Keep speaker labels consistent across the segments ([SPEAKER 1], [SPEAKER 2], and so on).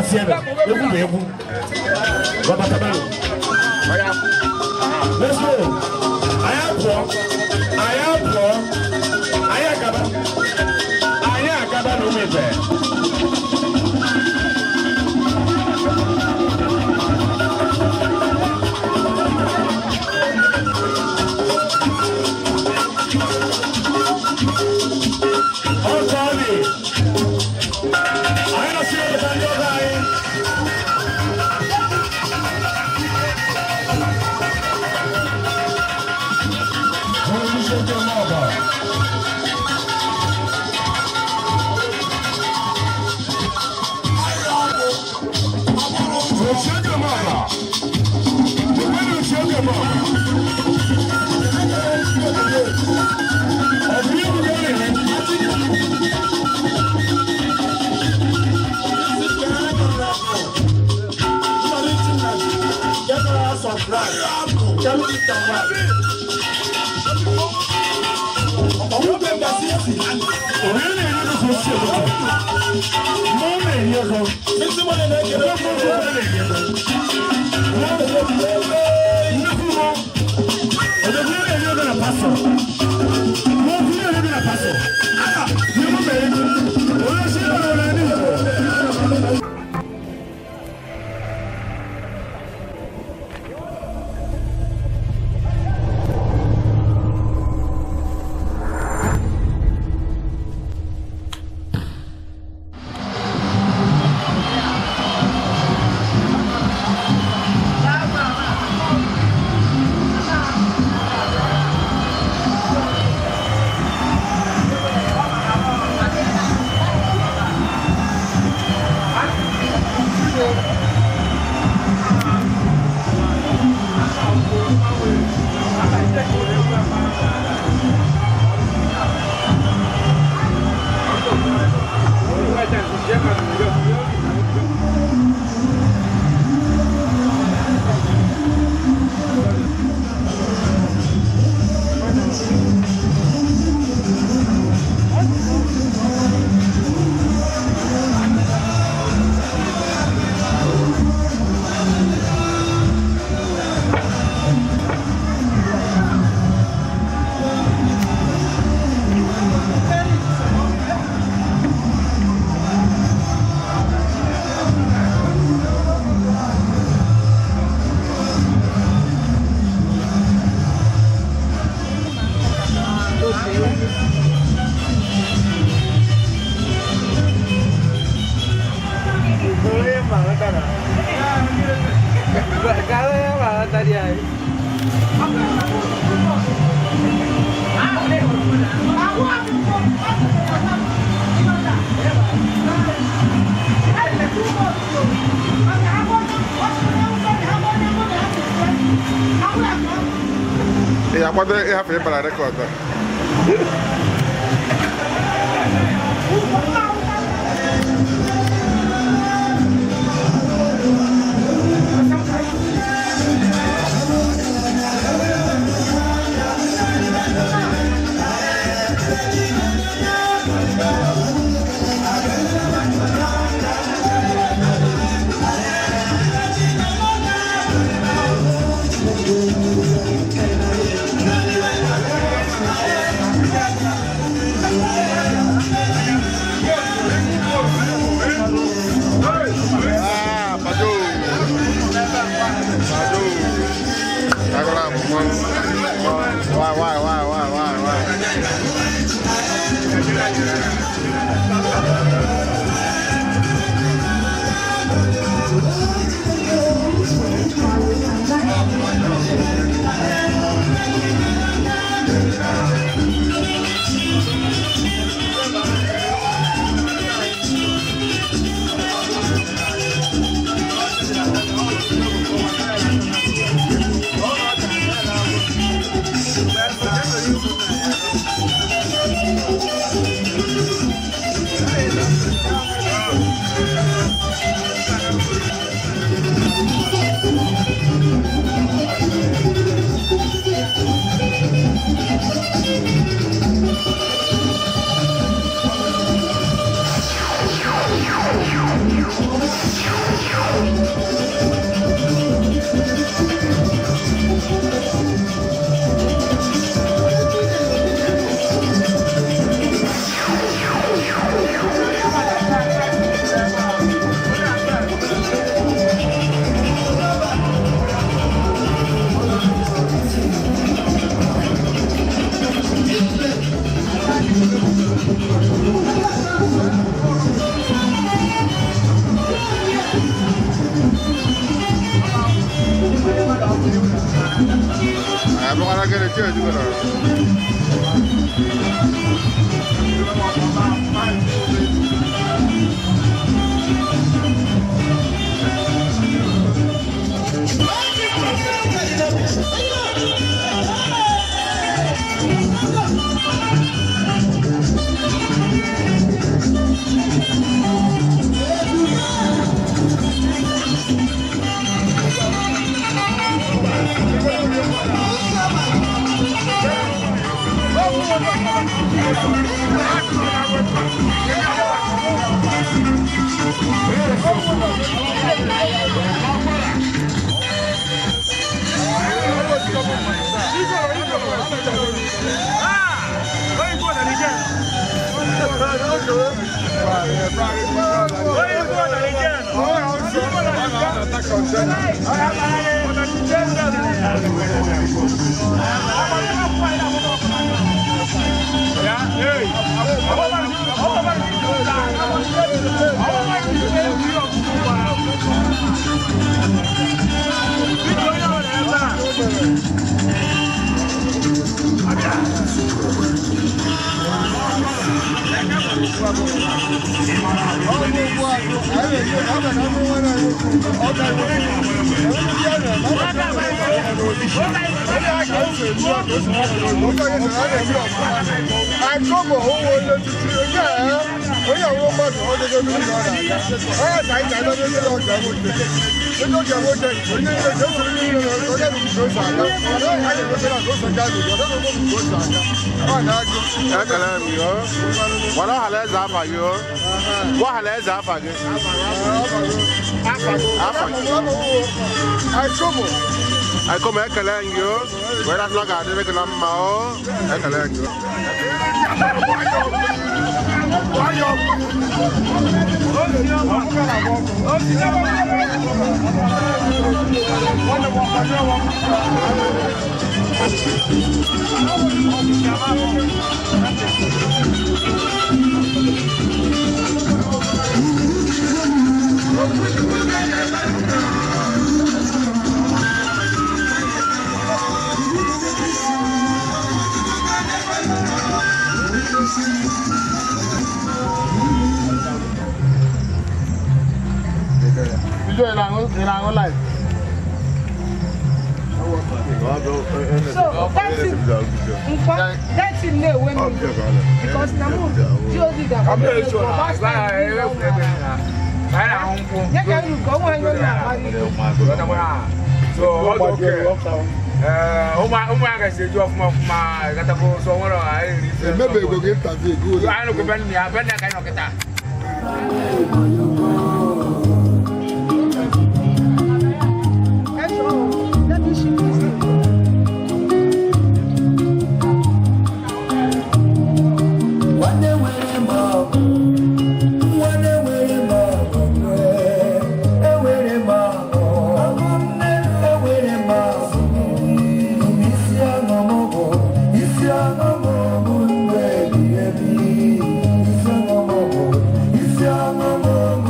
[SPEAKER 1] Tienụ, egwu bụ egwu. Gbabatabanụ. Let's go. Anyị apụọ. Anyị apụọ. Anyị agaba. Anyị agaba na ụmụ ife. Ọkọ dị. Anyị na-asị ọbata ndị ọgọ anyị.
[SPEAKER 2] Ị akwado ịhapụ ịbara record a? Ah, Bado. Bado. Agora, why, why, why, why, why, why? Ike ejugo na. Ekele m gị o. Gwara ọhala eze afa gị o. Gwa ọhala eze afa gị. Afa gị. Aịkọm ekele m gị o. Were asị na ọ ga-adịrị gị na mma o. Ekele m gị o. Bijo, ị na-aṅụ life?
[SPEAKER 3] So that's it. Nkwa, that's it na-ewe m because na mụ ji ozi ya ka nru ka onwe onye na-akparị.
[SPEAKER 4] Ụmụaka si eji ọfụma ọfụma gatago so nwere anyị eri ife.
[SPEAKER 2] Emebego gị interview gị ụlọ.
[SPEAKER 4] Anyị nọkwa be nna ya, be nna ya ka anyị nọ kịta.
[SPEAKER 3] Let me shift this thing.
[SPEAKER 5] Nwanne nwere m ọgụ, nwanne nwere m ọgụ, enwere m ọgụ, enwere m ọgụ, isi ọṅụ m bụ, isi ọṅụ m bụ ndụ ebighị ebi, isi ọṅụ m bụ, isi ọṅụ m.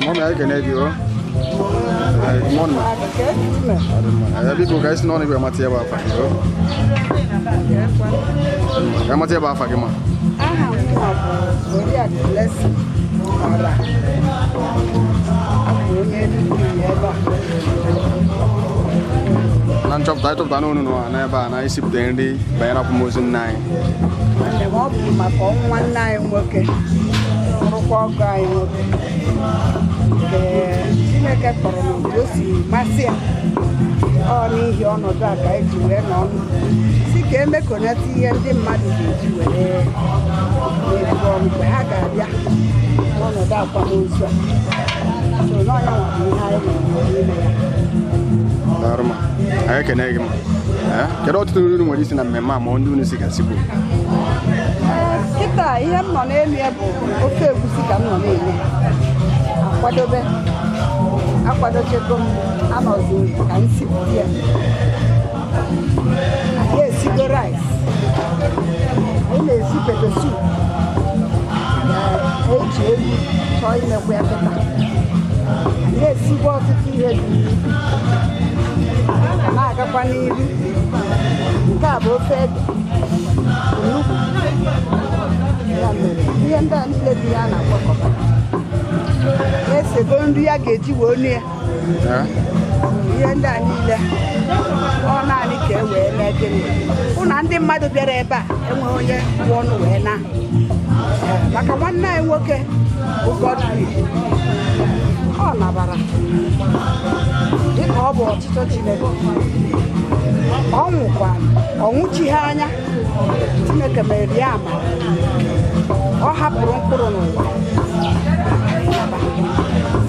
[SPEAKER 2] Mọmi, anyị kene gị o. Good morning. Biko ka anyị si n'ọnụ igwe mata ya bụ afa gị o. Ka mata ya bụ afa gị ma.
[SPEAKER 3] Aha m bụ Oriakụ Blessing Ọra. Abụ onye Enugu ebe a.
[SPEAKER 2] Na nchọpụta anyị chọpụta n'onu nọ n'ebe a na isipụta nri banyere akwamozu nna anyị.
[SPEAKER 3] Nwanne m, ọ bụ maka ọnwụ nwanne anyị nwoke, bụrụkwa ọgọ anyị nwoke nke Chineke kpọrọ n'otu o si masị ya. Ọ n'ihi ọnọdụ a ka anyị ji wee nọ ọnụ si ka emekọnata ihe ndị mmadụ ga-eji were na-ebu ọnụ mgbe ha ga-abịa n'ọnọdụ akwamozu a. So n'ọnya nwa bụ ihe anyị nọ n'ime ya.
[SPEAKER 2] Daalụ ma. Anyị ekene gị ma. Kedu ọtụtụ nri unu nwere isi na mmemme a ma ndị unu si gasị bụ?
[SPEAKER 3] Kịta ihe m nọ n'elu ya bụ ofe egusi ka m nọ na-eme akwadobe akwadochego m anọzi ka m sipụta ya. Anyị esigo rice, anyị na-esi pepe soup na-eji egwu chọọ imekwa ya kịta. Anyị esigbo ọtụtụ ihe dị na-agakwa n'ihu. Nke a bụ ofe ede onugbu. Ya mere ihe ndị a niile dị ya na-agwakọta esego nri ya ga-eji wee onu ya. Ihe ndị a niile ọ naanị ka e wee mee gịnị hụ na ndị mmadụ bịara ebe a enweghị onye kwụ ọnụ wee na. Maka nwanne anyị nwoke bụ Godwin, ọ nabara dịka ọ bụ ọchịchọ Chineke. Ọ nwụkwara ọ nwụchighị anya. Chineke mere ya amara, ọ hapụrụ mkpụrụ n'ụwa.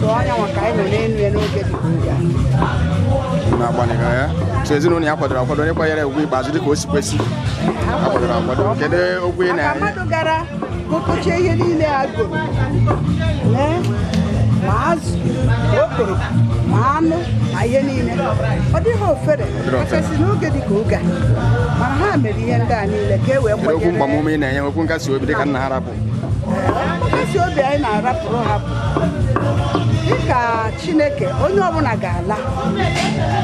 [SPEAKER 3] So anya nwa ka anyị nọ n'elu ya n'oge dị ka oge a.
[SPEAKER 2] Na-agbanịga ya. So ezinụlọ ya kwadoro akwado onye kwanyere ugwu ikpeazụ dịka o si kwesị. Ha kwadoro akwado. Kedu okwu ị
[SPEAKER 3] Maka
[SPEAKER 2] na-enye?
[SPEAKER 3] mmadụ gara gokochie ihe niile a goro lee ma azụ ma okporoko ma anụ ma ihe niile, ọ dịghị ofere
[SPEAKER 2] dịghị ofere.
[SPEAKER 3] kachasị n'oge dị ka oge a. Mana ha mere ihe ndị a niile ka e wee
[SPEAKER 2] Kedu okwu
[SPEAKER 3] kwanyere
[SPEAKER 2] mgbamume ị na-enye, okwu nkasi obi dịka nna ha rapụ?
[SPEAKER 3] Nkasi obi anyị na-arapụrụ ha bụ dịka Chineke onye ọbụla ga-ala,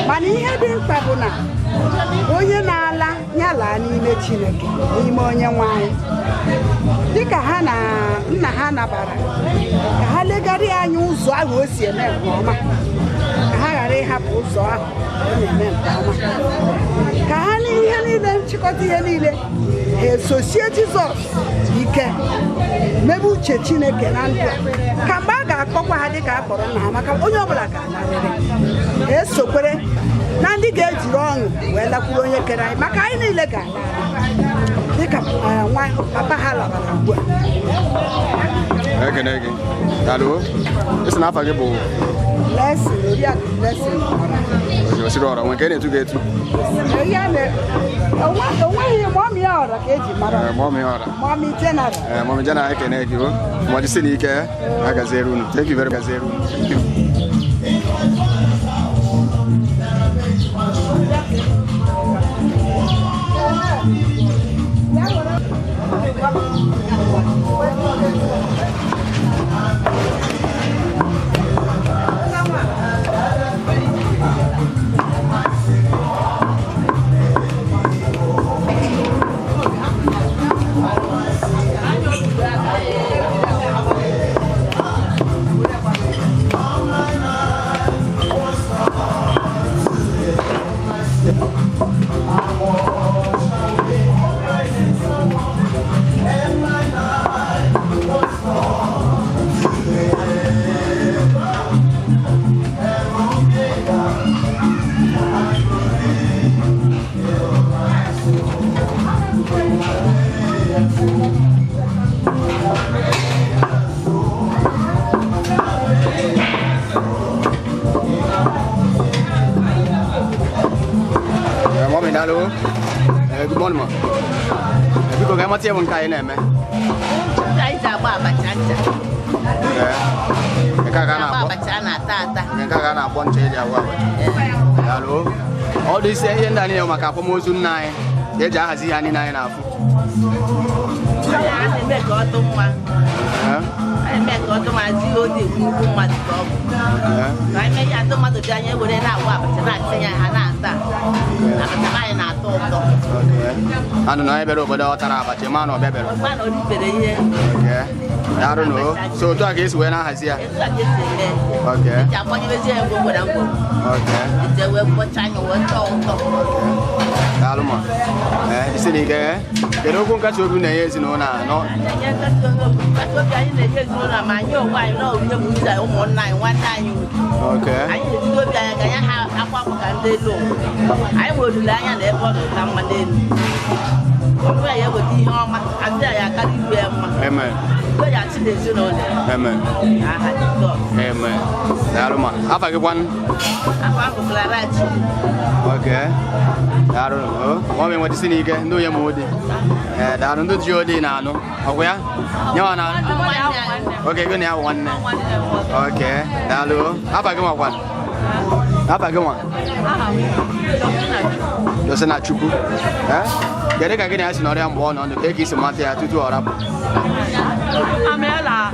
[SPEAKER 3] mana ihe dị mkpa bụ na onye na-ala ya laa n'ime Chineke, n'ime onye nwe anyị. Dịka ha na nna ha nabara, ka ha legharịa anya ụzọ ahụ o si eme nke ọma, ka ha ghara ịhapụ ụzọ ahụ ọ na-eme nke ọma, ka ha n'ihe niile nchịkọta ihe niile ha esosie Jizọs ike, mebe uche Chineke na ndụ a, ka mgbe a ga-akpọkwa ha dịka a kpọrọ nna ha, maka onye ọbụla ga-alarịrị. Ha esokwere na ndị ga-ejiri ọṅụ wee lakwuru onye kere anyị, maka anyị niile ga-ala dịka nwa papa ha labara ugbu a.
[SPEAKER 2] Ekene gị. Daalụ. Ị sị na afa gị bụ
[SPEAKER 3] Blessing, Oriakụ Blessing Ọra.
[SPEAKER 2] Onye osiri ọra, nwee nke na-etu gị etu?
[SPEAKER 3] Ya mere, onweghị mọmị ọra ka eji mara.
[SPEAKER 2] Mọmị ọra.
[SPEAKER 3] Mọmị general.
[SPEAKER 2] Mọmị general, ekene gị o. Ma jisi n'ike, a gaziere unu. Thank you very much. Gaziere unu. Thank you. Daalụ. Good morning, ma. Biko, ka anyị mata ihe bụ nke anyị na-eme.
[SPEAKER 6] Anyị ji agba abacha ncha.
[SPEAKER 2] Nke a ka a
[SPEAKER 6] Agba
[SPEAKER 2] na-akpọ
[SPEAKER 6] abacha a na-ata ata.
[SPEAKER 2] Nke a ka a na-akpọ ncha eji agwa abacha. Daalụ. Ọ dị isi ihe ndị a niile bụ maka akwamozu nna anyị ka eji ahazi ihe niile anyị na-afụ.
[SPEAKER 6] A na-eme ka ọ dị mma.
[SPEAKER 2] Ee,
[SPEAKER 6] A na-eme ka ọ dị mma, zi o dị nnukwu mmadụ ka ọ bụ.
[SPEAKER 2] ee.
[SPEAKER 6] Ka anyị mee ya ndị mmadụ dị anya were na-agba abacha na-atinye ha na-ata. Abacha be anyị na-atọ ụtọ.
[SPEAKER 2] Okay. Anụ na onye bịara obodo ọ tara abacha ma na ọ bịa bịara.
[SPEAKER 6] Ọgba na oribere ihe.
[SPEAKER 2] Okay. Daalụ nụ. So otu a ka esi wee na-ahazi ya.
[SPEAKER 6] Etu a ka esi eme.
[SPEAKER 2] Okay.
[SPEAKER 6] Eji agbanyewezi ya ngwongwo na ngwongwo.
[SPEAKER 2] Okay.
[SPEAKER 6] Eji wee kwọcha anya wee tọọ ụtọ.
[SPEAKER 2] Daalụ ma. Ee, isi na ike. Kedu okwu nkasi obi na-enye ezinụlọ a nọ?
[SPEAKER 6] Na-enye nkasi obi nkasi obi anyị na-enye ezinụlọ ma anyị onwe anyị na onye bụ uche anyị, ụmụnna anyị, nwanne anyị ugwu.
[SPEAKER 2] Okay.
[SPEAKER 6] Anyị na-ejide obi anyị ka anyị ha akwa akwa ka ndị elu ụwa. Anyị nwere olileanya na ebe ọ dị ka mma n'elu. Ọbụla ya eweta ihe ọma, azụ ya akarị iru ya mma.
[SPEAKER 2] Amen.
[SPEAKER 6] Udo ya achị n'ezinụlọ ya.
[SPEAKER 2] Amen.
[SPEAKER 6] Aha Jizọs.
[SPEAKER 2] Amen. Daalụ ma. Afa gị kwanụ?
[SPEAKER 6] Afọ ahụ Clara Chukwu.
[SPEAKER 2] Okay. Daalụ. O ma enweta isi n'ike ndị onye ma odi. Ee, daalụ ndị ji odi na-anụ. Ọgwụ ya? Nyewa na. Okay, gị na ya bụ nwanne. Okay. Daalụ. Afa gị nwakwanụ? Afa gị nwa? Josina Chukwu. Eh? Kedu ka gị na ya si nọrọ ya mgbe ọ nọ ndụ? Ka esi mata ya tutu ọ rapụ?
[SPEAKER 7] Amela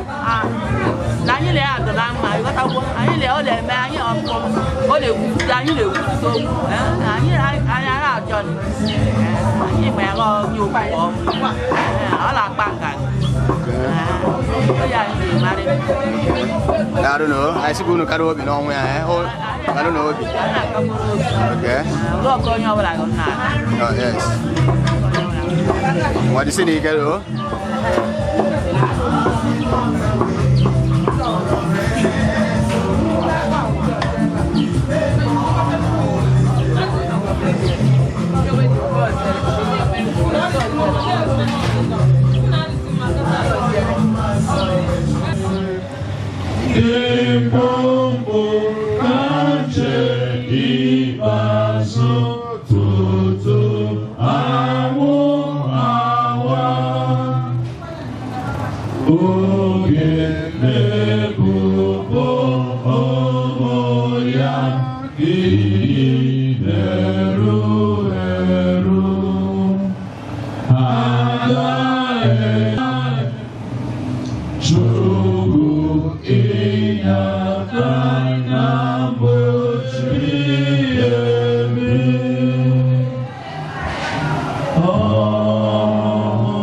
[SPEAKER 7] na anyị na-adụla mma, ịghọtagwo? Anyị na ọ na-eme anyị ọkụ, ọ na-ekwupụta, anyị na-ekwupụta okwu. Anyị anyị na-achọ anyị ma ya onye okwu ọ na-akpa nganga. Ọ ya anyị na-emarị.
[SPEAKER 2] Daalụ nụ. Anyị sịkwa unu kara obi n'ọnwụ ya. Eh? Daalụ n'obi.
[SPEAKER 7] Anyị na-akagburu obi.
[SPEAKER 2] Okay.
[SPEAKER 7] Ọgụ onye ọbụla na-aga.
[SPEAKER 2] Oh, yes. Nwa dị si n'ike o.
[SPEAKER 1] Mkpụmkpụ ka nche ikpeazụ tutu anwụ awa. Oge na-ebubo ụmụ ya iyi na-eru eru. Ha ga-e Chukwu ịnyata na mgbochi emi.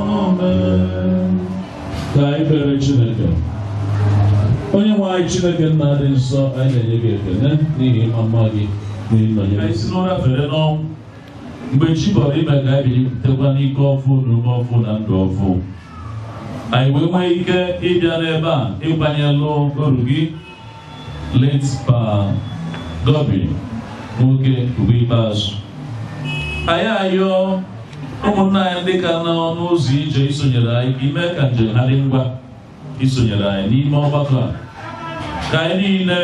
[SPEAKER 1] Amen.
[SPEAKER 8] Ka anyị kpere Chineke. Onye nwe anyị Chineke nna dị nsọ, anyị na-enye gị ekele n'ihi ịma mma gị na ịnọnyere. Anyị si n'ụra fere n'ọnwụ mgbe chi bọrọ ime ka anyị bilitekwa n'ike ọfụ na ume ọfụ na ndụ ọfụ. Anyị wee nwee ike ịbịa n'ebe a ịkwanyelụ oru gị late Pa Gobi nwoke ugbo ikpeazụ. Anyị ayọọ ụmụnna anyị ndị ka nọ n'ụzọ ije isonyere anyị ka ime ka njem ha dị ngwa isonyere anyị n'ime ọgbakọ a, ka anyị niile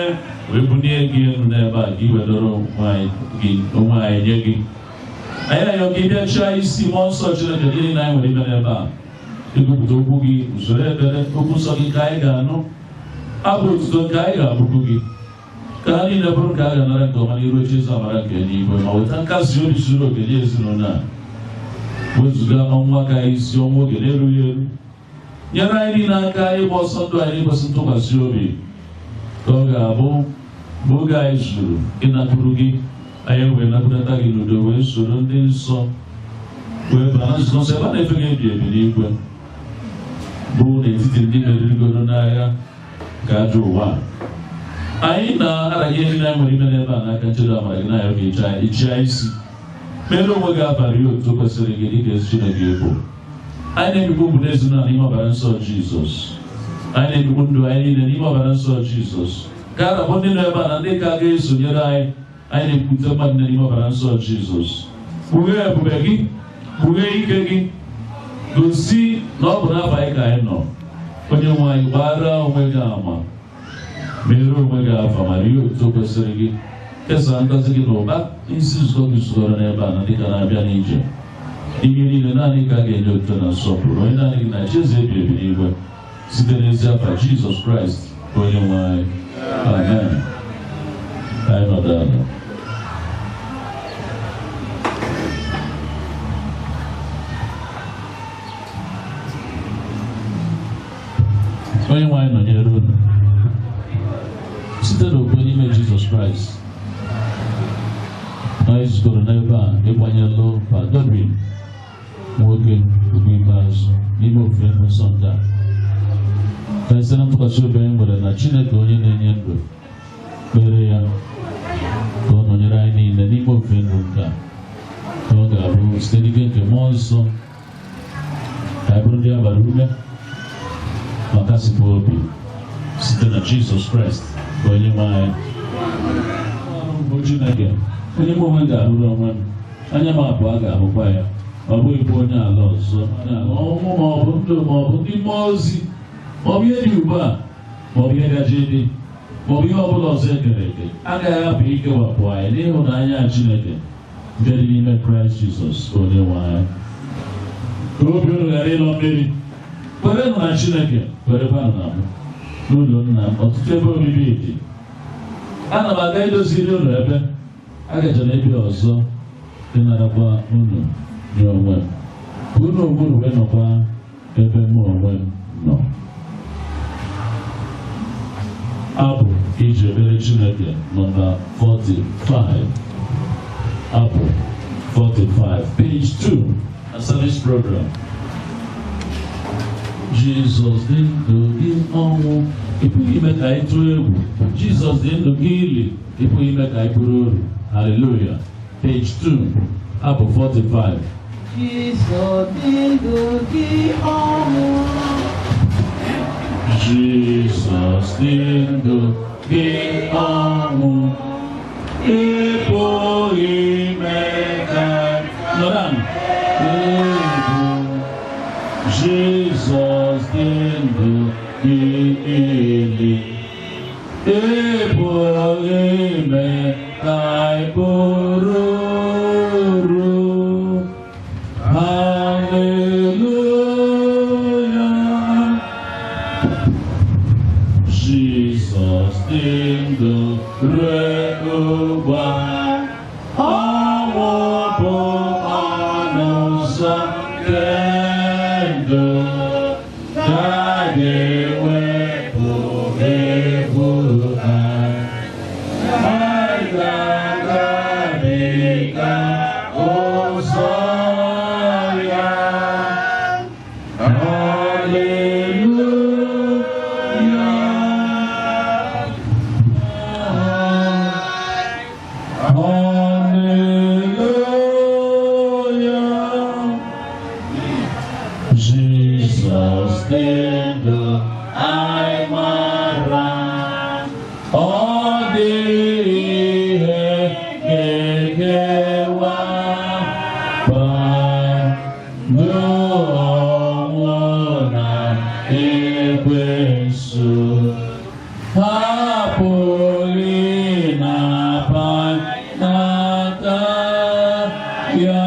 [SPEAKER 8] wee bunie gị elu n'ebe a ka i wedoro onwe anyị nye gị. Anyị ayọ ka ị bịa chịa isi mmụọ nsọ Chineke dị niile anyị nwere ime n'ebe a, ikwupụta okwu gị, usoro ekpere, okwu nsọ gị ka anyị ga-anụ, abụ otuto nke anyị ga-abụkwu gị, ka ha niile bụrụ nke a ga-anara nke ọma n'iru oche eze amara nke eluigwe, ma weta nkasi obi zuru oke nye ezinụlọ a, wezuga ọnwụ aka isi ọnwụ oge na-erughị eru, nyere anyị niile aka ịgba ọsọ ndụ anyị n'ikwesị ntụkwasị obi, ka ọ ga-abụ mgbe oge anyị zuru ịnakwuru gị, anyị wee nakwurata gị n'udo wee soro ndị nsọ wee baa na nzukọ nsọ ebe a na-efe gị ebi ebi n'igwe, bụ n'etiti ndị merigoro n'agha nke ajọ ụwa a. Anyị na-aranye ihe niile anyị nwere ime n'ebe a n'aka nchedo amara gị, na-ayọ gị ịchịa isi mere onwe gị abalị otuto kwesịrị gị dịka ezi Chineke bụ. Anyị na-ebikwa ndụ n'ezinụlọ n'ime ọbara nsọ Jizọs. Anyị na-ebikwa ndụ anyị niile n'ime ọbara nsọ Jizọs. Ka a rabụ ndị nọ ebe a na ndị ka ga-esonyere anyị, anyị na-ekwute mmadụ n'ime ọbara nsọ Jizọs. Kpughee ebube gị, kpughee ike gị, gosi na ọ bụ n'afọ anyị ka anyị nọ. Onye nwe anyị, gbara onwe gị ama, mere onwe gị afa ma rie otuto kwesịrị gị. Kesaa ngọzi gị n'ụba n'isi nzukọ gị zukọrọ n'ebe a na dịka na-abịa n'ije. Ihe niile naanị ka a ga-enye otuto na nsọpụrụ onye naanị gị na Jesu ebi ebi n'igwe site n'ezi afa Jizọs Kraịst onye nwe anyị. Amen. Anyị nọdụ ala. Onye nwe anyị nọnyere unu site n'okwukwe n'ime Jizọs Kraịst. Anyị zukọrọ n'ebe a ịgbanyelụ Pa Godwin nwoke ugwu ikpeazụ n'ime ofufe nsọ nke a. Ka anyị site na ntụkwasị obi anyị nwere na Chineke onye na-enye ndụ kpere ya ka ọ nọnyere anyị niile n'ime ofufe ndụ nke a, ka ọ ga-abụ site n'ike nke mmụọ nsọ ka anyị bụrụ ndị a gbara ume ma kasịkwa obi site na Jizọs Kraịst bụ onye nwe anyị. Bụ Chineke onye mụ onwe ga-ahụrụ onwe m, anya m abụọ ga-ahụkwa ya, ọ bụghịkwa onye ala ọzọ, ọnwụ ma ọ bụ ndụ ma ọ bụ ndị mmụọ ozi ma ọ bụ ihe dị ugbu a ma ọ bụ ihe gaje dị ma ọ bụ ihe ọ bụla ọzọ e kere eke agaghị apụ ikewapụ anyị n'ịhụnanya Chineke nke dị n'ime Kraịst Jizọs onye nwe anyị. Ka obi unu ghara ịlọ mmiri, kwerenụ na Chineke, kwerekwanụ na mụ. N'ụlọ nna m ọtụtụ ebe obibi dị. Ana m aga idoziri unu ebe, agajara ebe ọzọ ịnarakwa unu nye onwe m, ka unu onwe unu wee nọkwa ebe mụ onwe m nọ. Abụ iji ekpere Chineke nọmba 45. Abụ 45, page 2, a service program. Jizọs dị ndụ gị ọnwụ, ị pụghị ime ka anyị tụọ egwu. Jizọs dị ndụ gị ili, ị pụghị ime ka anyị bụrụ oru. Hallelujah. Page 2, abụ 45.
[SPEAKER 7] Jizọs dị ndụ gị ọnwụ.
[SPEAKER 8] Jizọs dị ndụ gị ọnwụ, ị pụghị ime ka nọrọ egwu. Jizọs dị ndụ gị ili, ị pụghị ime ka anyị bụrụ oru. Hallelujah. Jizọs dị ndụ ruo ugbu a, ọnwụ bụ ọnụ ụzọ nke ndụ, ka ga-ewepụ egwu anyị. Anyị ga-agabiga ụzọ ya. Hallelujah. Hallelujah. Jesus dị ndụ anyị mara, ọ dịghị ihe ga-ekewa ndụ ọnwụ na ekwensu. Ha apụghị n'aka ya.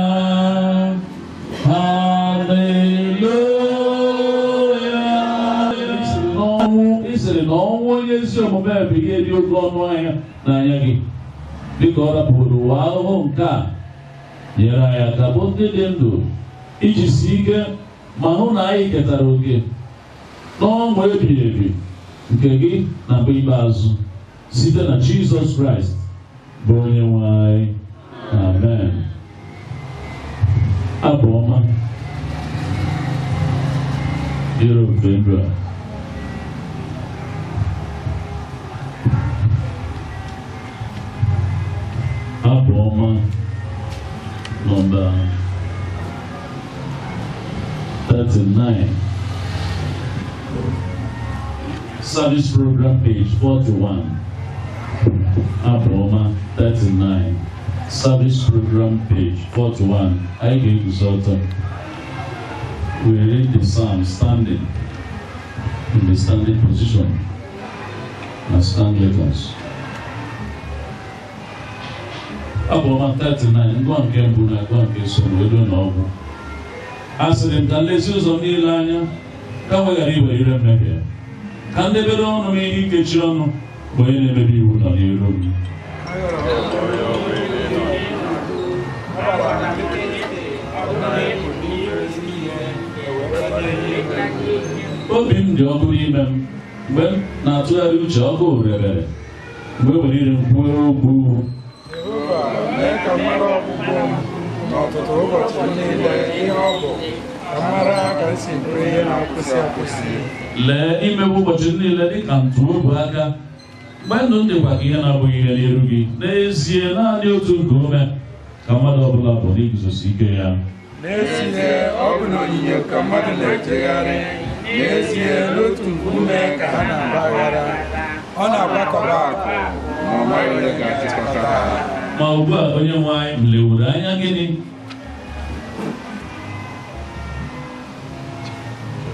[SPEAKER 8] Hallelujah. Ị sịrị na ọnwụ onye ezi omume bụ ihe dị oke ọnụ ahịa n'anya gị, dịka ọ rapụrụ ụwa ahụhụ nke a, nyere anyị aka bụ ndị dị ndụ iji si ike ma hụ na anyị ketara oke n'ọṅụ ebighị ebi nke gị na mgbe ikpeazụ site na Jizọs Kraịst bụ onye nwe anyị. Amen. Abụ ọma dịrị ofe ndụ a. Abụ ọma nọmba 39, service program page 41. Abụ ọma 39, service program page 41. Anyị ga-eguzo ọtọ. We read the psalm standing in the standing position as Anglicans. Abụ ọma 39, ngwa nke mbụ na ngwa nke so wee ruo n'ọgwụ. A sịrị m ka nlezi ụzọ niile anya ka m ghara iwere ire mmehie, ka m debere ọnụ m ihe ikechi ọnụ mgbe onye na-emebi iwu nọ n'iru m. Obi m dị ọkụ n'ime m mgbe m na-atụgharị uche ọkụ rebere mgbe were ire m kwuo okwu.
[SPEAKER 9] Jehova, mee ka m mara ọgwụgwụ m n'ọtụtụ ụbọchị niile ihe ọ bụ, ka m mara ka m si bụrụ ihe na-akwụsị akwụsị.
[SPEAKER 8] Lee imewe ụbọchị niile dị ka ntụ obu aka, mgbe ndụ m dịkwa ka ihe na-abụghị ihe n'iru gị. N'ezie naanị otu nke ume ka mmadụ ọbụla bụ n'iguzosi ike ya.
[SPEAKER 9] N'ezie, ọ bụ n'onyinyo ka mmadụ na-ejegharị, n'ezie n'otu nkume ka ha na-agba aghara. Ọ na-agbakọba akụ ma ọ maghị onye ga-achịkọta ha.
[SPEAKER 8] Ma ugbu a onye nwe anyị m lewuru anya gịnị?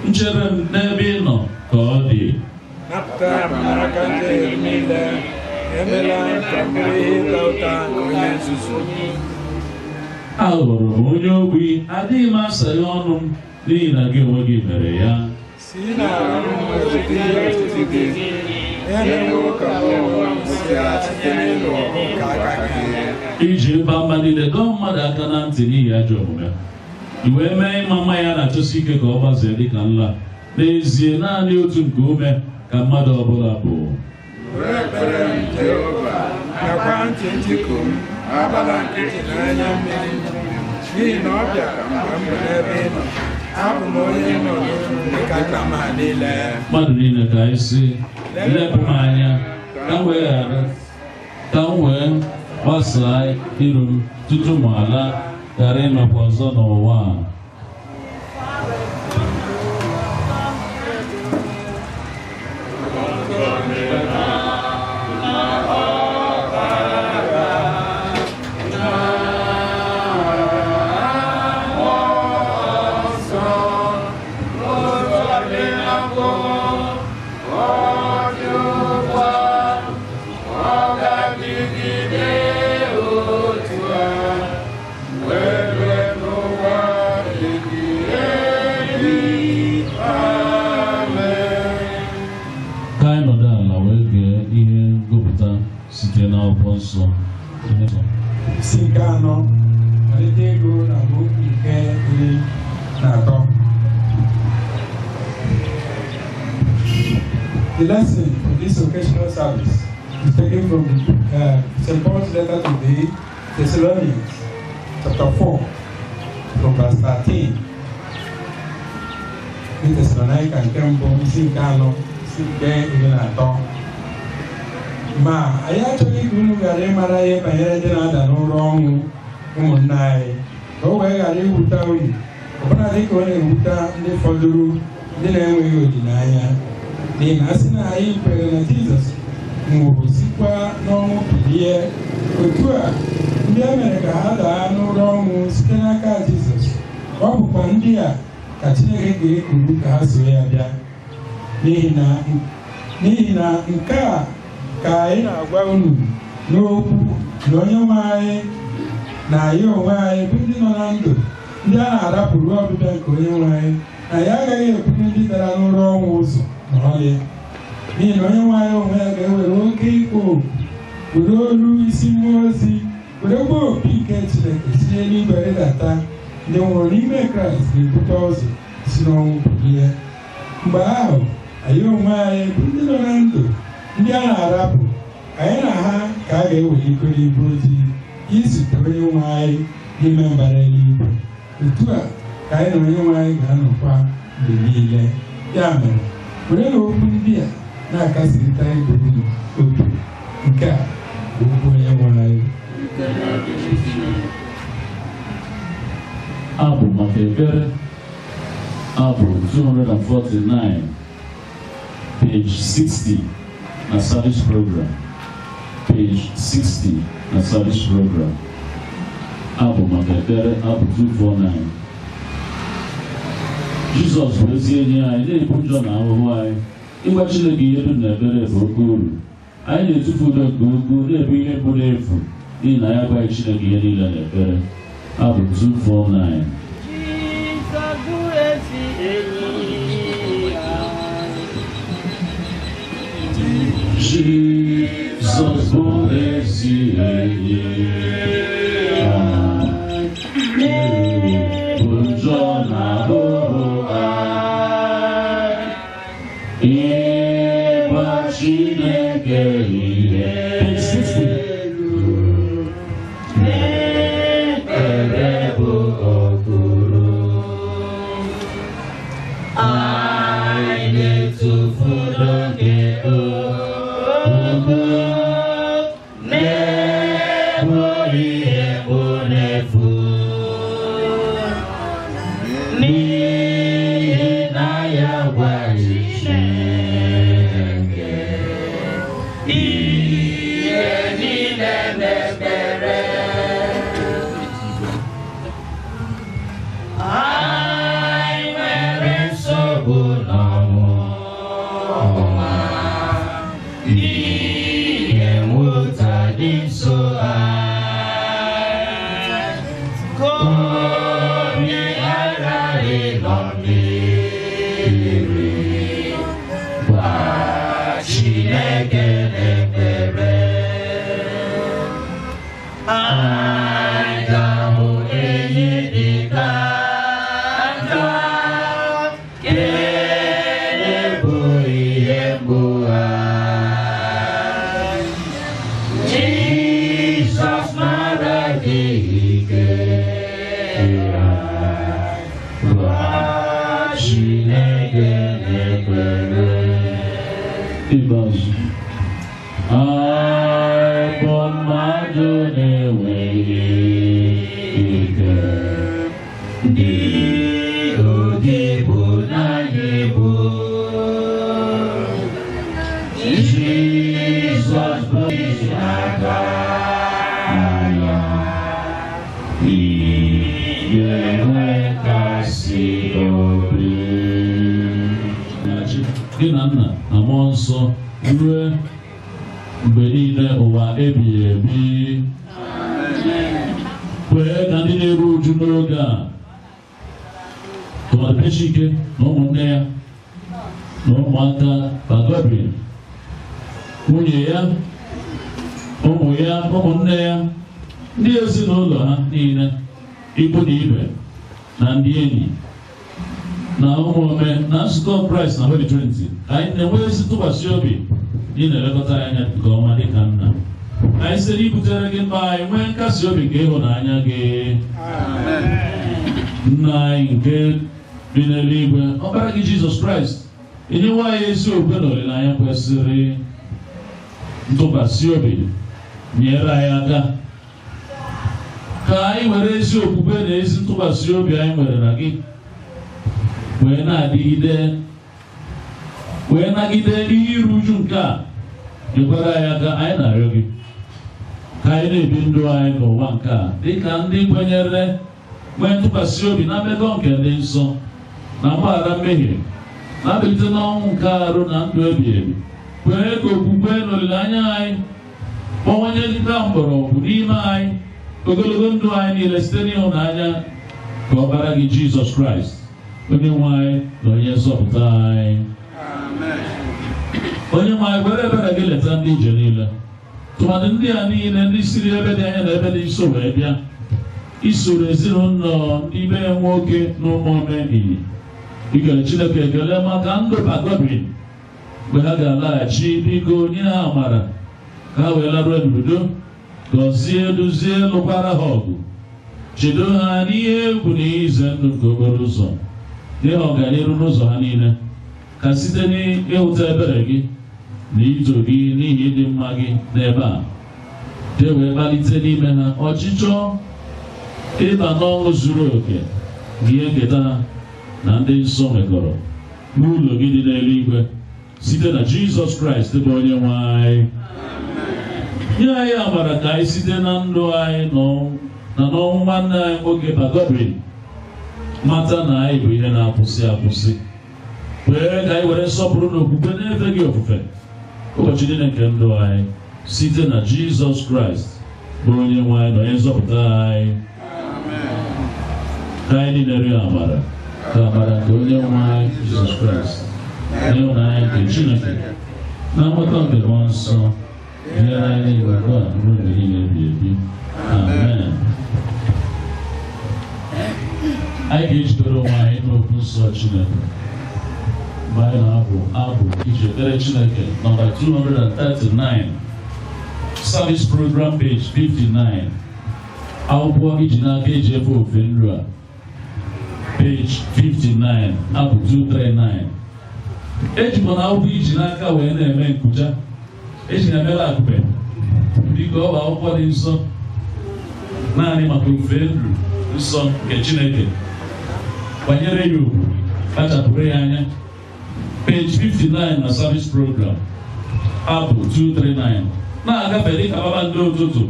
[SPEAKER 8] Nchebe m n'ebe ị nọ ka ọ dị.
[SPEAKER 9] Napụta m n'aka njehie m niile, emela ka m bụrụ ihe ịta ụta nke onye nzuzu.
[SPEAKER 8] Aghọrọ m onye ogbi, adịghị m asaghe ọnụ m n'ihi na gị onwe gị mere ya.
[SPEAKER 9] Si n'arụ m wezụga ihe otiti gị, emewo ka mụ onwe m gwụsịa site n'ịlụ ọgụ nke aka gị.
[SPEAKER 8] Iji ịba mba niile dọọ mmadụ aka na ntị n'ihi ajọ omume, i wee mee ịma mma ya na-achọsi ike ka ọ gbazee dịka nla. N'ezie naanị otu nke ume ka mmadụ ọbụla bụ.
[SPEAKER 9] Were ekpere m, Jehova, nakwa ntị ntịkụ m, agbala nkịtị n'anya mmiri, n'ihi na ọ bịara mgbe m bụ n'ebe ị nọ. Abụ m onye nọ dịka nna m ha niile.
[SPEAKER 8] Mmadụ niile ka anyị sị, lepụ m anya ka m wee ghara ka m wee gbasaa iru m tutu m ala ghara ịnọkwa ọzọ n'ụwa a. Ka anyị nọdụ ala wee gee ihe ngụpụta site n'akwụkwọ nsọ.
[SPEAKER 9] Isi nke anọ, malite ego na amaokwu nke 13. The lesson for this occasional service is taken from St. Paul's letter to the Thessalonians, chapter 4, from verse 13. Ndị Tesalonaịka nke mbụ, isi nke anọ, isi nke 13. Ma anyị achọghị ka unu ghara ịmara ihe banyere ndị na-ada n'ụra ọnwụ, ụmụnna anyị, ka o wee ghara iwute unu, ọbụna dịka ọ na-ewute ndị fọdụrụ ndị na-enweghị olileanya. N'ihi na a sị na anyị kwere na Jizọs nwụrụ sikwa n'ọnwụ bilie, otu a ndị e mere ka ha daa n'ụra ọnwụ site n'aka Jizọs, ọ bụkwa ndị a ka Chineke ga-ekuru ka ha so ya bịa. N'ihi na nke a ka anyị na-agwa unu n'okwu na onye nwe anyị na anyị onwe anyị bụ ndị nọ na ndụ, ndị a na-arapụ ruo ọbịbịa nke onye nwe anyị, na ya agaghị ekwuru ndị dara n'ụra ọnwụ ụzọ ma ọlị. N'ihi na onye nwe anyị onwe ya ga-ewere oke ịkpọ oku, were olu isi mmụọ ozi, werekwa opi nke Chineke si n'eluigwe rịdata, ndị nwụrụ n'ime Kraịst ga-ebute ụzọ si n'ọnwụ bilie. Mgbe ahụ anyị onwe anyị bụ ndị nọ na ndụ, ndị a na-arapụ, anyị na ha ka a ga-ewelikọrọ igwe ojii izute onye nwe anyị n'ime mbara eluigwe. Otu a ka anyị na onye nwe anyị ga-anọkwa mgbe niile. Ya mere, were na okwu ndị a na-akasịrịta ibe unu obi. Nke a bụ okwu onye nwe anyị.
[SPEAKER 8] Abụ maka ekpere, abụ 249, page 60 na service program, page 60 na service program. Abụ maka ekpere, abụ 249. Jizọs bụ ezi enyi anyị, na-ebu njọ na ahụhụ anyị. Ịgwa Chineke ihe dum na ekpere bụ oke uru. Anyị na-etufu udo nke ukwuu, na-ebu ihe mgbu n'efu. n'ihi na ya gwaghị Chineke ihe niile n'ekpere. Abụ 249.
[SPEAKER 7] Jizọs bụ ezi enyi anyị.
[SPEAKER 8] Jizọs bụ ezi enyi anyị, bụ njọ na ahụhụ anyị, ịgwa Chineke ihe
[SPEAKER 7] Ekpere bụ okpuru. Anyị na-etufuru oge ukwu, na-eburu ihe mgbu n'efu. N'ihi na ya gwa Chineke ihe niile n'ekpere. Anyị nwere nsogbu n'ọnwụnwa, ihe mwụta dị nso anyị. Ka obi ghara ịlọ mmiri, gwa Chineke n'ekpere. Anyị ga-ahụ enyi dị ka nka, nke bụ ihe mgbu anyị. Jizọs mara gị ike ya, gwa Chineke n'ekpere.
[SPEAKER 8] Ikpeazụ, anyị bụ mmadụ na-enweghị ike,
[SPEAKER 7] Ndị oge bụ n'anyị bụ Jizọs bụ isi aka anya, ihe nwekasị obi.
[SPEAKER 8] Gị na nna na mmụọ nsọ ruo mgbe niile ụwa ebighị ebi. Kwee ka ndị na-eru uju n'oge a, tụmadị Chike na ụmụnne ya na ụmụaka Bagobin, nwunye ya, ụmụ ya, ụmụnne ya, ndị ezinụlọ ha niile, ikwu na ibe na ndị enyi na ụmụ ome na nzukọ Kraịst na Holy Trinity, ka anyị na-enwe ezi ntụkwasị obi na ị na-elekọta anyị anya nke ọma dịka nna. Ka anyị site n'ibutere gị mkpa anyị nwee nkasi obi nke ịhụnanya gị. Nna anyị nke bi n'eluigwe, ọkpara gị Jizọs Kraịst enyewo anyị ezi okwukwe na olileanya kwesịrị ntụkwasị obi. Nyere anyị aka ka anyị were ezi okwukwe na ezi ntụkwasị obi anyị nwere na gị wee na-adịgide, wee nagide ihe iru uju nke a. Nyekwara anyị aka, anyị na-arịọ gị, ka anyị na-ebi ndụ anyị n'ụwa nke a dịka ndị kwenyere, nwee ntụkwasị obi na mmekọ nke ndị nsọ, na mgbaghara mmehie, na mbilite n'ọnwụ nke arụ, na ndụ ebighị ebi. Kwee ka okwukwe na olileanya anyị gbawanyegide mgbọrọgwụ n'ime anyị ogologo ndụ anyị niile, site n'ịhụnanya ka ọkpara gị Jizọs Kraịst, onye nwe anyị na onye nzọpụta anyị. Onye nwe anyị, were ebere gị leta ndị ije niile, tụmadị ndị a niile ndị siri ebe dị anya na ebe dị nso wee bịa isoro ezinụlọ ndị be nwoke na ụmụome iyi ikele Chineke ekele maka ndụ Bagobin. Mgbe ha ga-alaghachi, biko nye ha amara ka ha wee laruo n'udo. Gọzie, duzie, lụkwara ha ọgụ, chedo ha n'ihe egwu na ize ndụ nke okporo ụzọ, nye ha ọganihu n'ụzọ ha niile, ka site n'ịhụta ebere gị na ito gị n'ihi ịdị mma gị n'ebe a, ka e wee kpalite n'ime ha ọchịchọ ịba n'ọṅụ zuru oke na ihe nketa ha na ndị nsọ nwekọrọ n'ụlọ gị dị n'eluigwe, site na Jizọs Kraịst bụ onye nwe anyị. Nye anyị amara ka anyị site na ndụ anyị na n'ọnwụ nwanne anyị nwoke Bagobin mata na anyị bụ ihe na-akwụsị akwụsị. Kwee ka anyị were nsọpụrụ na okwukwe na-efe gị ofufe ụbọchị niile nke ndụ anyị, site na Jizọs Kraịst. Bụ onye nwe anyị na onye nzọpụta anyị. Ka anyị niile rịọ amara, ka amara nke onye nwe anyị Jizọs Kraịst na ịhụnanya nke Chineke na nghọta nke Mmụọ Nsọ nyere anyị niile ugbu a ruo mgbe niile ebi ebi. Amen. Anyị ga-ejikọrọ onwe anyị n'okwu nsọ Chineke mgbe anyị na-abụ abụ iji ekpere Chineke nọmba 239, service program page 59, akwụkwọ iji n'aka eji efe ofe nru a, page 59, abụ 239. Ejikwa na akwụkwọ iji n'aka wee na-eme nkụja eji na-emere akụpe. Biko, ọ bụ akwụkwọ dị nsọ naanị maka ofufe ndụ nsọ nke Chineke. Kwanyere ya ugwu, kpachapụrụ ya anya. Page 59 na service program, abụ 239. Na-agafe dịka kpakpando ụtụtụ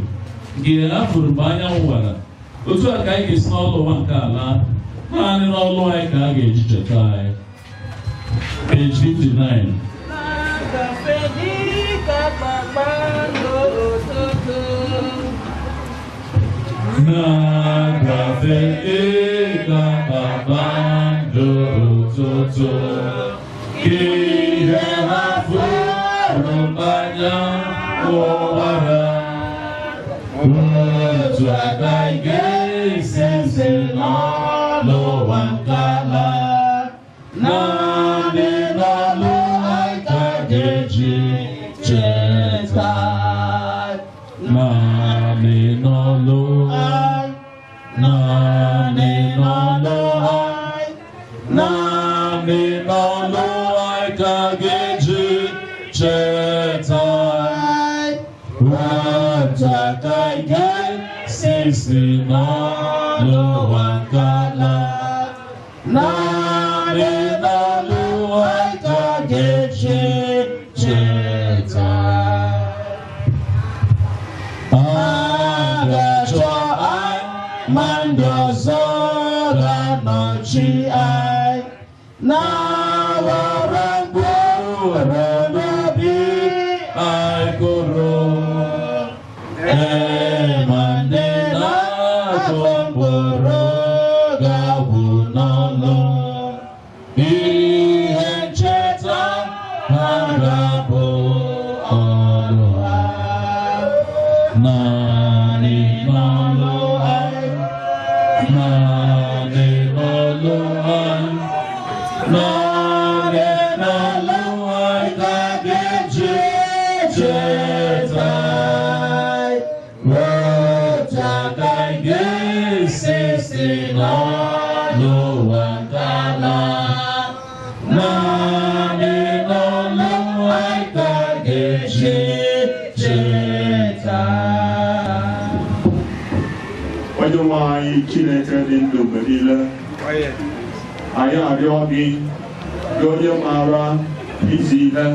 [SPEAKER 8] nke ha furu mgbe anyanwụ wara, otu a ka anyị ga-esi n'ọlụ ụwa nke ala, naanị n'ọlụ anyị ka a ga-eji cheta anyị. Page 59.
[SPEAKER 7] Na-agafe dịka kpakpando ụtụtụ.
[SPEAKER 8] Na-agafe dịka kpakpando ụtụtụ, ka ihe ha furu mgbe anyanwụ wara, otu aka anyị ga-esi si n'ụwa nke ala, naanị n'ọlụ anyị ka ga-eji cheta, naanị n'ọlụ anyị, naanị n'ọlụ anyị, naanị n'ọlụ anyị ka ga-eji cheta, otu aka anyị ga-esi si n'ụwa nke ala, naanị n'ọlụ anyị ka ga-eji cheta. A ga-achọ anyị, ma ndị ọzọ ga-anọchi anyị, na-aghọrọ mkpụrụ n'obi anyị kụrụ. Ee, ma ndị na-akụ mkpụrụ ga-agwụ n'ọlụ, ihe ncheta ha ga-abụ ọlụ ha. Naanị n'ọlụ anyị, naanị n'ọlụ anyị, naanị n'ọlụ anyị ka ga-eji cheta anyị. Otu aka anyị ga-esi si n'ụwa nke ala, naanị n'ọlụ anyị ka ga-eji cheta.
[SPEAKER 1] Onye nwe anyị Chineke dị ndụ mgbe niile, anyị arịọ gị, gị onye maara izi ihe,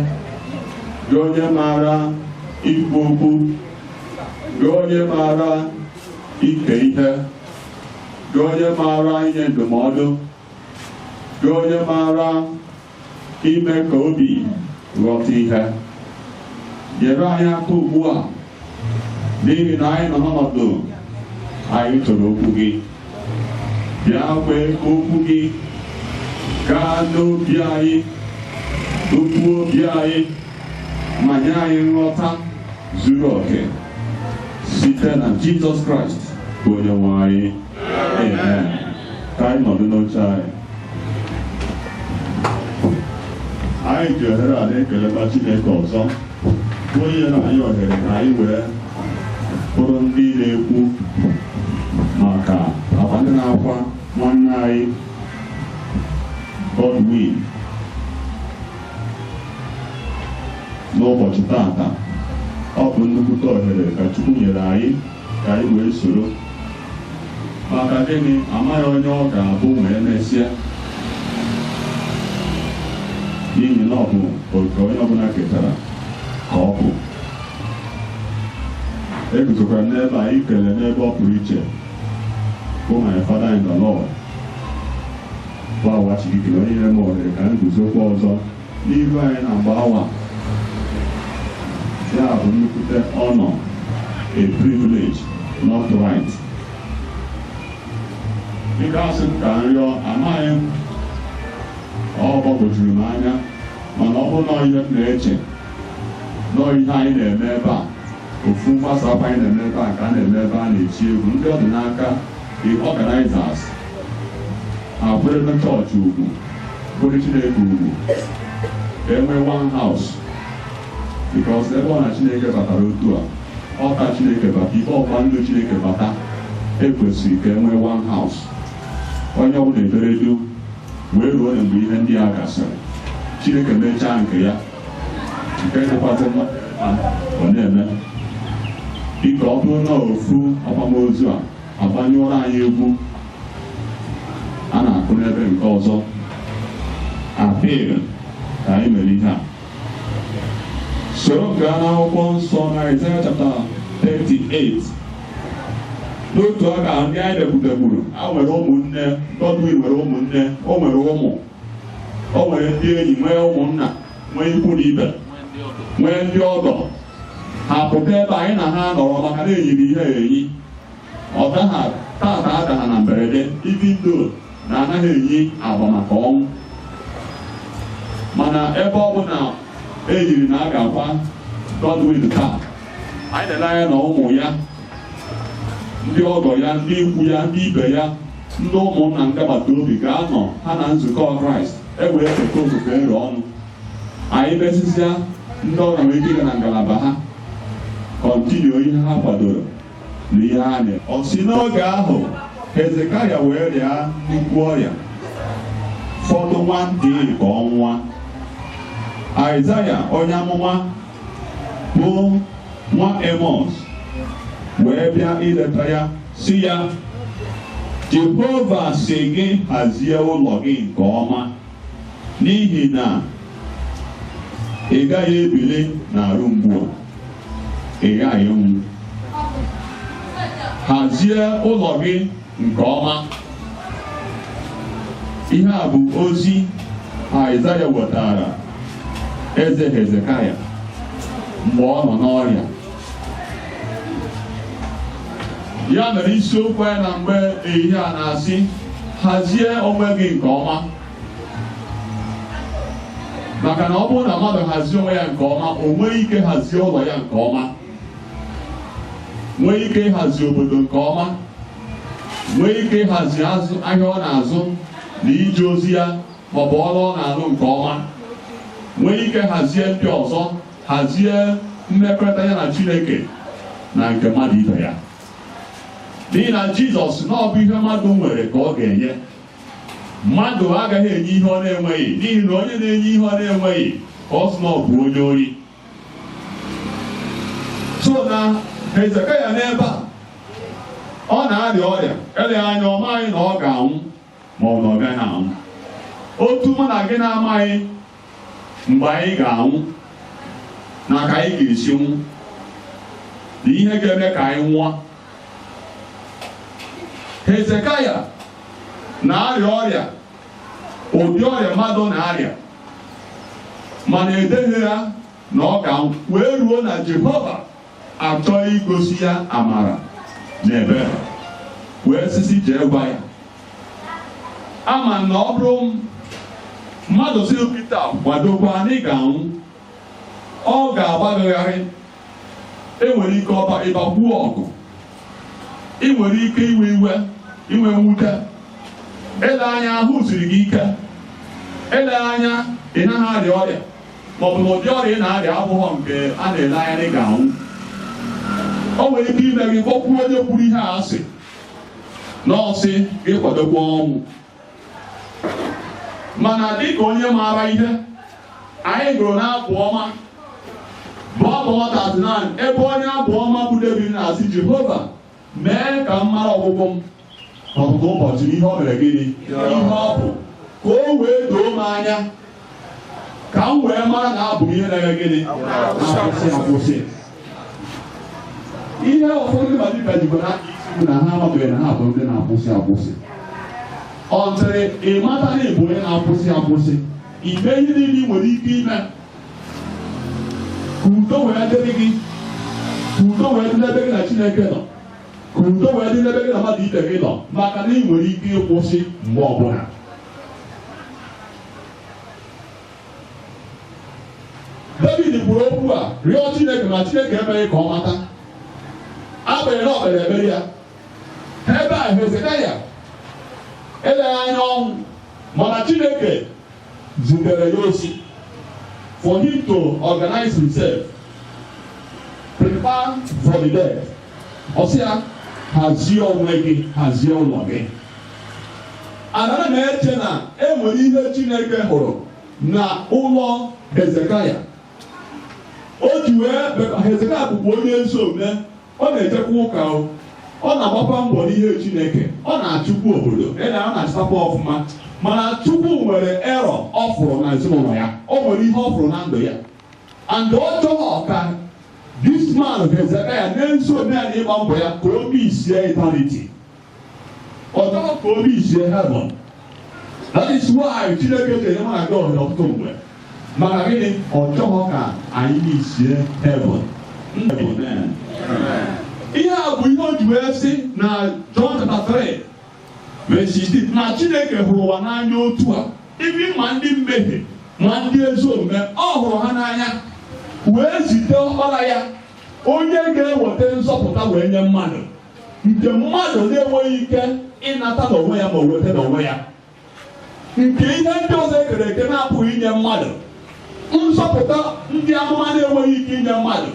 [SPEAKER 1] gị onye maara ikwu okwu, gị onye maara ike ihe, gị onye maara inye ndụmọdụ, gị onye maara ime ka obi ghọta ihe, nyere anyị aka ugbu a, n'ihi na anyị nọ n'ọnọdụ anyị chọrọ okwu gị. Bịa kwee ka okwu gị gaa n'obi anyị, okwu obi anyị, ma nye anyị nghọta zuru oke, site na Jizọs Kraịst bụ onye nwe anyị. Amen. Ka anyị nọdụ n'oche anyị. Anyị ji ohere a na-ekelekwa Chineke ọzọ, bụ onye nyere anyị ohere ka anyị wee bụrụ ndị na-ekwu maka akwa ndị na-akwa nwanne anyị Godwin n'ụbọchị tata. Ọ bụ nnukwute ohere ka Chukwu nyere anyị ka anyị wee soro, maka gịnị? Amaghị onye ọ ga-abụ ma emesịa, n'ihi na ọ bụ oke onye ọbụla ketara ka ọ bụ. Eguzokwara n'ebe anyị kele n'ebe ọ pụrụ iche bụ my father in the Lord, bụ Awachirike, onye nyere m ohere ka m guzokwa ọzọ n'ihu anyị na mgbe awa ya bụ nnukwute ọnọ. a privilege, not right. Dịka asị m ka nrịọ, amaghị m, ọ gbagwojuru m anya, mana ọ bụrụ na ihe m na-eche nọọ ihe anyị na-eme ebe a, ofu mgbasa akwa anyị na-eme ebe a ka a na-eme ebe a na-echi egwu, ndị ọ dị n'aka, the organizers, akwụrịta chọọchị ugwu, bụrụ Chineke ugwu, ka e nwee one house, because ebe ọ na Chineke batara otu a, ọka Chineke bata, ife ọkwa ndụ Chineke bata, ekwesịrị ka e nwee one house. Onye ọbụla ebere du wee ruo na mgbe ihe ndị a gasịrị, Chineke mechaa nke ya, nke dịkwazị mma ọ na-eme. Biko ọ bụrụ na ofu akwamozu a agbanyụrụ anyị egwu a na-akụ n'ebe nke ọzọ, apịl ka anyị mere ihe a. Soro m gaa n'akwụkwọ nsọ na Aịzaya chapter 38. N'otu aka ndị anyị bịakwutekwuru, a nwere ụmụnne, Godwin nwere ụmụnne, o nwere ụmụ, o nwere ndị enyi, nwee ụmụnna, nwee ikwu na ibe, nwee ndị ọgọ. Ha pụta ebe anyị na ha nọrọ maka na enyiri ihe enyi. Ọ daha tata adaha na mberede, even though na anaghị enyi agba maka ọnwụ. Mana ebe ọ bụ na eyiri na a ga-akwa Godwin taa, anyị na-ele anya na ụmụ ya, ndị ọgọ ya, ndị ikwu ya, ndị ibe ya, ndị ụmụnna, ndị agbata obi ga-anọ ha na nzukọ Kraịst e wee kekọ ofufe nro ọnụ. Anyị mesịsịa, ndị ọrụ nwere ike ịga na ngalaba ha continue ihe ha kwadoro na ihe ha na. Ọ si n'oge ahụ Hezekaya wee rịa nnukwu ọrịa, fọdụ nwantị ka ọ nwụọ. Aịzaya onye amụma bụ nwa Emos wee bịa ileta ya, si ya, Jehova si gị hazie ụlọ gị nke ọma, n'ihi na ị gaghị ebili n'arụ mgbu a, ị gaghị nwụ. Hazie ụlọ gị nke ọma. Ihe a bụ ozi Aịzaya wetara eze Hezekaya mgbe ọ nọ n'ọrịa. Ya mere isiokwu anyị na mgbe ehihie a na-asị, hazie onwe gị nke ọma. Maka na ọ bụrụ na mmadụ hazie onwe ya nke ọma, o nwee ike hazie ụlọ ya nke ọma, nwee ike ịhazi obodo nke ọma, nwee ike ịhazi ahịa ọ na-azụ na ije ozi ya maọbụ ọrụ ọ na-alụ nke ọma, nwee ike hazie ndị ọzọ, hazie mmekọrịta ya na Chineke na nke mmadụ ibe ya. N'ihi na Jizọs na ọ bụ ihe mmadụ nwere ka ọ ga-enye. Mmadụ agaghị enye ihe ọ na-enweghị, n'ihi na onye na-enye ihe ọ na-enweghị ka ọ sị na ọ bụ onye ori. So na Hezekaya n'ebe a, ọ na-arịa ọrịa, eleghị anya ọ maghị na ọ ga-anwụ ma ọ na ọ gaghị anwụ. Otu mụ na gị na-amaghị mgbe anyị ga-anwụ na ka anyị ga-esi nwụ na ihe ga-eme ka anyị nwụọ. Hezekaya na-arịa ọrịa, ụdị ọrịa mmadụ na-arịa, mana edeghị ya na ọ ga-anwụ, wee ruo na Jehova achọghị igosi ya amara na ebere, wee sisi jee gwa ya. Ama na ọ bụrụ mmadụ si Pita kwadokwa na ị ga-anwụ, ọ ga-agbagagharị. Enwere ike ịbakwuo ọgụ, ị nwere ike iwe iwe, inwe mwute, ele anya ahụ siri gị ike, ele anya ị naghị arịa ọrịa, maọbụ na ụdị ọrịa ị na-arịa abụghọ nke a na-ele anya na ị ga-anwụ. O nwere ike ime gị kpọkwuo onye kwuru ihe a asị na ọsị gị kwadokwa ọnwụ. Mana dịka onye maara ihe, anyị gụrụ n'abụ ọma bụ abụ ọma 39, ebe onye abụ ọma bụ David na-asị, Jehova mee ka m mara ọgwụgwụ m n'ọtụtụ ụbọchị ihe ọ mere gịnị, ihe ọ bụ, ka o wee doo m anya, ka m wee mara na abụ m ihe na-eme gịnị, na-akwụsị akwụsị. Ihe ụfọdụ ndị mmadụ jikwa n'aka isi bụ na ha amabeghị na ha bụ ndị na-akwụsị akwụsị. Ọ ntịrị ị mata na ị bụ onye na-akwụsị akwụsị, ime ihe niile ị nwere ike ime ka udo wee dịrị gị, Ka udo wee dị n'ebe gị na Chineke nọ, ka udo wee dị n'ebe gị na mmadụ ibe gị nọ, maka na ị nwere ike ịkwụsị mgbe ọbụla. David kwuru okwu a rịọ Chineke, ma Chineke emeghị ka ọ mata. Agbanyeghị na ọ kpere ekpere ya ebe a, Hezekaya eleghị anya ọnwụ, mana Chineke zitere ya ozi for him to organize himself, prepare for the death. Ọ sị ya, hazie onwe gị, hazie ụlọ gị. Anara m eche na e nwere ihe Chineke hụrụ na ụlọ Hezekaya o ji wee. Hezekaya bụkwa onye ezi omume, ọ na-ejekwa ụka, o ọ na-agbakwa mbọ n'ihe Chineke, ọ na-achụkwu obodo ede, ọ na-achịtakwa ọfụma, mana Chukwu nwere error ọ fụrụ na ezinụlọ ya, o nwere ihe ọ fụrụ na ndụ ya, and ọ chọghọ ka this man Hezekaya na-ezi omume ya na ịgba mbọ ya ka o misie eternity. Ọ chọghọ ka o misie heaven. That is why Chineke ji enye mụ na gị ohere ọtụtụ mgbe. Maka gịnị? Ọ chọghọ ka anyị misie heaven. Amen. Ihe a bụ ihe o ji wee sị na John chapter 3 verse 16 na Chineke hụrụ ụwa n'anya otu a, ibi ma ndị mmehie ma ndị ezi omume, ọ hụrụ ha n'anya wee zite ọkpara ya, onye ga-eweta nzọpụta wee nye mmadụ, nke mmadụ na-enweghị ike ịnata n'onwe ya ma o weta n'onwe ya, nke ihe ndị ọzọ ekere eke na-apụghị inye mmadụ nzọpụta, ndị amụma na-enweghị ike inye mmadụ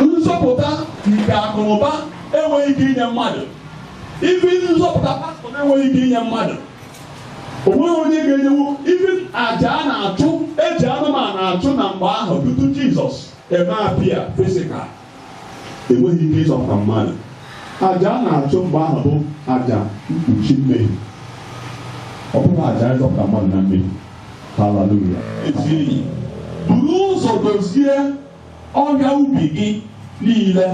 [SPEAKER 1] nzọpụta, nke akụnụba enweghị ike inye mmadụ, ibi nzọpụta pastọ na-enweghị ike inye mmadụ. O nweghị onye ga-enyewu ibi aja a na-achụ, eji anụmanụ achụ na mgbe ahụ tutu Jizọs eme appear physical, enweghị ike ịzọpụta mmadụ. Aja a na-achụ mgbe ahụ bụ aja mkpuchi mmehie, ọ bụghị aja ịzọpụta mmadụ na mmehie. Haleluya! Ezi enyi, buru ụzọ dozie ọhịa ubi gị niile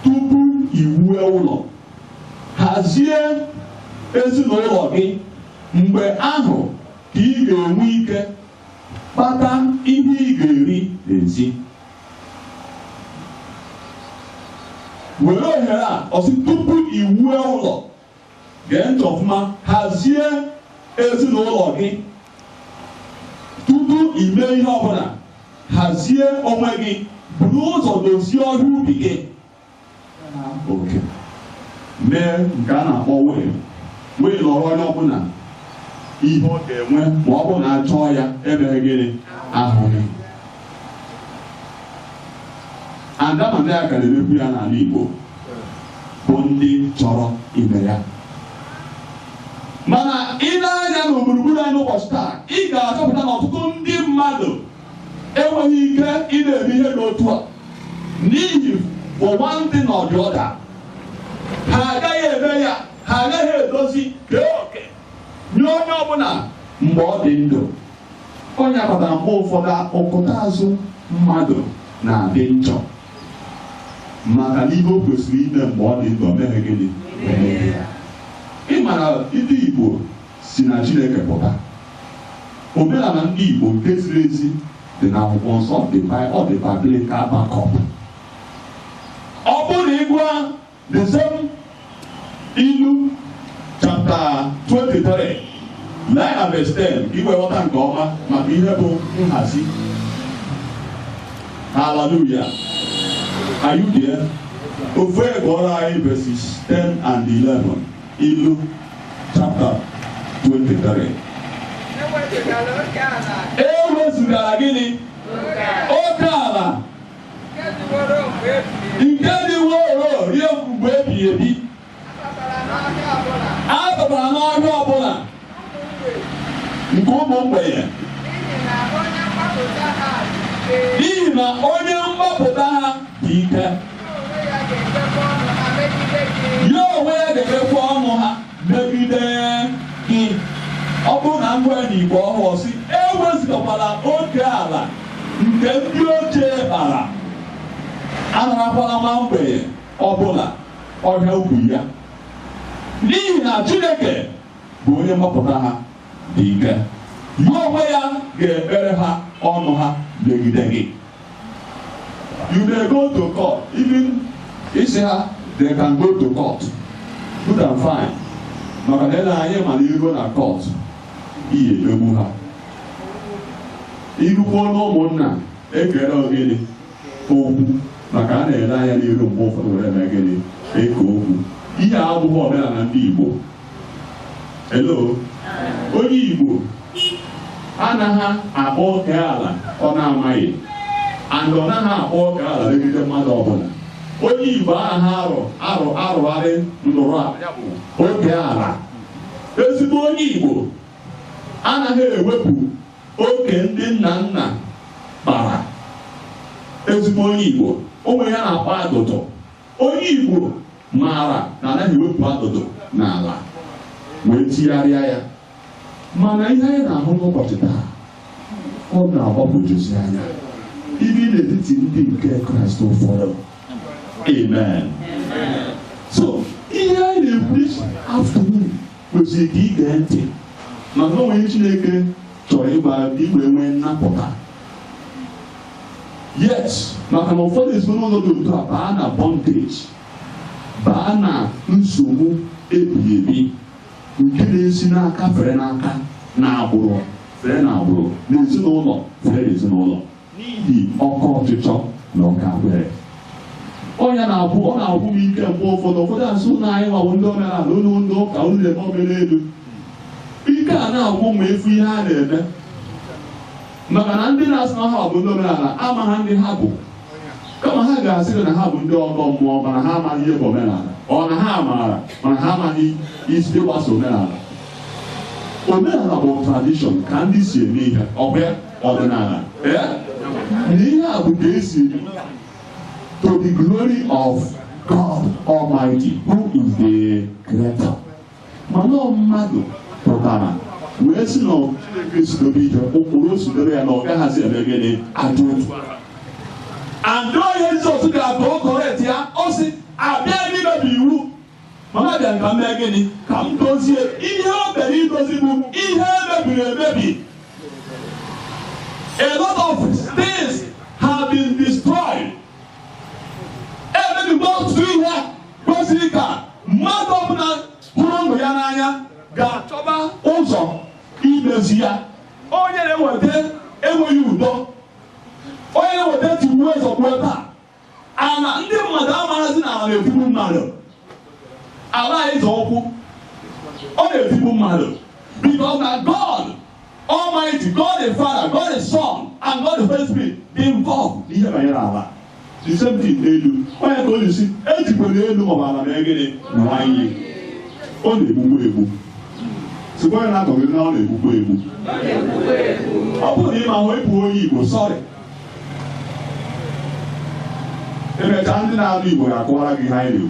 [SPEAKER 1] tupu iwue ụlọ. Hazie ezinụlọ gị, mgbe ahụ ka ị ga-enwe ike kpata ihe ị ga-eri n'ezi. Were ohere a ọsị tupu iwue ụlọ, gee ntị ọfụma, hazie ezinụlọ gị tupu ime ihe ọbụla. Hazie onwe gị, buru ụzọ dozie ọhịa ubi gị oke, mee nke a na-akpọ will. Will ọrụ onye ọbụla ihe ọ ga-enwe ma ọ bụrụ na a chọọ ya, emeghị gịnị? Ahụghị. Adamanda ya ka na-emekwu ya n'ala Igbo bụ ndị chọrọ ime ya, mana ị na-anya na gburugburu anyị n'ụbọchị taa, ị ga-achọpụta na ọtụtụ ndị mmadụ enweghị ike ị na-eme ihe dị otu a n'ihi for one thing or the other, ha agaghị eme ya, ha agaghị edozi kee oke nye onye ọbụla mgbe ọ dị ndụ. Onye kpatara mgbe ụfọdụ ụkụta azụ mmadụ na-adị njọ, maka na ihe o kwesịrị ime mgbe ọ dị ndụ, o meghị gịnị? Meghị ya. Ị mara ndị Igbo si na Chineke pụta. Omenala ndị Igbo nke ziri ezi dị n'akwụkwọ nsọ, ọ dị biblical backup. Ọ bụrụ na ị gụọ the same Ilu chapter 23 line and verse 10, ka ị wee ghọta nke ọma maka ihe bụ nhazi. Hallelujah! Are you there? Ofu gụọrọ anyị verses 10 and 11, Ilu chapter 23. Ewezugara gịnị? Oke ala nke dịworo ruo mgbe ebighị ebi, abatara n'ọhịa ọbụla nke ụmụ mgbei, n'ihi na onye mgbapụta ha dị ike, ya onwe ya ga-emekwa ọnụ ha megide gị. Ọ bụrụ na ngwa na Igbo ọhụụ si, ewezugakwala oke ala nke ndị ochie kpara, anarakwala nwa mgbei ọbụla ọhịa ubi ya, n'ihi na Chineke bụ onye mgbapụta ha dị ike, ya onwe ya ga-ekpere ha ọnụ ha megide gị. You may go to court. Even isi ha, they can go to court. Good and fine. Maka na ele anyị ma na iruo na court, iyi emegbu ha. Irukwuo na ụmụnna ekere ogene okwu maka a na-ele anya n'iru mgbe ụfọdụ were eme gịnị eke okwu. Ihe a abụghị omenala ndị Igbo. Hello? Onye Igbo anaghị akpọ oke ala ọ na-amaghị, and ọ naghị akpọ oke ala megide mmadụ ọbụla. Onye Igbo anaghị arụgharị ndụrụ a oke ala. Ezigbo onye Igbo anaghị ewepụ oke ndị nna nna kpara. Ezigbo onye Igbo onwe ya na-akpọ adụdụ. Onye Igbo maara na anaghị ewepụ adụdụ n'ala wee tigharịa ya. Mana ihe anyị na-ahụ n'ụbọchị taa, ọ na-agbagwojuzi anya ibi n'etiti ndị nke Kraịst ụfọdụ. Amen. So ihe anyị na-ekwu this afternoon kwesịrị ka ị gee ntị maka onwe Chineke chọrọ ịgba igwe nwee nnapụta. Yes, maka na ụfọdụ ezinụlọ dị otu a baa na bondage, baa na nsogbu ebighị ebi nke na-esi n'aka fere n'aka, na agbụrụ fere na agbụrụ, na ezinụlọ fere na ezinụlọ, n'ihi ọkọ ọchịchọ na ọka agbere. Ọnya na-abụ ọ na-agwụ m ike mgbe ụfọdụ asụ na anyị nwawo ndị omenala unu ndị ụka unu na-eme omenelu. Ike a na-agwụ ma efu ihe a na-eme, maka na ndị na-asị na ha bụ ndị omenala amaghị ndị ha bụ. Kama ha ga-asị na ha bụ ndị ọgọ mmụọ, mana ha amaghị ihe bụ omenala. Ọ na ha maara, mana ha amaghị isi ịgbaso omenala. Omenala bụ tradition ka ndị si eme ihe, ọ bụ ọdịnala. Na ihe a bụ ka esi eme to the glory of God Almighty, who is the creator. Mana mmadụ pụtara wee sị na Chineke si dobe ihe ụkpụrụ o si dobe ya na ọ gaghịzi eme gịnị adị otu. And onye Jizọs ga-akọ correct ya, ọ sị abịa n'imebi iwu, mana abịa ka m mee gịnị ka m dozie ihe o bere idozi bụ ihe emebiri emebi. A lot of things have been destroyed. Emebigo ọtụtụ ihe kwesịrị ka mmadụ ọbụla hụrụ ndụ ya n'anya ga-achọba ụzọ imezi ya. Onye na-eweta enweghị udo, onye na-eweta tigbuo ezọgbuo taa, ana ndị mmadụ amaghịzi na ala na-etigbu mmadụ. Ala ịzọ ụkwụ ọ na-etigbu mmadụ, because na God Almighty, God the Father, God the Son, and God the Holy Spirit dị involved n'ihe banyere ala. The same thing n'elu. Onye ka o ji si ejikwere elu maọbụ ala mee gịnị nwa iyi, ọ na-egbukwa egbu. Sikwa ya na-akọgị na ọ na-egbukwa egbu. Ọ bụrụ na ị ma ahụ ịbụ onye Igbo, sọrị, emechaa ndị na-anụ Igbo ga-akọwara gị ihe anyị na-ekwu.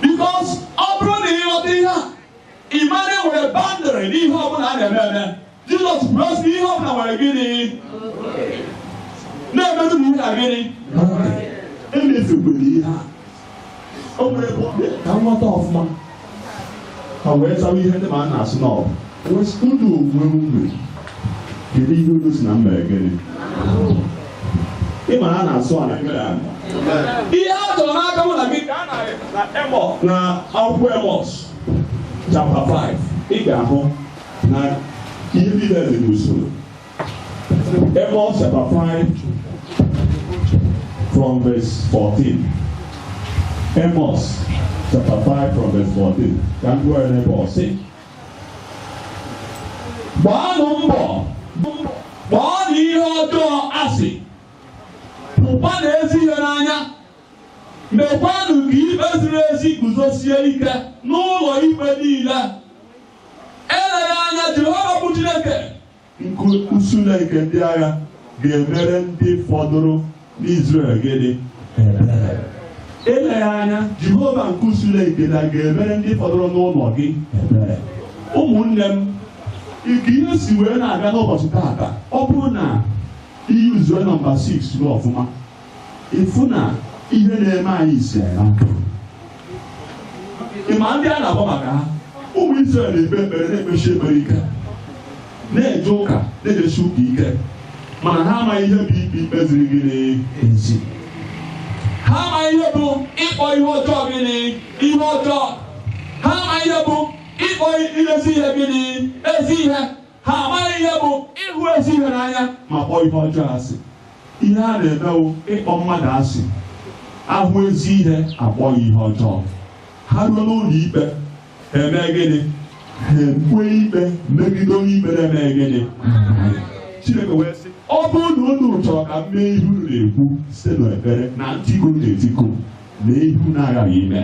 [SPEAKER 1] Because ọ bụrụ na ị ghọta ihe a, ị mara enwere boundary n'ihe ọbụla a na-eme eme. Jizọs kwuru sị ihe ọbụla nwere gịnị na-emetụ na ihe na gịnị emefekwere ihe a. O nwere ka nghọta ọfụma ha wee zawa ihe ndị ma a na-asụ na ọ unu onwe unu kedu ihe unu si na mba gịnị. Ị ma na a na-asụ ala ihe a chọrọ n'aka mụ na gị ka a na akwụkwọ Emos chapter 5 ị ga-ahụ na ihe niile dị n'usoro. Emos chapter 5 from verse 14. Emos chapter 5 from verse 14. Ka m gụọ ya n'ebe ọ sị, gbaanụ mbọ, kpọọ na ihe ọjọọ asị, pụkwa na ezi ihe n'anya, mekwanụ ka ikpe ziri ezi guzosie ike n'ụlọ ikpe niile. Eleghị anya Jehova bụ Chineke nke usuu nke ndị agha ga-emere ndị fọdụrụ n'Izrel gịnị ebere. Eleghị anya Jehova nke usuu nke na ga-emere ndị fọdụrụ n'ụlọ gị ebere. Ụmụnne m, ike ihe si wee na-aga n'ụbọchị taata, ọ bụrụ na iyuzuo nọmba 6 ruo ọfụma, ịfụ na ihe na-eme anyị si anyị n'aka. Ị ma ndị a na-agba maka ha? Ụmụ Izrel na-ekpe ekpere, na-ekpechi ekpere ike, na-eje ụka, na-ejesi ụka ike. Mana ha amaghị ihe bụ ikpe ikpe ziri gịnị ezi.
[SPEAKER 10] Ha amaghị ihe bụ ịkpọ ihe ọjọọ gịnị ihe ọjọọ. Ha amaghị ihe bụ ịkpọ ezi ihe gịnị ezi ihe. Ha amaghị ihe bụ ịhụ ezi ihe n'anya
[SPEAKER 1] ma kpọọ ihe ọjọọ asị. Ihe a na-emewo ịkpọ mmadụ asị, ahụ ezi ihe akpọ ya ihe ọjọọ. Ha ruo n'ụlọ ikpe, eme gịnị? Ha ekwe ikpe megide onye ikpe na-eme gịnị? Chineke wee sị, ọ bụrụ na unu chọrọ ka m mee ihe unu na-ekwu site n'ekpere na ntiku unu na-etiku na ihe unu aghaghị ime,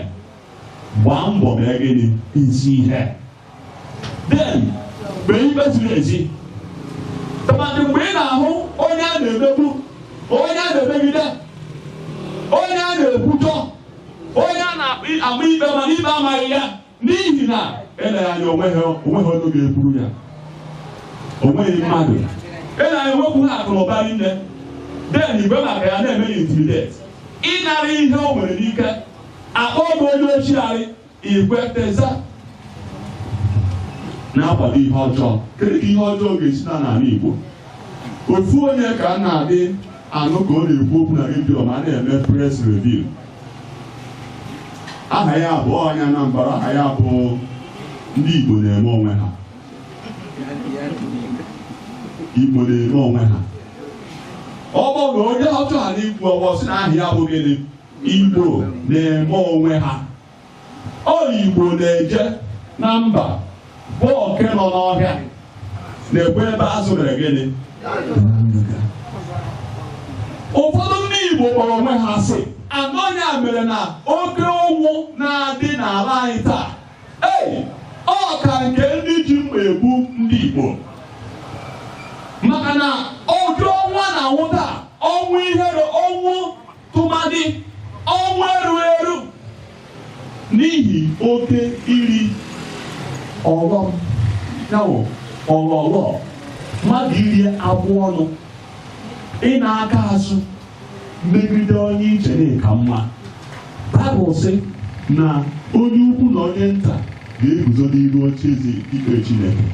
[SPEAKER 1] gbaa mbọ mee gịnị? Ezi ihe.
[SPEAKER 10] Then mgbe ikpe ziri ezi, tụmadị mgbe ị na-ahụ onye a na-emegbu, onye a na-emegide, onye a na-ekwujọ, onye a na-ama ikpe mana ikpe amaghị ya, n'ihi na
[SPEAKER 1] eleghị anya onweghị onye ga-ekwuru ya, onweghị mmadụ.
[SPEAKER 10] Eleghị anya enwekwu ha akụ na ụba rinne. Then igwe maka ya na-eme ya intimidate, ịnara ihe o nwere n'ike, akpọ bụ onye ochigharị igwe teza
[SPEAKER 1] na-akwado ihe ọjọọ. Kedu ka ihe ọjọọ ga-esi na n'ala Igbo? Ofu onye ka a na-adị anụ ka ọ na-ekwu okwu na redio ma a na-eme press review. Aha ya bụ onye Anambra, aha ya bụ ndị Igbo na-eme onwe ha. Igbo na-eme onwe ha.
[SPEAKER 10] Ọ bụ na onye ọchọ ha n'ikwu ọgbọ si na aha ya bụ gịnị? Igbo na-eme onwe ha. Ọ Igbo na-eje na mba bụ oke nọ n'ọhịa na-ekwe ebe azụ mere gịnị? Ụfọdụ ndị Igbo kpọrọ onwe ha asị. Anọnya mere na oke ụnwụ na-adị n'ala anyị taa. Ei, ọ ka nke ndị ji mma egbu ndị Igbo. Maka na oke ọnwa na-anwụ taa, ọnwụ ihere, ọnwụ tụmadị, ọnwụ eru eru
[SPEAKER 1] n'ihi oke iri ọghọm, ya bụ ọghọghọ, mmadụ iri abụọ ọnụ, ị na-aka azụ megide onye iche na mma. Baịbụl sị na onye ukwu na onye nta ga-eguzo n'ihu oche eze ikpe Chineke.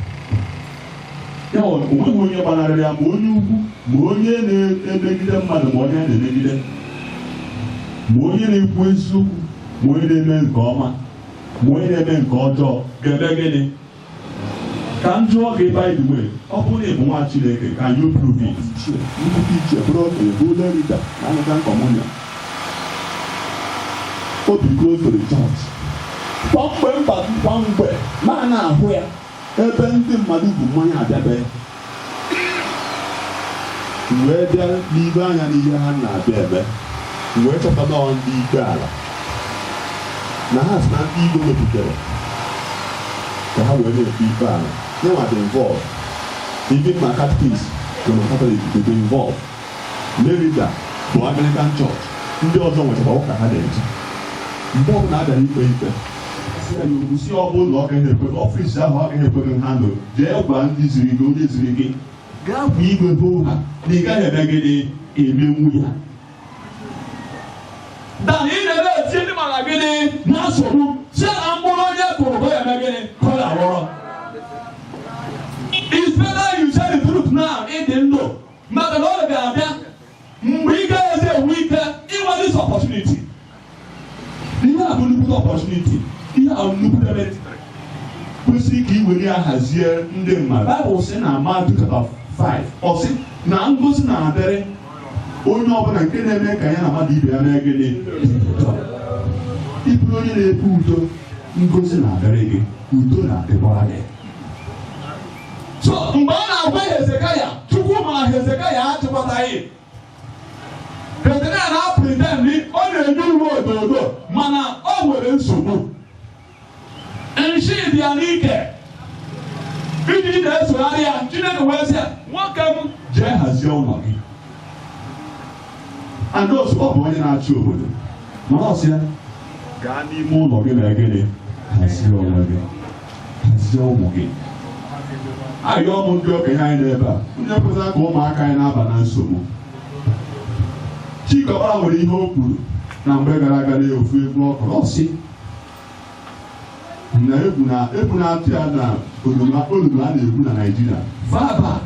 [SPEAKER 1] Ya bụ onweghị onye gbanarịrị ya, ma onye ukwu ma onye na-emegide mmadụ ma onye na-emegide, ma onye na-ekwu eziokwu ma onye na-eme nke ọma ma onye na-eme nke ọjọọ ga-eme gịnị? Ka m jụọ gị, by the way, ọ bụrụ na ị bụ nwa Chineke, can you prove it?
[SPEAKER 11] Nnukwu ichie bụrụ okenye, bụ leader na Anglican Communion, obi close to the church. Kwa mgbe mba, kwa mgbe ma na-ahụ ya ebe ndị mmadụ bụ mmanya abịabe wee bịa n'ibe anya n'ihe ha na-abịa eme, wee chọta nọọ ndị ikpe ala na ha si na ndị Igbo mepụtara ka ha wee na-ekpe ikpe ala. Nyanwa dị involved, even ma catechist na ma Catholic dị involved. Merida bụ Anglican Church, ndị ọzọ nwechakwa ụka ha na-eji. Mgbe ọbụla a bịara ikpe ikpe, sị ya okwu si ọ bụrụ na ọ gaghị ekwe office ahụ, ọ gaghị ekwe gị ha nọ, jee gwa ndị ziri gị, onye ziri gị, gaa gwa igwe bụ ha na ị gaghị eme gịnị emenwu ya.
[SPEAKER 10] Dan ị na-eme eti ndị mara gịnị na nsogbu si na mkpụrụ onye kụrụ ka ọ ya eme gịnị ka ọ ga-aghọrọ. It's better you tell the truth now ịdị ndụ, maka na ọ ga-abịa mgbe ị gaghịzi enwe ike inwe this opportunity.
[SPEAKER 1] Ihe a bụ nnukwu opportunity, ihe a bụ nnukwu ebe kwesịrị ka ị were ya hazie ndị mmadụ. Baịbụl sị na Matthew chapter 5, ọ sị na ngozi na-adịrị onye ọbụla nke na-eme ka ya na mmadụ ibe ya mee gịnị. Ịbụrụ onye na-ebu udo, ngozi na-adịrị gị, udo na-adịkwara gị.
[SPEAKER 10] So mgbe ọ na-agwa Hezekaya, Chukwu ma Hezekaya achịkọtaghị. Hezekaya na-apretend ọ na-enye uwe ododo, mana o nwere nsogbu. Nshi dị ya n'ike iji na-esogharị ya. Chineke wee sị ya, nwoke m,
[SPEAKER 1] jee hazie ụlọ gị. And ọ bụ onye na-achị obodo, mana ọ sị ya gaa n'ime ụlọ gị na gịnị, hazie onwe gị, hazie ụmụ gị. Arịọ m ndị okenye anyị n'ebe a, ndị ekwesịra ka ụmụaka anyị na-aba na nsogbu. Chika Ọkpara nwere ihe o kwuru na mgbe gara aga na ofu egwu ọ kọrọ, ọ sị na egwu na egwu na-atụ ya na olulu a na-egwu na Naịjirịa far back.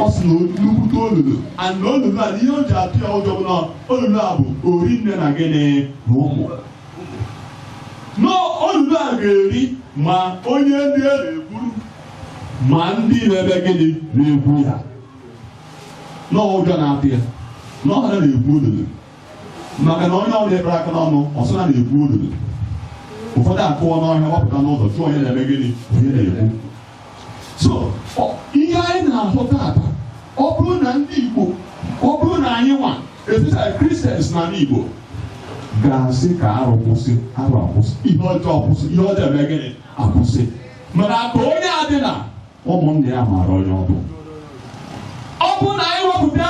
[SPEAKER 10] Ọ sị na nnukwute olulu, and na olulu a, ihe o ji atụ ya ụjọ bụ na olulu a bụ ori nne na gịnị na ụmụ. Na olulu a ga-eri ma onye ndị e na-egburu ma ndị na-eme gịnị na-egwu ya. Na ụjọ na-atụ ya na ọ na-egwu olulu, maka na onye ọbụla ekpere aka n'ọnụ ọsọ na na-egwu olulu. Ụfọdụ akụọ n'ọhịa, gbapụta n'ụzọ, chụọ onye na-eme gịnị, onye na-egwu. So ihe anyị na-ahụ taata, ọ bụrụ na ndị Igbo, ọ bụrụ na anyị nwa, especially Christians na ndị Igbo, ga-asị ka arụ kwụsị, arụ akwụsị, ihe ọjọọ kwụsị, ihe ọjọọ eme gịnị akwụsị. Mana ka onye adị na ụmụnne ya maara onye ọ bụ. Ọ bụrụ na anyị wepụta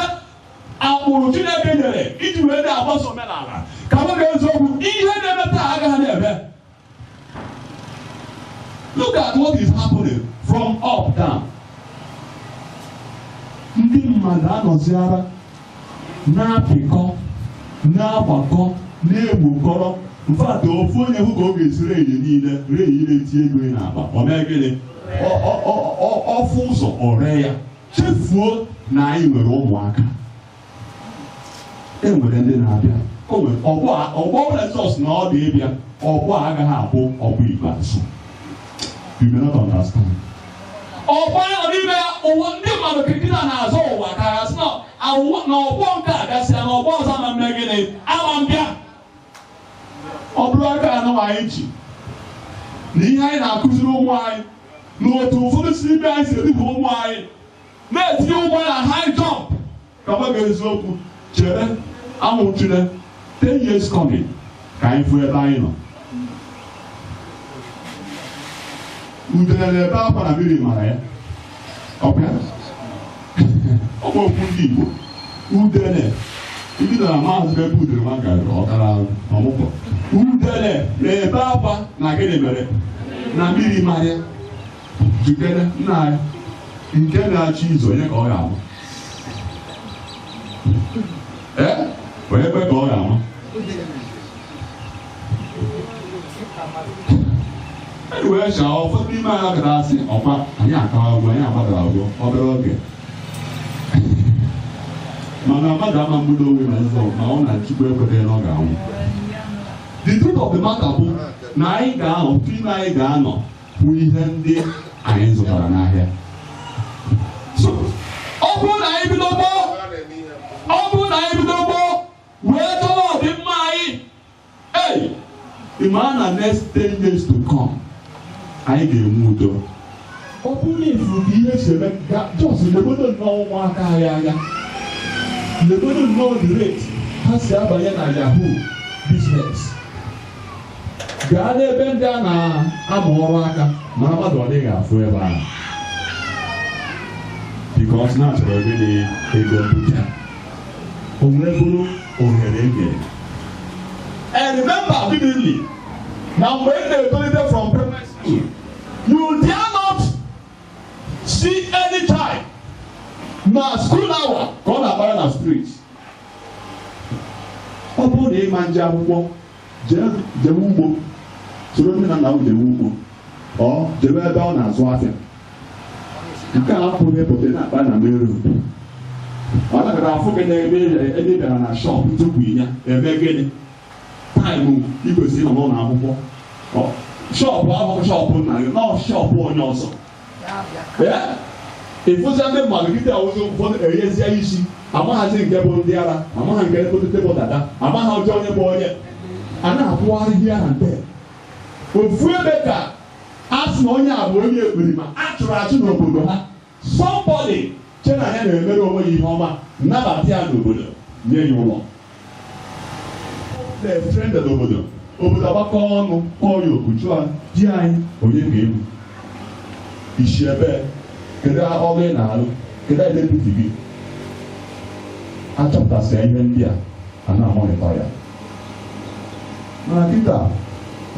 [SPEAKER 10] akpụrụ Chineke nyere iji wee na-agbaso omenala, ka m ga eziokwu, ihe na-eme taa agaghị na-eme. Look at what is happening from up down. Ndị mmadụ anọziara na-apịkọ, na-agbakọ, na-egbukọrọ. Mfat, ofu onye hụ ka ọ ga-esi ree ihe niile, ree ihe na-eti ego ya n'akpa, ọ mee gịnị? Ọfụ ụzọ ọ ree ya, chefuo na anyị nwere ụmụaka, e nwere ndị na-abịa. O nwere ọgbọ ọgbọ ọbụla Jizọs na ọ dị ịbịa. Ọgbọ a agaghị abụ ọgbọ ikpeazụ. You may not understand. Ọgbọ ahụ n'ime ụwa, ndị mmadụ kirikiri na-azọ ụwa ka ha sị na ọgbọ nke a gasịa, na ọgbọ ọzọ ama mme gịnị, ama mbịa. Ọ bụrụ aka anụ anyị ji na ihe anyị na-akụziri ụmụ anyị, na otu ụfọdụ si ibe anyị si eduhie ụmụ anyị, na-etinye ụmụ anyị na high jump, ka ọ ga eziokwu chere anwụchire 10 years coming, ka anyị fụ ebe anyị nọ. Udele na-ebe akwa na mmiri mara ya. Ọbịa ọ bụ okwu ndị Igbo. Udele ibido na maazị ebe udele nwa gara ọ gara ọmụgwọ. Udele na-ebe akwa na gịnị mere na mmiri mara ya. Jikere nna anyị nke na-achị izu, onye ka ọ ga-amụ? Ee, onye kwe ka ọ ga-ama? Wee chaa ụfọdụ n'ime anyị akara asị ọkwa anyị akawa ụgwọ, anyị agbadara ụgwọ obere oge, mana mmadụ ama mgbudo onwe na nzọ ma ọ na Chukwu ekweteghị na ọ ga-anwụ. The truth of the matter bụ na anyị ga-anọ n'ime, anyị ga-anọ hụ ihe ndị anyị zụtara n'ahịa. So ọ bụrụ na anyị bido gboo, ọ bụrụ na anyị bido gboo wee chọwa ọdịmma anyị, ei, ịma na next 10 years to come, anyị ga-enwe udo. Ọ bụrụ na ifuru ka ihe si eme, just legodo nnọọ ụmụaka anyị anya, legodo nnọọ the rate ha si abanye na yahoo business. Gaa n'ebe ndị a na-amụ ọrụ aka, mara mmadụ ọ dịghị afụ ebe ahụ, because na achọrọ gịnị? Ego mbute. O wee bụrụ ohere e nyere. And remember vividly na mgbe ị na-etolite from primary school, you dare not see any child na school hour ka ọ na-akpara na street. Ọ bụrụ na ịma nje akwụkwọ, jee jebe ugbo, soro nne na nna m jebe ugbo, ọ jebe ebe ọ na-azụ afịa. Nke a apụghị ịpụta na-akpa na main road. Ọ nagara afụ gị n'ebe ebe ị bịara na shop tupu ya eme gịnị, time ị kwesịrị ịnọ n'ụlọ akwụkwọ. Shop ahụ, shop nna gị nọ, shop onye ọzọ. Ịfụzi ndị mmadụ kịta awụzi ụfọdụ eghezie isi, amaghazi nke bụ ndị ara, amagha nke bụ ndị bụ dada, amagha ọjọọ onye bụ onye a na-akwụgharị ihe na nde ofu ebe, ka a sị na onye a bụ onye ekperima a chụrụ achụ n'obodo ha. Somebody che na ya na-emere onwe ya ihe ọma, nnabata ya n'obodo, nye ya ụlọ na-efrende n'obodo. Obodo agbakọ ọnụ, kpọọ ya oku, jụọ di anyị, onye ka egwu isi ebe, kedu ọrụ ị na-arụ, kedu identity gị? Achọpụtasịa ihe ndị a, a na-amonitor ya. Mana kịta,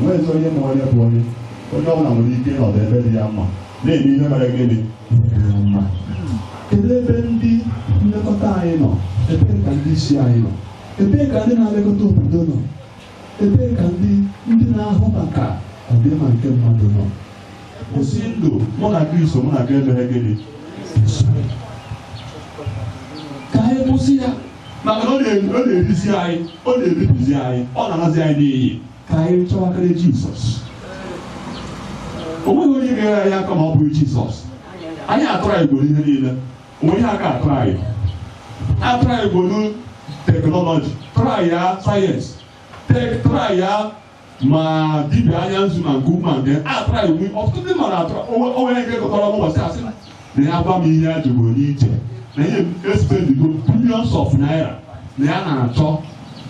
[SPEAKER 10] nwezi onye ma onye bụ onye. Onye ọbụla nwere ike ịnọdụ ebe dị ya mma na-eme ihe mere gịnị ya mma. Kedu ebe ndị nlekọta anyị nọ? Ebee ka ndị isi anyị nọ? Ebee ka ndị na-elekọta obodo nọ? Ebee ka ndị na-ahụ maka ọdịmma nke mmadụ nọ? Kwụsị ndụ mụ na gị so, mụ na gị emeghe gịnị. Anyị kwụsị ya, maka na ọ na-erizi anyị, ọ na-ebibizi anyị, ọ na-anazi anyị n'iyi. Ka anyị chọwakarị Jizọs. O nweghị onye ga-enyere anyị aka ma ọ bụghị Jizọs. Anyị atụrụ anyị gworo ihe niile. Onwe ihe aka atụrụ anyị. Atụrụ anyị gworo technology, try ya sayensị, try ya ma dibịa anya nzu ma nke ukwu ma nke atụrụ anyị nwe. Ọtụtụ ndị mmadụ atụrụ onwe nke gụtọrọ n'ụbọchị asị na ya gwa m ihe ya jụrụ n'iche na ihe espendigo billions of naira na ya na-achọ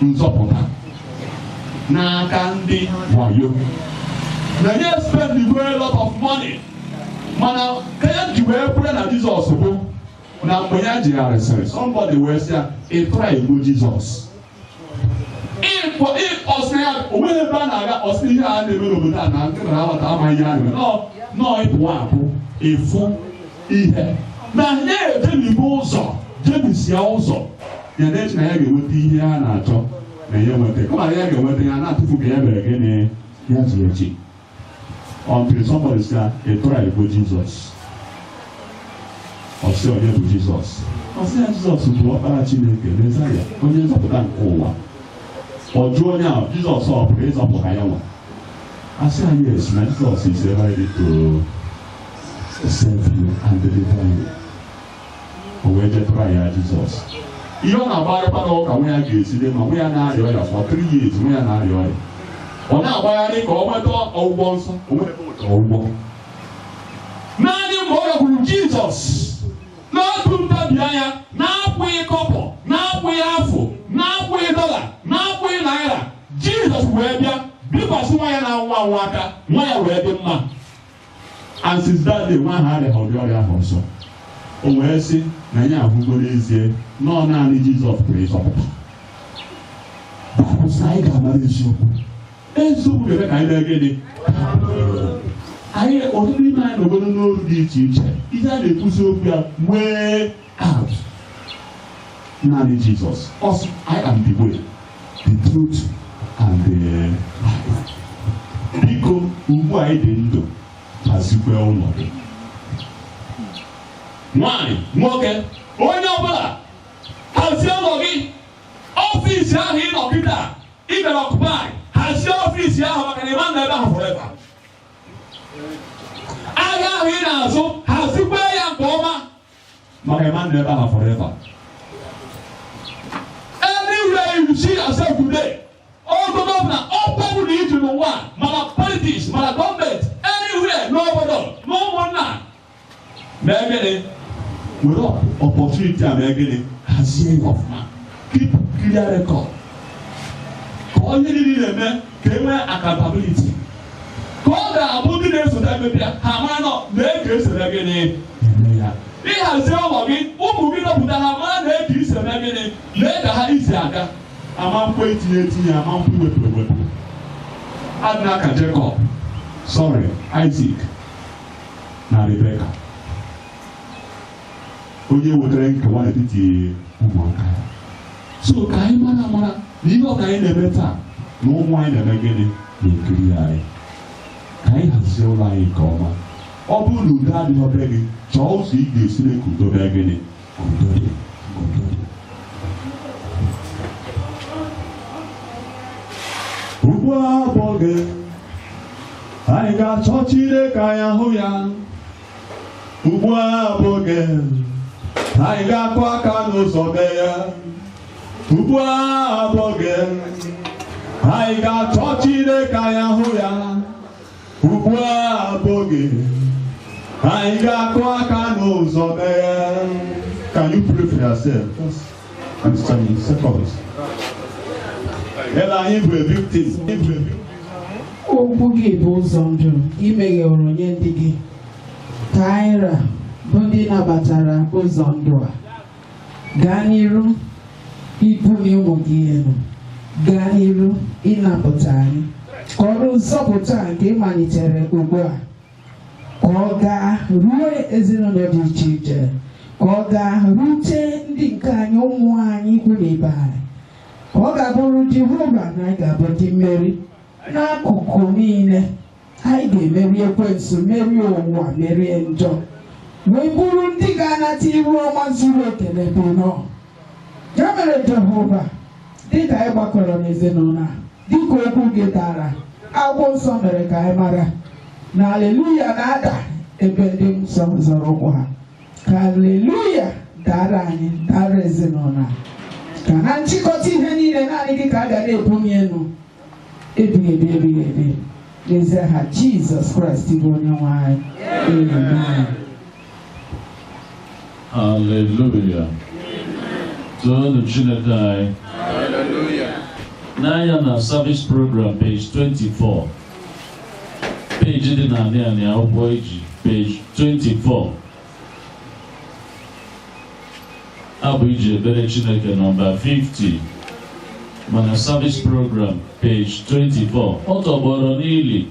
[SPEAKER 10] nzọpụta n'aka ndị wayo, na ya espendigo a lot of money. Mana ka ya ji wee kwere na Jizọs bụ na mgbe ya jigharịsịrị, somebody wee sị ya, ị try igbo Jizọs ọsị ya onweghị ebe a na-aga. Ọsị ihe a na-eme n'obodo a na ndị mara aghọta amaghị ihe a na-eme nọọ ịpụ apụ ịfụ ihe na ya ejemigo ụzọ, jebisia ụzọ ya na-eche na ya ga-enweta ihe a na-achọ na ya enweta, kama ya ga-enweta ya na-atụfu ka ya mere gịnị ya ji echi, until somebody say, ị try igbo Jizọs. Ọsị onye bụ Jizọs? Ọsị ya Jizọs bụ ọkpara Chineke, Mesaya, onye nzọpụta nke ụwa. Ọ jụọ onye ahụ, Jizọs ọ pụrụ ịzọpụta ya nwa? Asị ya yes, na Jizọs is ever ready to save you and deliver you. O wee jetụra ya Jizọs. Ihe ọ na-agbagharịkwa n'ụka, nwa ya ga-esi dị ma nwa ya na-arịa ọrịa for 3 years. Nwa ya na-arịa ọrịa, ọ na-agbagharị ka ọ nweta ọgwụgwọ nsọ. O nwere ọgwụgwọ naanị mgbe ọ gakwuru Jizọs n'otu ntabi anya, na-akwụghị kọpọ, na-akwụghị afọ, na-akwụghị dọla, na-akwụghị naira. Jizọs wee bịa bikwasị nwa ya na nwa nwa aka, nwa ya wee dị mma. And since that day, nwa ahụ arịaghị ụdị ọrịa ahụ ọzọ. O wee sị na ya ahụgo n'ezie nọọ naanị Jizọs pụrụ ịzọpụta. Baịbụl sị anyị ga-amara eziokwu, eziokwu ga-eme ka anyị mee gịnị? Anyị ọtụtụ n'ime anyị n'obodo n'oru dị iche iche, ihe a na-ekwuzi okwu ya way out, naanị Jizọs. Ọ sị, "I am the way, the truth and the life." Biko, ugbu a anyị dị ndụ, hazikwa ụlọ gị. Nwanyị, nwoke, onye ọbụla, hazie ụlọ gị. Office ahụ ị nọ kịta, ị bịara occupy, hazie office ahụ, maka na ịma nọ ebe ahụ forever. Ahịa ahụ ị na-azụ, hazikwa ya nke ọma, maka ịma nọ ebe ahụ forever. Anywhere you see yourself today, ogo governor, ọkwa ọbụla iji n'ụwa, mana politics, mana gọọmenti, anywhere n'obodo na ụmụnna, mee gịnị? Were opportunity a mee gịnị? Hazie ya ọfụma. Keep clear record, ka onye niile na-eme ka e nwee accountability, ka ọ ga-abụ ndị na-esote emebi ya, ha mara nọ mee ka esi eme gịnị, eme ya. Ịhazie ụlọ gị, ụmụ gị nọpụta, ha mara na eke isi eme gịnị, lee ka ha isi aga. Ama nkwe itinye etinye, ama nkwe iwepụ ewepụ. Adịna ka Jacob, sorry, Isaac na Rebeka, onye wetara nkewa n'etiti ụmụaka ya. So ka anyị mara amara na ihe ọka anyị na-eme taa na ụmụ anyị na-eme gịnị, na-ekiri anyị. Ka anyị hazie ụlọ anyị nke ọma. Ọ bụrụ na udo adịghị be gị, chọọ ụzọ ị ga-esi mee ka udo bịa. Gịnị? Ka udo dị, ka udo dị.
[SPEAKER 1] Ugbu a bụ oge anyị ga-achọ Chineke, anyị ahụ ya. Ugbu a bụ oge anyị ga-akụ aka n'ụzọ mee ya. Ugbu a bụ oge anyị ga-achọ Chineke, anyị ahụ ya. Ugbu a bụ oge anyị ga-akụ aka n'ụzọ mee ya. Can you pray for yourself? Just in some seconds. Ele anyị bụ a victim. Anyị bụ a victim.
[SPEAKER 12] Okwu gị bụ ụzọ ndụ nke i megheworo nye ndị gị. Ka anyị ra bụ ndị nabatara ụzọ ndụ a gaa n'iru ibuli ụmụ gị elu, gaa n'iru ịnapụta anyị, ka ọrụ nzọpụta nke ị malitere ugbu a, ka ọ gaa ruo ezinụlọ dị iche iche, ka ọ gaa rute ndị nke anyị, ụmụ anyị, ikwu na ibe anyị, ka ọ ga-abụrụ Jehova na anyị ga-abụ ndị mmeri n'akụkụ niile. Anyị ga-emeri ekwensu, merie ụwa, merie njọ, wee bụrụ ndị ga-anata iru ọma zuru oke n'ebe ị nọ. Ya mere Jehova, dịka anyị gbakọrọ n'ezinụlọ a, dịka okwu gị dara, akwụkwọ nsọ mere ka anyị mara na aleluya na-ada ebe ndị nsọ zọrọ ụkwụ ha. Ka aleluya dara anyị, dara ezinụlọ a. Ka na nchịkọta ihe niile naanị gị ka a ga na-ebunye elu ebighị ebi ebighị ebi. N'ezi aha Jizọs Kraịst bụ onye nwe anyị. Amen.
[SPEAKER 8] Hallelujah. Toonu Chineke anyị. N'anya na service program page 24. Page dị na anị anị akwụkwọ iji page 24. Abụ iji ekpere Chineke nọmba 50. Mana service program page 24. Ọ tọgbọrọ n'ili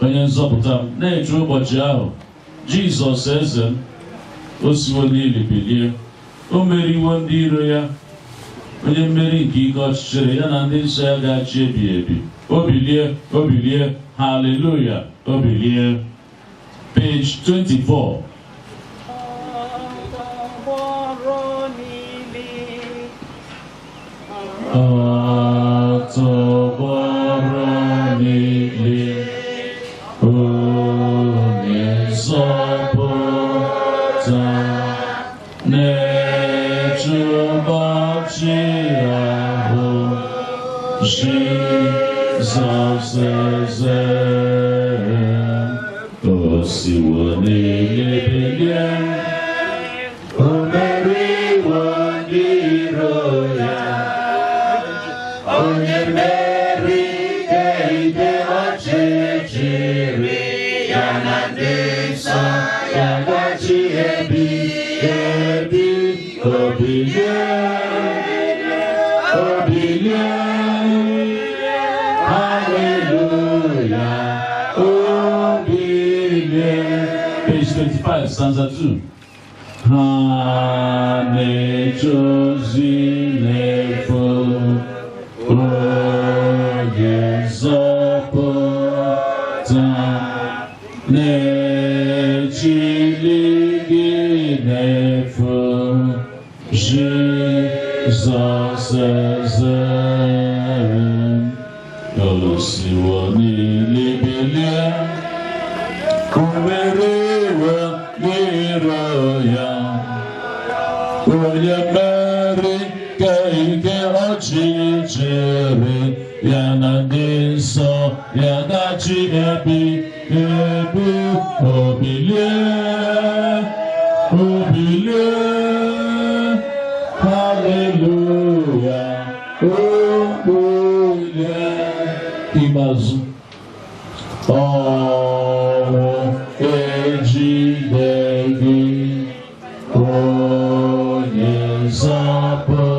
[SPEAKER 8] onye nzọpụta m na-eche ụbọchị ahụ. Jizọs eze m, o siwo n'ili bilie. O meriwo ndị iro ya. Onye mmeri nke ike ọchịchịrị ya na ndị nsọ ya ga-achị ebighị ebi. O bilie, o bilie, haleluya, o bilie. Page 24. Atọgbọrọ n'ili onye nzọpụta na-eche ụbọchị ahụ, Jizọs eze m, o siwo n'ili bilie, o meriwo ndị iro ya. Onye mmeri ga-ide ọchịchịrị ya na ndị nsọ ya gachi ebi ebi. O bilie, o bilie, haleluya, o bilie. Page 25, stanza 2. Ha na-eje ozi n'efu onye nzọpụta na-echili gị n'efu, Jizọs eze m, o siwo n'ili bilie, o meriwo n'iro ya. Onye mmeri ka ike ọchịchịrị ya na ndị nsọ ya gachi ebi ebi. O bilie, o bilie, haleluya, o bilie. Ikpeazụ, ọnwụ ejideghị onye nzọpụta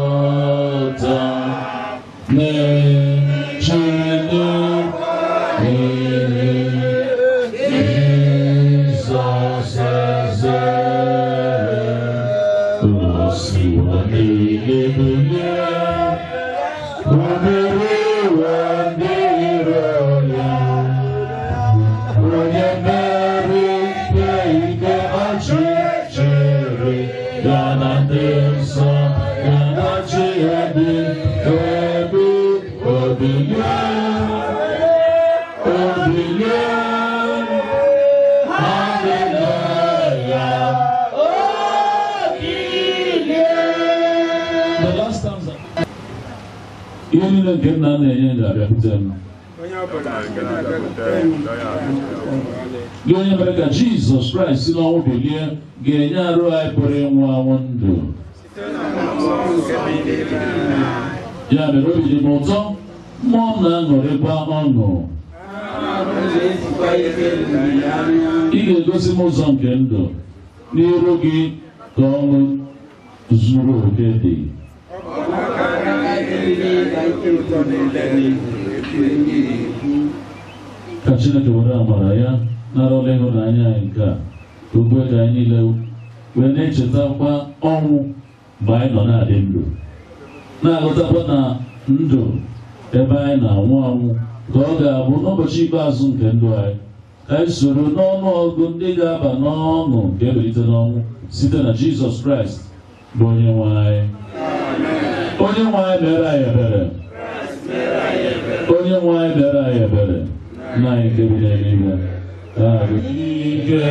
[SPEAKER 8] na-echelu Jizọs eze o siwo n'ili bilie, o meriwo ndị iro ya. Onye mmeri ga-ike ọchịchịrị ya na ndị nsọ ya na-achị ebi ebi. O bilie, o bilie, haleluya, o bilie. The last stanza. Ihe niile nke nna na-enye ga-abịakwute m. Gị onye mere ka Jizọs Kraịst si n'ọnwụ bilie ga-enye arụ anyị pụrụ ịnwụ anwụ ndụ. Ya mere obi dị m ụtọ, mmụọ m na-aṅụrịkwa ọṅụ. Ị ga-egosi m ụzọ nke ndụ, n'iru gị ka ọṅụ zuru oke dị. Ka Chineke were amara ya nara ọla ịhụnanya anyị nke a, ka o kwe ka anyị niile wee na-echetakwa ọnwụ mgbe anyị nọ na-adị ndụ, na-aghọtakwa na ndụ ebe anyị na-anwụ anwụ ka ọ ga-abụ n'ụbọchị ikpeazụ nke ndụ anyị, ka anyị soro n'ọnụ ọgụ ndị ga-aba n'ọṅụ nke ebilite n'ọnwụ site na Jizọs Kraịst bụ onye nwe anyị. Onye nwe anyị mere anyị ebere. Onye nwe anyị mere anyị ebere. Nna anyị nke bi n'eluigwe. Ike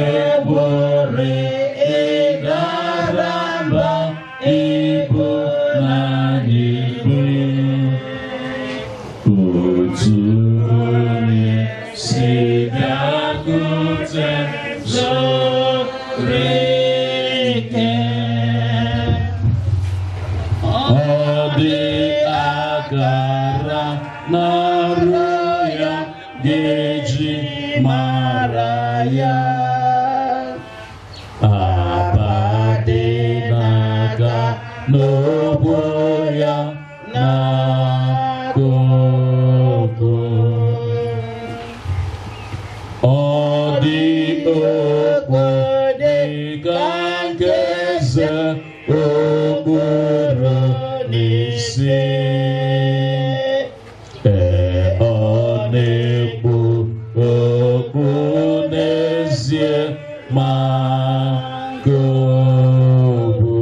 [SPEAKER 8] gwụrụ ịdara mba ịbụ naanị igwe. Otu onye si bịakwute zuru ike. Ọ dị akara n'arụ ya ga-eji mara ya. Apa dị n'aka n'ụkwụ ya n'akụkụ. Ọ dị okpu dị ka nke eze okpuru n'isi. Ee, ọ na-ekpu okpu n'ezie ma gọbụ.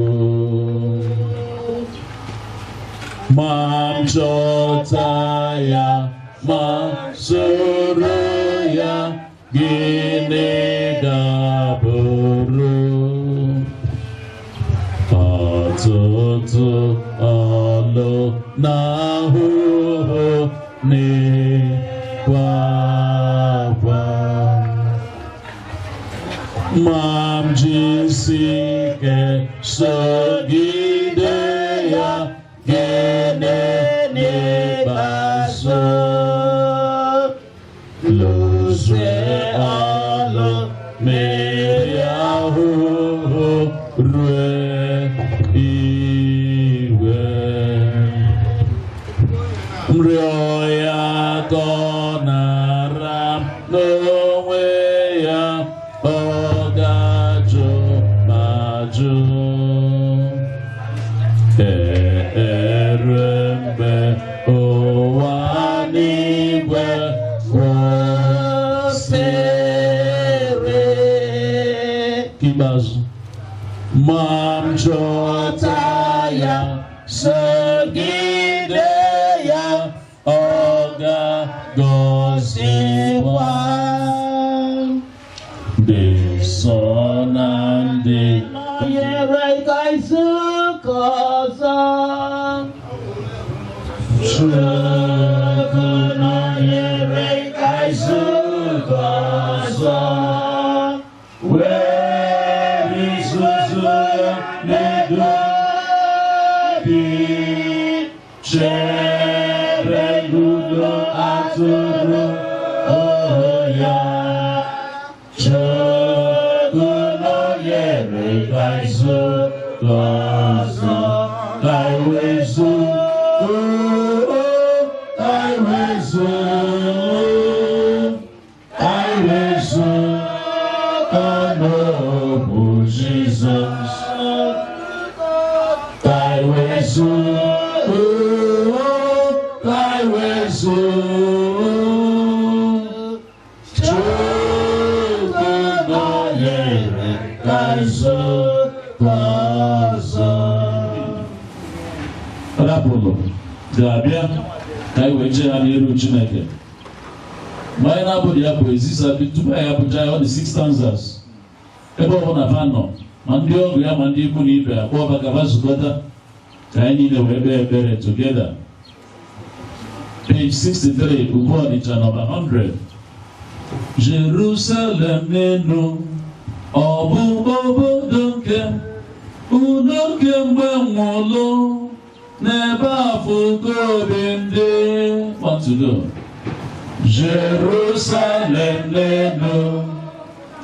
[SPEAKER 8] Ma m chọta ya ma soro ya, gịnị ga-abụrụ? Ọtụtụ ọlụ na ahụhụ n'ịkwa akwa. Ma m jisi ike sogide ya, gịnị n'ikpeazụ? Lụzie ọlụ mmeri ahụhụ rue igwe. Nrịọ ya ka ọ nara n'onwe ya, ọ ga-ajụ ma jụ. Ee, rue mgbe ụwa n'igwe kwụsịrị. Ikpeazụ, ma m chọta ya, sogide ya, ọ ga-agọzikwa ndị nsọ na ndị
[SPEAKER 7] Nyere ka izuụka ọzọ.
[SPEAKER 8] Chukwu nọnyere ka izuụka ọzọ. Were izuzu ya na-edu gị, chere n'udo atụrụ ya. Chukwu nọnyere ka izuụka ọzọ. Ka iwezu, ka iwezu, ka iwezu, ka n'okwu Jizọs. Ka iwezu, ka iwezu, Chukwu nọnyere ka izuụka ọzọ. Rapụlụ ga-abịa ka anyị wee jee ha n'iru Chineke. Mgbe anyị na-abụghị ya bụ ezisa tupu anyị abụja ya, ọ dị six stanzas. Ebe ọbụla fa nọ, ma ndị ọgụ ya ma ndị ikwu na ibe akpọ ka fa zukọta ka anyị niile wee kpee ekpere together. Page 63, Ugbu Ọnịcha, number 100. Jerusalem n'elu, ọ bụ obodo nke udo kemgbe nwụlụ n'ebe afọ obi ndị. Want to go. Jerusalem n'elu,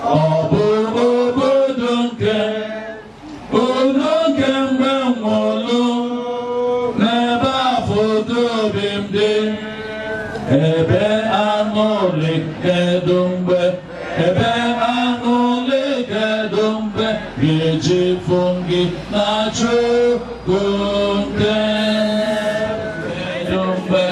[SPEAKER 8] ọ bụ obodo nke udo kemgbe nwụlụ n'ebe afọ obi ndị, ebe aṅụrị kedu mgbe, ebe aṅụrị kedu mgbe ga-eji fụ gị na Chukwu nke kedu mgbe,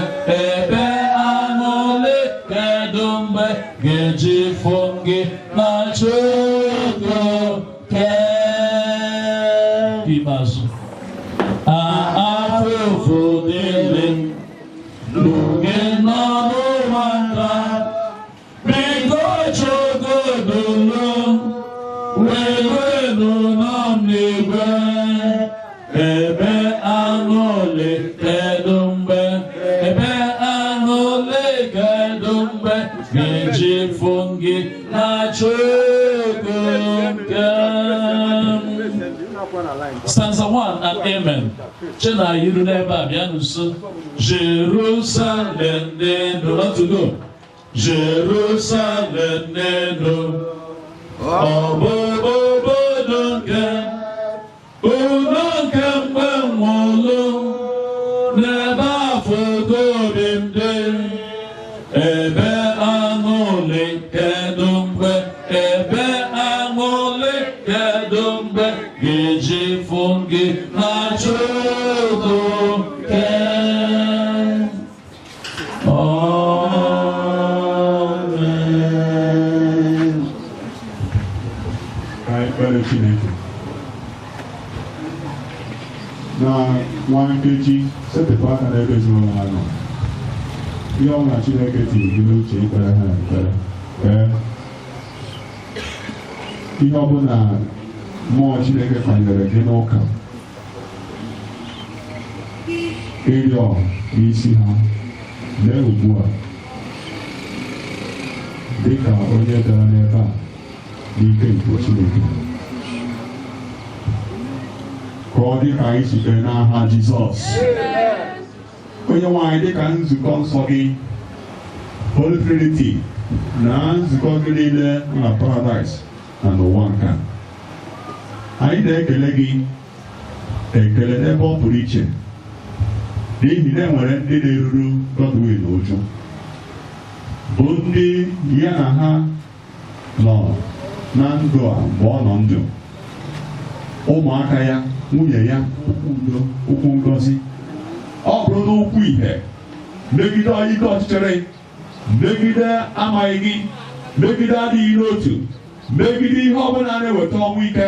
[SPEAKER 8] ebe aṅụrị kedu mgbe ga-eji fụ gị na Chukwu nke. Ikpeazụ, afụfụ. dịrị n'oge nọ n'ụwa nta, biko chogodolo welu nọ n'igwe ebe aṅụlị kedu mgbe ebe aṅụlị kedu mgbe ga-eji fụ gị na Chukwu nke m. Stanza 1 and Amen. Chena yiru n'ebe a bịa nso. Jerusalem n'elu. Not to go. Jerusalem n'elu. Ọ bụ obodo nke udo nke mgbe nwụlụ n'ebe afọ obi m dị ebe aṅụlị kedu mgbe ebe aṅụlị kedu mgbe ga-eji fụ gị na Chukwu nke. Amen.
[SPEAKER 1] Ka anyị kpere Chineke. Na nwa nkeji, setịpụ aka n'ebe ezinụlọ ha nọ. Ihe ọ bụla Chineke tiri gị n'uche ikpere ha na ekpere. Ee. Ihe ọbụla mmụọ Chineke kwanyere gị n'ụka ịrịọ n'isi ha, mee ugbu a dịka onye bịara n'ebe a n'ike nke Chineke. Ka ọ dị ka anyị sitere n'aha Jizọs. Onye nwe anyị, dịka nzukọ nsọ gị, Holy Trinity, na nzukọ gị niile nọ na Paradaịs na n'ụwa nke a, anyị na-ekele gị ekele n'ebe ọ pụrụ iche n'ihi na enwere ndị na-eruru Godwin ụjụ, bụ ndị ya na ha nọ na ndụ a mgbe ọ nọ ndụ, ụmụaka ya, nwunye ya, okwu udo, okwu ngọzi, ọ bụrụ n'okwu ìhè megide ike ọchịchịrị, megide amaghị gị, megide adịghị n'otu, megide ihe ọbụla na-eweta ọnwụ ike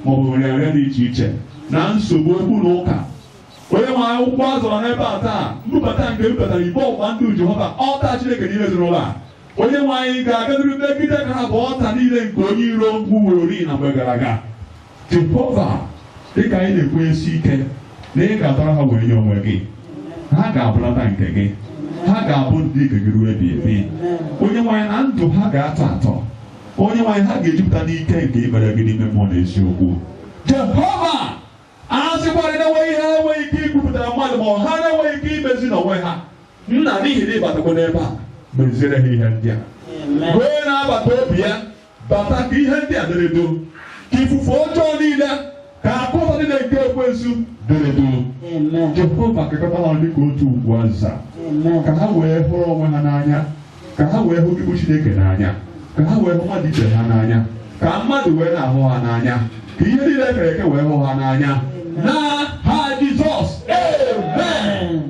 [SPEAKER 1] maọbụ nrịanrịa dị iche iche na nsogbu okwu na ụka. Onye nwe anyị, ụkwụ a zọrọ n'ebe a taa, mbubata nke bubatara igbe ọgbụgba ndụ Jehova, ọta Chineke n'ime ezinụlọ a, onye nwe anyị ga-agaduru megide ka ha bụ ọta niile nke onye iro gwuworori na mgbe gara aga. Jehova, dịka anyị na-ekwenyesi ike na ị ga-atọrọ ha wee nye onwe gị, ha ga-abụlata nke gị, ha ga-abụ ndị nke gị ruo ebi ebi. Onye nwe anyị, na ndụ ha ga-atọ atọ. Onye nwe anyị, ha ga-ejupụta n'ike nke imere gị n'ime mmụọ na eziokwu. Jehova, a sịkwara na enweghị ihe ha enweghị ike ikwupụtara mmadụ ma ọ ha na-enweghị ike imezi n'onwe ha, nna, n'ihi na ịbatakwa n'ebe a, meziere ha ihe ndị a. Onye na-abata obi ya bata ka ihe ndị a dịrị doo, ka ifufe ọjọọ niile, ka akụ ụtọ niile nke ekwensu dịrị doo. Jehova, kekọta ha dịka otu ugwu aza, ka ha wee hụrụ onwe ha n'anya, ka ha wee hụ gị bụ Chineke n'anya, ka ha wee hụ mmadụ ibe ha n'anya, ka mmadụ wee na-ahụ ha n'anya, ka ihe niile e kere eke wee hụ ha n'anya. N'aha Jizọs, amen.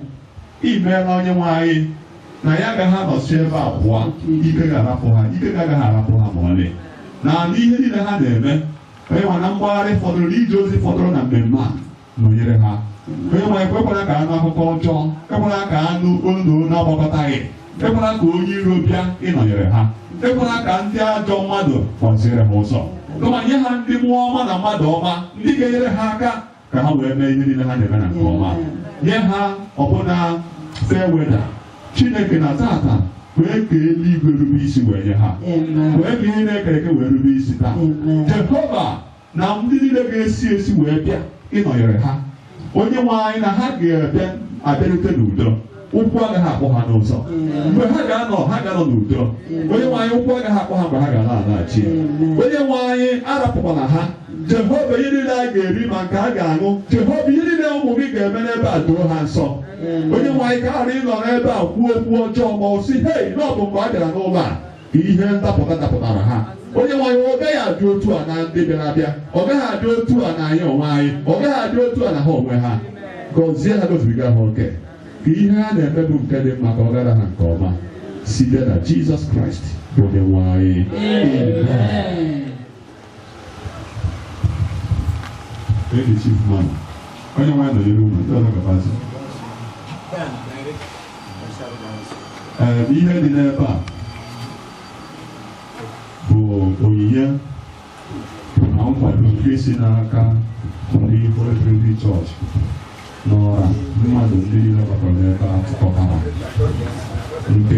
[SPEAKER 1] Imeela, onye nwe anyị, na ya agaghị anọsi ebe a pụọ. Ike ga-arapụ ha, ike ga-agaghị arapụ ha ma ọlị na n'ihe niile ha na-eme. Onye nwe na mgbagharị fọdụrụ na ije ozi fọdụrụ na mmemme a, nọnyere ha. Onye nwe, ekwekwala ka anụ akụkọ ọjọọ, ekwela ka anụ olu na olu agbakọtaghị, ekwela ka onye iro bịa ịnọnyere ha, ekwela ka ndị ajọ mmadụ gbaziere ha ụzọ, kama nye ha ndị mmụọ ọma na mmadụ ọma ndị ga-enyere ha aka ka ha wee mee ihe niile ha na-eme na nke ọma. Nye ha ọbụna fair weather. Chineke, na tata, kwee ka eluigwe rube isi wee nye ha, kwee ka ihe na-ekere eke wee rube isi taa. Jehova, na ndị niile ga-esi esi wee bịa ịnọnyere ha, onye nwe anyị, na ha ga-abịa abịarute n'udo, ụkwụ agaghị akpọ ha n'ụzọ. Mgbe ha ga-anọ, ha ga-anọ n'udo. Onye nwe anyị, ụkwụ agaghị akpọ ha mgbe ha ga alaghachi. Onye nwe anyị, arapụkwana ha. Jehova, ihe niile a ga-eri ma nke a ga-aṅụ, Jehova, ihe niile ụmụ gị ga-eme n'ebe a, doo ha nsọ. Onye nwe anyị, ka ghara ịnọ n'ebe a kwuo okwu ọjọọ ma ọ sị hei na ọ bụ mgbe a bịara n'ụlọ a ka ihe ndapụta dapụtara ha. Onye nwe anyị, ọ gaghị adị otu a na ndị bịara abịa, ọ gaghị adị otu a na anyị onwe anyị, ọ gaghị adị otu a na ha onwe ha. Gọzie ha, gọzibiga ha oke, ka ihe ha na-eme bụ nke dị mma, ka ọ gara ha nke ọma, site na Jizọs Kraịst bụ onye nwe anyị. Amen. Thank you, Chief Man. Onye nwe anyị nọnyere unu. Ndị ọzọ gabazi. Ee, ihe dị n'ebe a bụ onyinye na nkwado nke si n'aka ndị Holy Trinity Church n'ọra mmadụ ndị niile gbakọrọ n'ebe a tụkọtara nke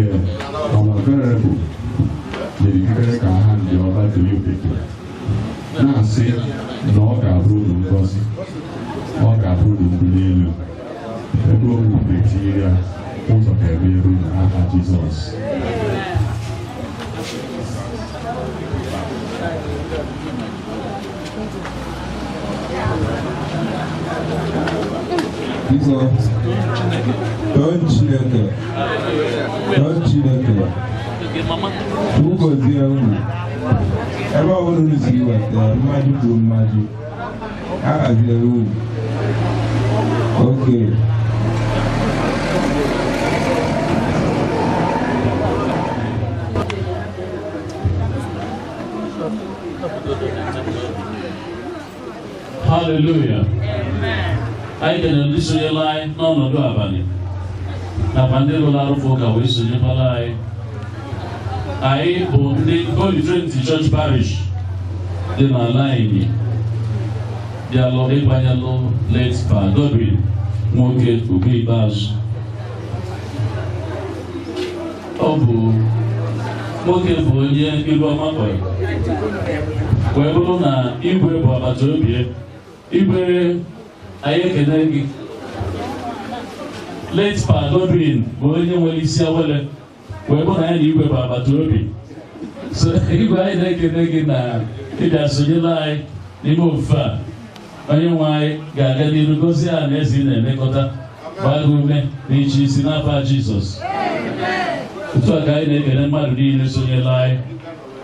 [SPEAKER 1] our venerable nyere ikikere ka ha ndị ọba to you people na-asị na ọ ga-abụrụ unu ngọzi, ọ ga-abụrụ unu mbuli elu ebe unu ga-etinye ya ụzọ ga-eme eru n'aha Jizọs.
[SPEAKER 9] Biko, too Chineke, too Chineke, Chukwu gọzie unu. Ebe ọ bụla unu si weta mmadụ bụ mmadụ, a ghaziere unu. Oke.
[SPEAKER 8] Hallelujah. Anyị kelere ndị sonyela anyị n'ọnọdụ abalị nakwa ndị rụrụ arụfụ ụka wee sonyekwala anyị. Anyị bụ ndị Holy Trinity Church Parish dị n'ala Inyi bịalụ ịgbanyelụ late Pa Godwin nwoke ugbu ikpeazụ. Ọ bụ nwoke bụ onye iru ọma kpọrọ wee bụrụ na igwe bụ agbata obi ya. Igwe, anyị ekele gị. Late Pa Godwin bụ onye nwere isi awele wee bụ na ya na igwe bụ agbata obi. So igwe, anyị na-ekele gị na ịbịa sonyere anyị n'ime ofufe a. Onye nwe anyị ga-aga n'iru gozie ala eze ị na-elekọta, gbaa gị ume na iche isi n'afa Jizọs. Otu a ka anyị na-ekele mmadụ niile sonyere anyị.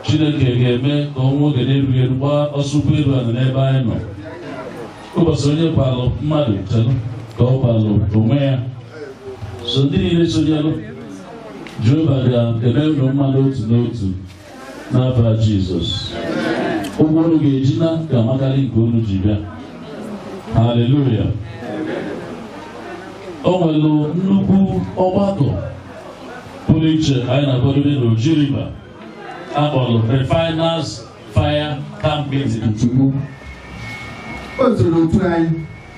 [SPEAKER 8] Chineke ga-eme ka ọnwa oge na-erughị eru gbaa ọsọ ụkwụ elu ala n'ebe anyị nọ. Ụbọchị onye kwalụ mmadụ chelụ ka ọ kwalụ onwe ya. So ndị niile sonyelụ, Jehova ga-eme unu mma n'otu n'otu n'afa Jizọs. Ụgwọ unu ga-eji na ga-amakarị nke unu ji bịa. Haleluya. O nwere nnukwu ọgbakọ pụrụ iche anyị na-akwadobe n'Oji River akpọrọ Refiners Fire Camp Meeting.
[SPEAKER 13] Chukwu o soro otu anyị,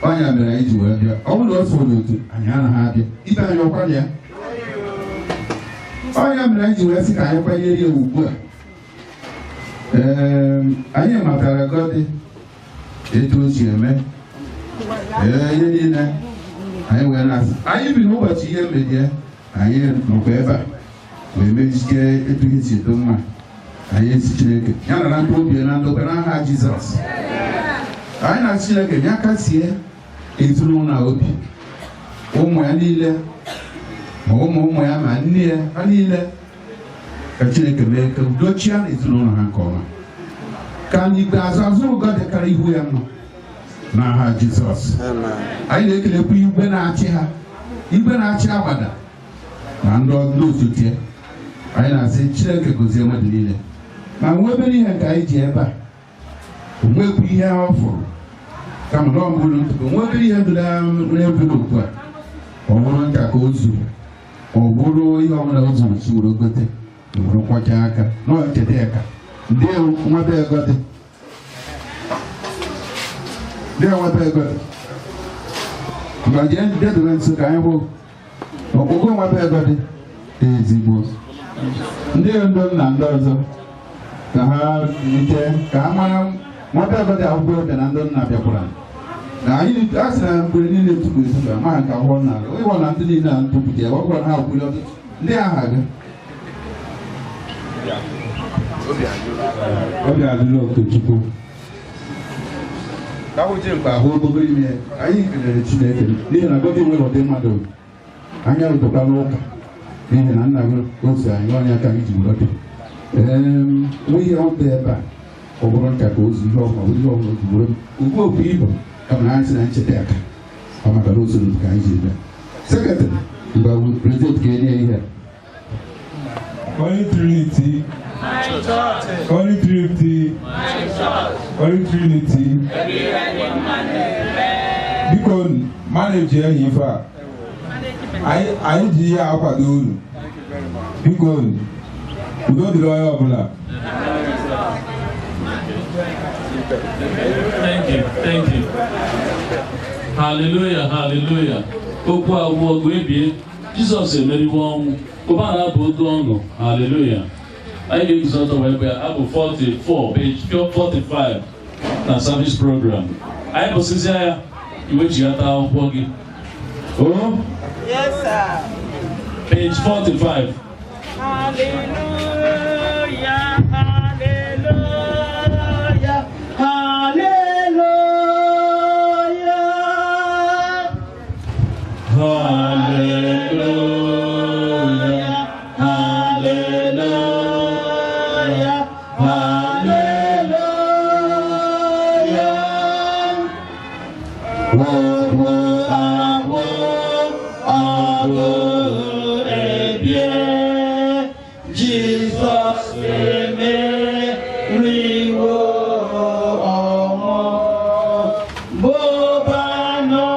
[SPEAKER 13] ọnya mere anyị ji wee bịa. Ọ bụrụ na o soro otu anyị anaghị abịa ibe anyị ọkwa ya. Ọnya mere anyị ji wee sị ka anyị kwanyere ya ugbu a. Ee, anyị matara Gọdị etu o si eme ee ihe niile anyị wee na-asị anyị biri ụbọchị ihe mmerie anyị nọkwa ebe a wee mejike etu ihe si edo mma. Anyị esi Chineke ya nara mkpụrụ obi na ndokwa n'aha Jizọs. Anyị na-asị Chineke ya kasie ezinụlọ obi, ụmụ ya niile ma ụmụ ụmụ ya ma nne ya ha niile, ka Chineke mee ka udo chia na ezinụlọ ha nke ọma, ka n'ikpeazụ azụ ụgọ dịkara ihu ya mma n'aha Jizọs. Anyị na-ekelekwa igwe na-achị ha, igwe na-achị agbada na ndị osote. Anyị na-asị Chineke gozie mmadụ niile ma nwee obere ihe nke anyị ji ebe a. O nwekwa ihe ọ fụrụ kama na ọ bụrụ ntụpụ nwe obere ihe ndụ na-ebu n'okwu a, ọ bụrụ nka ka o zuru, ọ bụrụ ihe ọbụla o zuru si were gote were kwọchaa aka na ncheta ya ka ndị nwebe ego dị, ndị nwebe ego dị mgbe jee dedobe nso ka anyị hụ ọkpụkpụ nwebe ego dị ezigbo ndị ndu na ndị ọzọ ka ha rite ka ha mara nwebe ego dị akwụkwọ ebe na ndị nna bịakwara na anyị a sị na mgbe niile tupu etupu amaghị nke akwụkwọ nna ịghọ na ndị niile a ntụpụta ya ọ bụrụ na ha kwuru ọtụtụ ndị agha gị obi adịla Okechukwu ka ahụ ji mkpa ahụ ogogoro ime. Anyị kelere Chineke n'ihi na Gọdị nwere ụdị mmadụ anya rụtụkwa n'ụka n'ihi na nna gị otu anyị ọnya ka anyị ji were bịa. Ee, nwe ihe ọ dị ebe a ọ bụrụ nka ka ozu ihe ọbụla ihe ọbụla o ji were ugbu okwu ibu kama na anyị sị na ncheta ya ka ọ maka na usoro ka anyị ji bịa. Sekretrị mgbe prezident ga-enye ya ihe.
[SPEAKER 9] Holy Trinity, Holy Trinity, Holy Trinity. Biko manage enyi ife a. Anyị ji ihe akwado unu. Biko udo dịrị onye ọbụla.
[SPEAKER 8] Thank you, thank you. Hallelujah, hallelujah. Okwu agwụ ọgụ ebie. Jizọs emeriwo ọnwụ. Ụba na-abụ oke ọṅụ. Hallelujah. Anyị ga-eguzo ọtọ wee bịa abụ 44, page 45 na service program. Anyị bụsịzịa ya iwechighata akwụkwọ gị. Oh?
[SPEAKER 7] Yes, sir.
[SPEAKER 8] Page 45.
[SPEAKER 7] Hallelujah, hallelujah, hallelujah.
[SPEAKER 8] Hallelujah, hallelujah, hallelujah.
[SPEAKER 5] Jesus emeriwo ọnwụ bụbanụ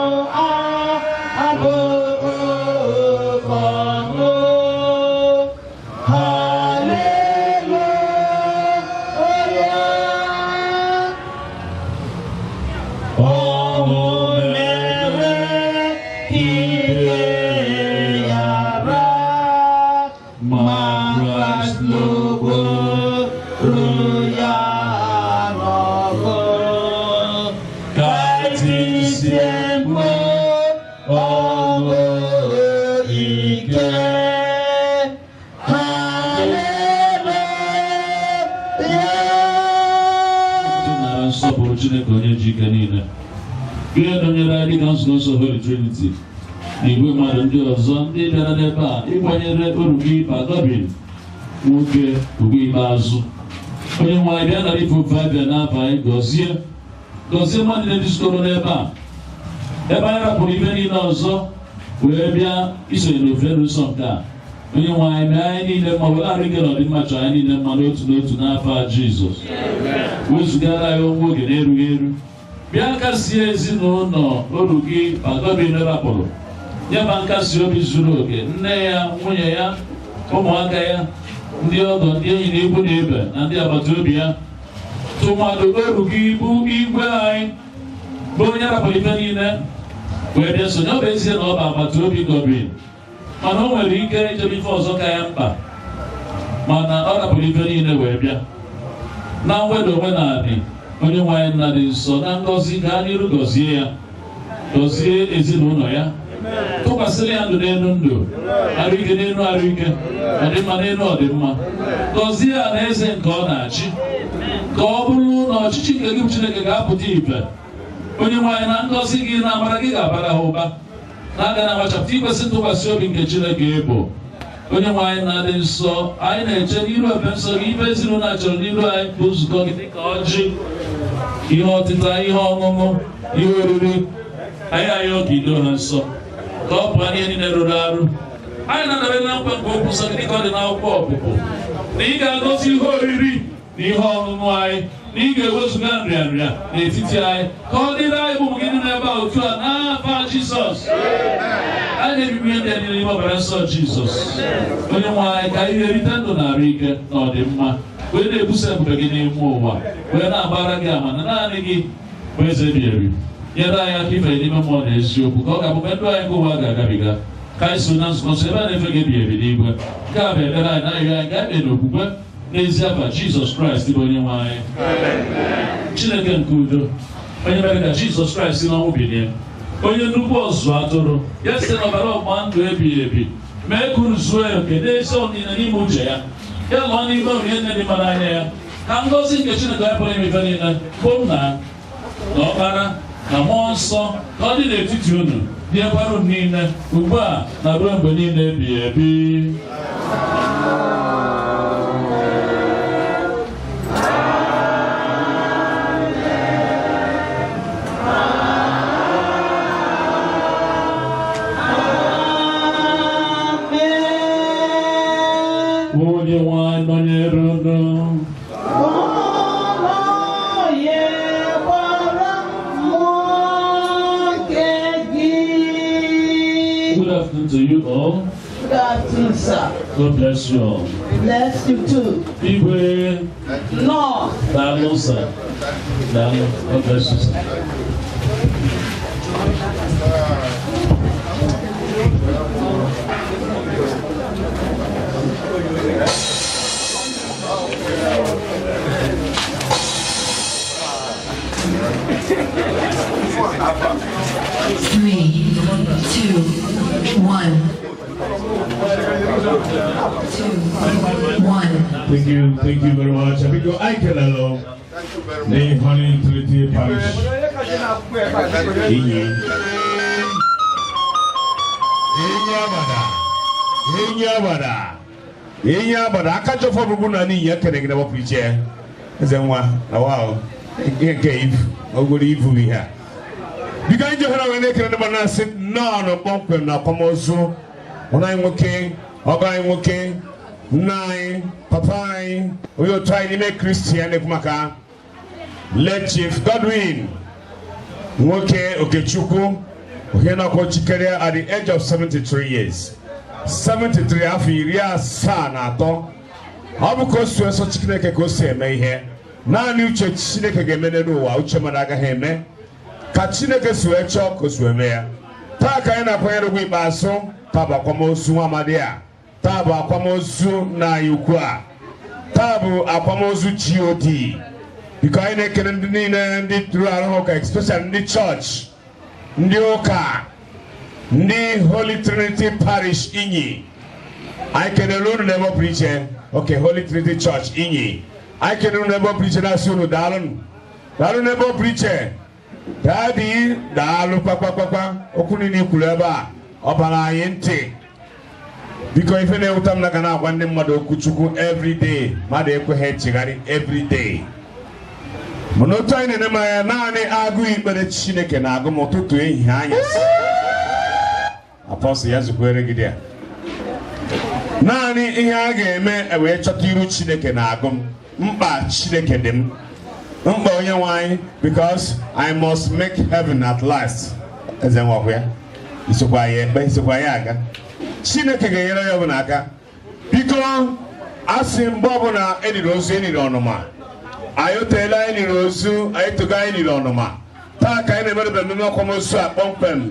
[SPEAKER 5] abụ ọṅụ. Haleluya. Ọnwụ mere ike ya ra, ma Kraịst n'okpuru ya n'ọgụ. Ka tisie mkpu ọṅụ ike.
[SPEAKER 8] Ndị nara nsọpụrụ Chineke onye ji ike niile. Ihe dọnyere anyị dịka nzukọ nsọ Holy Trinity na igwe mmadụ ndị ọzọ ndị bịara n'ebe a ịkwanyere oru gị Bagobin nwoke ugwu ikpeazụ. Onye nwe anyị bịa nara ife ofe abịa n'afọ anyị gọzie gọzie mmadụ niile zukọrọ n'ebe a ebe anyị rapụrụ ife niile ọzọ wee bịa isonye n'ofe nsọ nke a. Onye nwe anyị mee anyị niile mma were arụ ike na ọdịmma chọọ anyị niile mma n'otu n'otu n'afọ a Jizọs. Wezugara anyị ọnwụ oge na-erughị eru. Bịa kasie ezinụlọ oru gị Bagobin rapụrụ nyeba nkasi obi zuru oke nne ya nwunye ya ụmụaka ya ndị ọgọ ndị enyi na ikwu na ibe na ndị agbata obi ya tụmadụ oru gị bụ igwe anyị bụ onye rapụrụ ife niile wee bịa sonye. Ọ bụ ezie na ọ bụ agbata obi Godwin mana o nwere ike ijebe ife ọzọ ka ya mkpa mana ọ rapụrụ ife niile wee bịa na mweda omenanị. Onye nwe anyị nna dị nsọ na ngọzi gaa n'iru gọzie ya gọzie ezinụlọ ya tụkwasịrị ya ndụ n'elu ndụ arụ ike n'elu arụ ike ọdịmma n'elu ọdịmma gọzie ya na eze nke ọ na-achị ka ọ bụrụ na ọchịchị nke gị bụ Chineke ga-apụta ìfè. Onye nwe anyị na ngọzi gị na amara gị ga-abara ha ụba na-aga na agbachapụta ikwesị ntụkwasị obi nke Chineke ịbụ. Onye nwe anyị na-adị nsọ anyị na-eche n'iru ebe nsọ gị ibe ezinụlọ a chọrọ n'iru anyị bụ nzukọ gị dịka ọjị ihe ọtịta ihe ọṅụṅụ ihe oriri anyị ayọ ka ido ha nsọ ka ọ pụọ n'ihe niile rụrụ arụ. Anyị na-adabere na nkwa nke okwu nsọ gị dịka ọ dị n'akwụkwọ ọpụpụ na ị ga-agọzi ihe oriri na ihe ọṅụṅụ anyị na ị ga-ewezuga nrịanrịa n'etiti anyị ka ọ dịrị anyị bụ ụmụ gị dị n'ebe a otu a n'afa Jizọs. Anyị na-ebibi ihe ndị a niile n'ime ọbara nsọ Jizọs. Onye nwe anyị ka anyị ga-erite ndụ na arụ ike na ọdịmma wee na-ebuso ebube gị n'ime ụwa wee na-agbara gị ama na naanị gị bụ eze ebighị ebi. Nyere anyị aka ife n'ime mmụọ na eziokwu ka ọ ga-abụ mgbe ndụ anyị nke ụwa ga-agabiga ka anyị so na nzukọ nsọ ebe a na-efe gị ebighị ebi n'igwe. Nke a bụ ekpere anyị na-arịọ anyị ka anyị kpee n'okwukwe n'ezi afa Jizọs Kraịst bụ onye nwe anyị. Chineke nke udo onye mere ka Jizọs Kraịst si n'ọnwụ bilie onye nnukwu ọzụzụ atụrụ ya site n'ọbara ọgbụgba ndụ ebighị ebi mee ka unu zuo oke n'ezi ọdịnihu n'ime uche ya ya lụọ n'ime onyinye nne dị mma n'anya ya ka ngọzi nke Chineke onye pụrụ ime ife niile bụ nna na ọkpara na mmụọ nsọ ka ọ dị n'etiti unu dịkwara unu niile ugbu a na ruo mgbe niile ebighị ebi. Onye nwe anyị nọnyere unu. Good afternoon to you. you all.
[SPEAKER 14] Good afternoon, sir.
[SPEAKER 8] God bless you all.
[SPEAKER 14] Bless you too.
[SPEAKER 8] Igwe.
[SPEAKER 14] No.
[SPEAKER 8] Daalụ, sir. Daalụ. God bless you, sir.
[SPEAKER 15] Three, two, one. 2, 1.
[SPEAKER 16] Thank you very much. Biko anyị kelelụ the Holy Trinity Parish. Inyi. Inyi abada. Inyi abada. Inyi abada. Aka chọfọ bụbu na n'iyi ekele gị na wapụ iche. Eze nwa na wa ihe nke ifu ogoro ifu ihe a. Biko anyị jehụra wee na-ekele ndị mmadụ na-asị nnọọ na kpọmkwem na akwamozu ụlọ anyị nwoke, ọgọ anyị nwoke, nna anyị, papa anyị, onye otu anyị n'ime Kristian na-ekwu maka late Chief Godwin nwoke Okechukwu onye na-akwọ chikere at the age of 73 years. 73 afọ 73. Ọ bụ ka o si eso Chineke ka o si eme ihe. Naanị uche Chineke ga-eme n'elu ụwa, uche mmadụ agaghị eme. Ka Chineke si wee chọọ ka o si wee mee ya. Taa ka anyị na-akwanyere ugwu ikpeazụ, taa bụ akwamozu nwa amadi a. Taa bụ akwamozu nna anyị ukwu a. Taa bụ akwamozu GOD. Biko anyị na-ekele ndị niile ndị tụrụ arụ ụka, especially ndị chọọchị, ndị ụka, ndị Holy Trinity Parish Inyi. Anyị kelere unu n'ebe ọ pụrụ iche. Okay, Holy Trinity Church Inyi. Anyị kelere unu n'ebe ọ pụrụ iche na-asị unu daalụ. Daalụ n'ebe ọ pụrụ iche. Daddy, daalụ kpakpakpakpa. Okwu niile i kwuru ebe a, ọ bara anyị ntị. Biko ife na-ewuta m na ga na-agwa ndị mmadụ okwu Chukwu every day, mmadụ ekweghị echegharị every day. Mana otu anyị na-ene m anya, naanị agụụ ikpere Chineke na-agụ m ụtụtụ ehihie anyasị. Apọstụl ya zukwere gị dị a. Naanị ihe a ga-eme e wee chọta iru Chineke na-agụ m. Mkpa Chineke dị m. Mkpa onye nwe anyị, because I must make heaven at last. Eze nwakwa ya. Isokwa ya ekpe, isokwa ya aga. Chineke ga-enyere ya ọbụla aka. Biko asị mgbe ọbụla eniri ozu eniri ọnụma. Anyị oteela anyị niri ozu, anyị togo anyị niri ọnụma. Taa ka anyị na-emerebe mmemme akwamozu a kpọmkwem.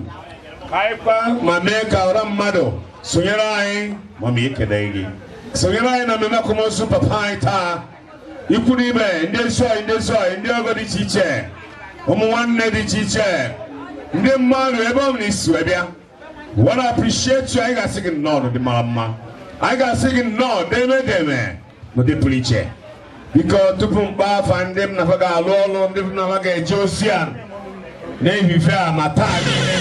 [SPEAKER 16] Ka anyị kwa ma mee ka ọra mmadụ sonyere anyị ma ma ekele gị. Sonyere anyị na mmemme akwamozu papa anyị taa. Ikwu na ibe, ndị ezi ọyị, ndị ezi ọyị, ndị ọgọ dị iche iche, ụmụ nwanne dị iche iche, ndị mmadụ ebe ọ bụla isi wee bịa. Wanna appreciate you. Anyị ga-asị gị nnọọ n'ụdị mara mma. Anyị ga-asị gị nnọọ deme deme n'ụdị pụrụ iche. Biko tupu mkpa afa ndị m nafa ga-alụ ọlụ, ndị m nafa ga-eje ozi a na-ehife a ma taa niile.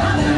[SPEAKER 15] I'm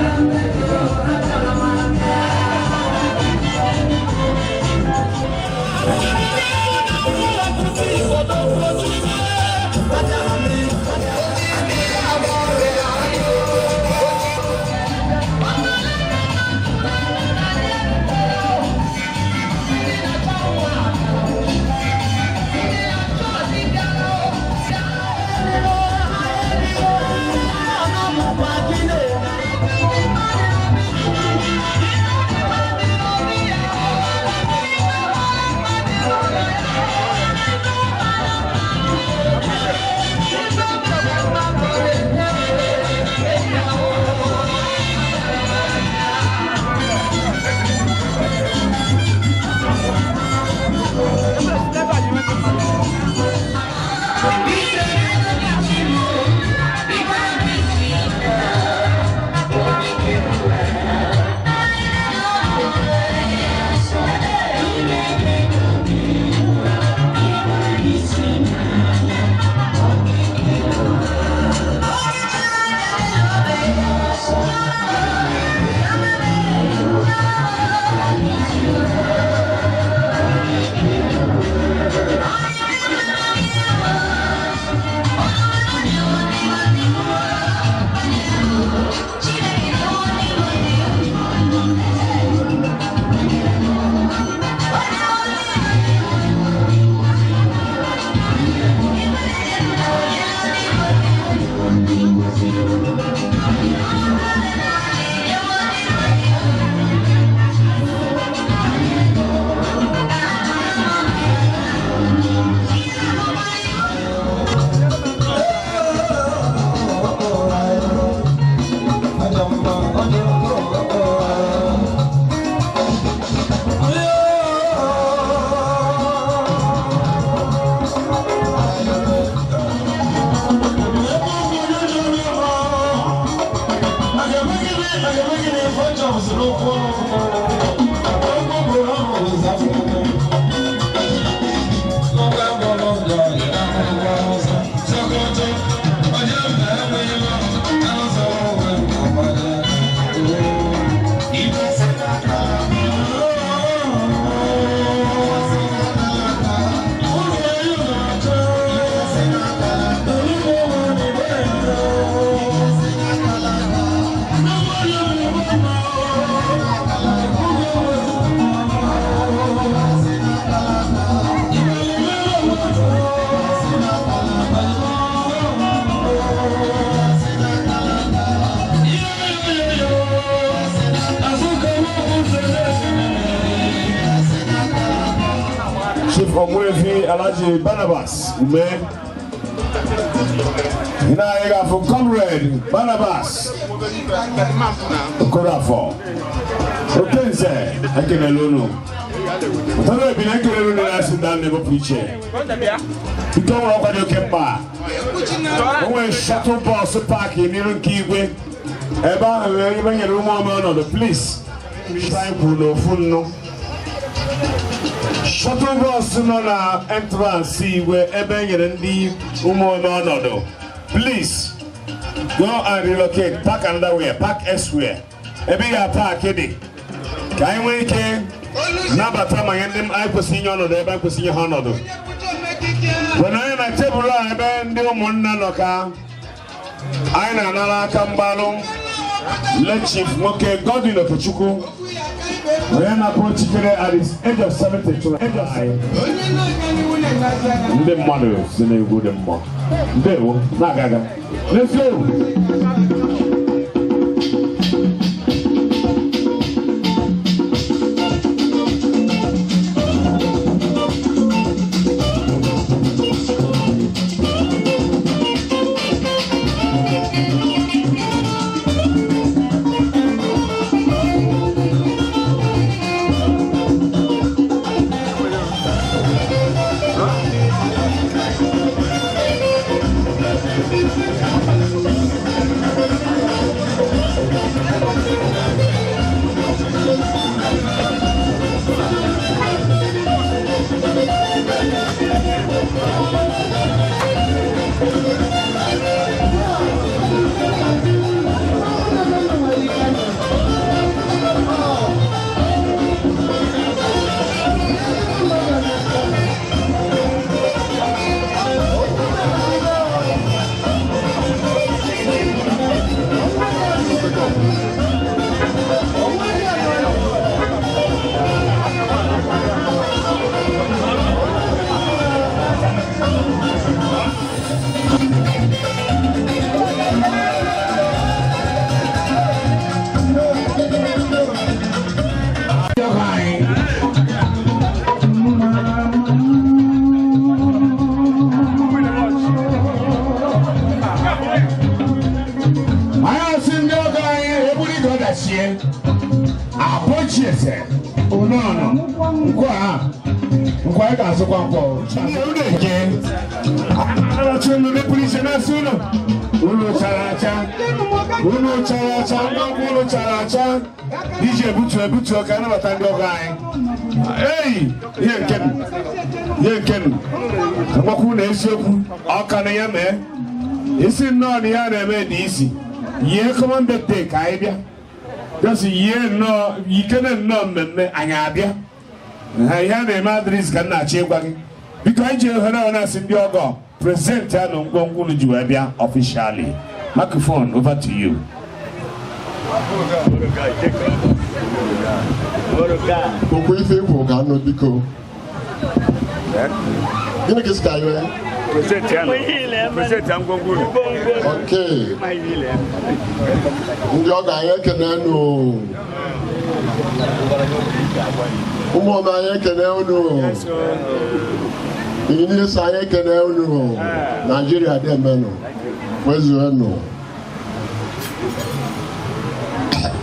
[SPEAKER 16] Chief Ogbuefi Alhaji Barnabas Ume. Ị na-anyị ga-afụ Comrade Barnabas Okorafor. Okenze ekelele unu. Ụfọdụ ebi na ekelele unu na-asị ndị na-ebupụ iche. Ike nwere ọkwa dị oke mkpa. O nwere shuttle bus paakị n'iru nke igwe. Ebe ahụ nwere ebe nyere ụmụ ọma ọnọdụ, please. Anyị kwuru n'ofu nnu. Shuttle bus nọ na entrance igwe ebe e nyere ndị ụmụ ọma ọnọdụ. Please go and relocate, park another way, park elsewhere. Ebe ị ga-paakị dị ka anyị nwee ike nabata ma nye ndị anyị kwesịrị inye ọnọdụ ebe anyị kwesịrị inye ha ọnọdụ. Wena anyị na tebụl a ebe ndị ụmụnna nọ ka anyị na-anara aka mgbalụ. Late Chief nwoke Godwin Okechukwu onye na-apụ chikere at his age of 72. Ndị mmadụ si n'egwu dị mma. Ndewo, na-aga aga. Let's go! Ebutu ka anabata ndị ọgọ anyị. Ei, ihe nke m, ihe nke m. Mgbakwu na eziokwu, ọka na ya mee. Isi nnọọ na ihe a na-eme dị isi. Yie common birthday ka anyị bịa. Just yie nnọọ, yikene nnọọ mmemme anyị abịa. Ihe a na-eme adịrịsị ka m na-achọ ịgwa gị. Biko anyị ji ohere ọ na-asị ndị ọgọ present ya na ngwongwo unu ji wee bịa officially. Microphone over to you.
[SPEAKER 17] Okwu ife ikwu ka anụ biko. Gịnị ka isi ka anyị wee? Okay. Ndị ọgọ anyị ekene nụ. Ụmụ ọma anyị ekene unu. Ịnyịnya isi anyị ekene unu. Naijiria dị emenụ. Kwezuenụ.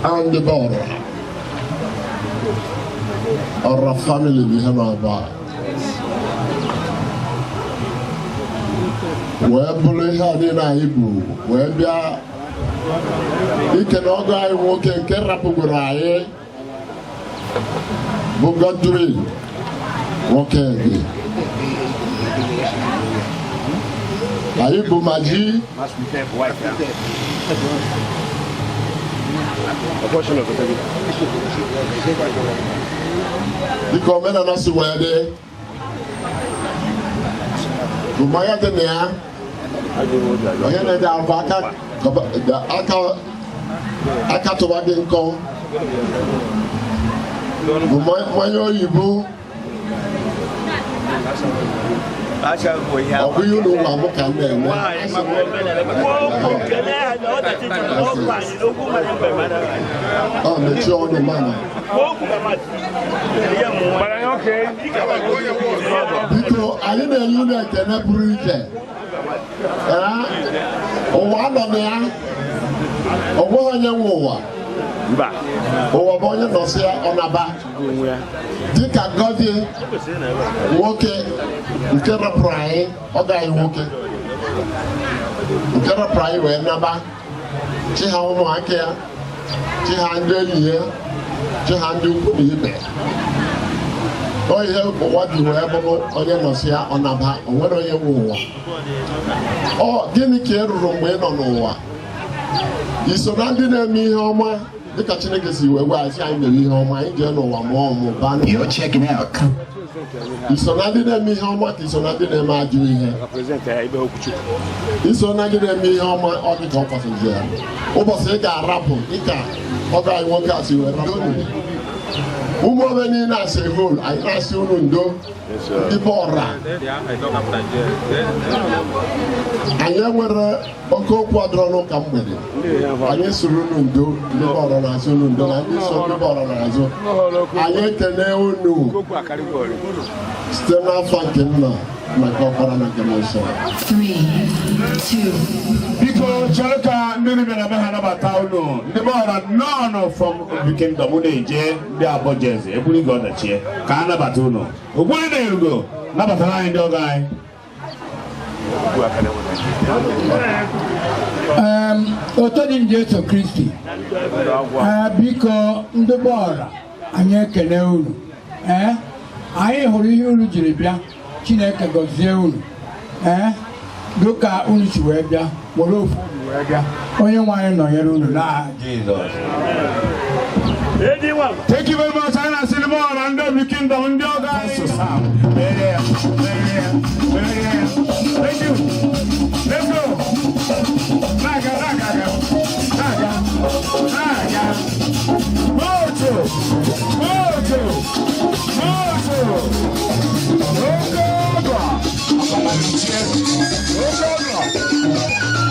[SPEAKER 17] And the border. Ọra family bụ ihe na-aba. Wee bụrụ ihe a niile anyị bụ wee bịa ikene ọgọ anyị nwoke nke rapụgoro anyị bụ Godwin nwoke gị. Anyị bụ ma ji dịka omenala si wee dị bụ mmanya dị na ya onye na-ede ahụ aka tụba gị nkọ bụ mmanya oyibo ọ bụghị ụlọ ụwa mụ ka m na-eme. Ọ mechie ọnụ mama. Biko, anyị na-enye unu ekele pụrụ iche. Ụwa nọ na ya, ọ nweghị onye nwe ụwa. Ụwa bụ onye nọsị ya ọ naba. Dịka Gọzie nwoke nke rapụrụ anyị, ọgọ anyị nwoke nke rapụrụ anyị wee naba, chi ha ụmụaka ya, chi ha ndị enyi ya, chi ha ndị ukwu na ibe. Ọ ihe ụwa ji wee bụrụ onye nọsị ya ọ naba, o nwere onye nwe ụwa. Ọ gịnị ka ị rụrụ mgbe ị nọ n'ụwa? I so na ndị na-eme ihe ọma dịka Chineke si wee gwa anyị anyị mere ihe ọma, anyị jee n'ụwa mụọ ọmụ baa n'ụwa. I so na ndị na-eme ihe ọma ka i so na ndị na-eme ajọ ihe? I so na ndị na-eme ihe ọma, ọ dị ka ọ kwasịzi ya. Ụbọchị ị ga-arapụ dịka ọgọ anyị nwoke a si wee rapụ. Ụmụ ome niile asị hol, anyị na-asị unu ndo, ndị be ọra. Anyị enwere oke okwu adọrọ n'ụka mgbede. Anyị soro unu ndo, ndị be ọra na-asị unu ndo, na ndị so ndị be ọra n'azụ. Anyị ekele unu site n'afọ nke nna na nke ọkpara na nke mmụọ nsọ.
[SPEAKER 15] 3, 2,
[SPEAKER 16] Biko chere ka ndị bịara be ha nabata unu. Ndị be ọra nnọọ from the kingdom unu eje ndị Abọja eze eburu gị ọdachie ka a nabata unu. Ogburi na erugo nabatara anyị ndị ọgọ anyị.
[SPEAKER 9] Oto dị Jesu Kristi. Biko ndị be ọra, anyị ekele unu. Anyị hụrụ ihe unu jiri bịa. Chineke gọzie unu. Dịka unu si wee bịa, were ofu obi wee bịa. Onye nwe anyị nọnyere unu n'aha Jizọs.
[SPEAKER 16] Thank you very much. Anyị na-asị ndị be ọra ndị obi kingdom ndị ọgọ anyị. Thank you. Let's go. Na-aga, na-aga, aga. Na-aga, na-aga. Moto, moto, moto. Oke ọgọ. Oke ọgọ.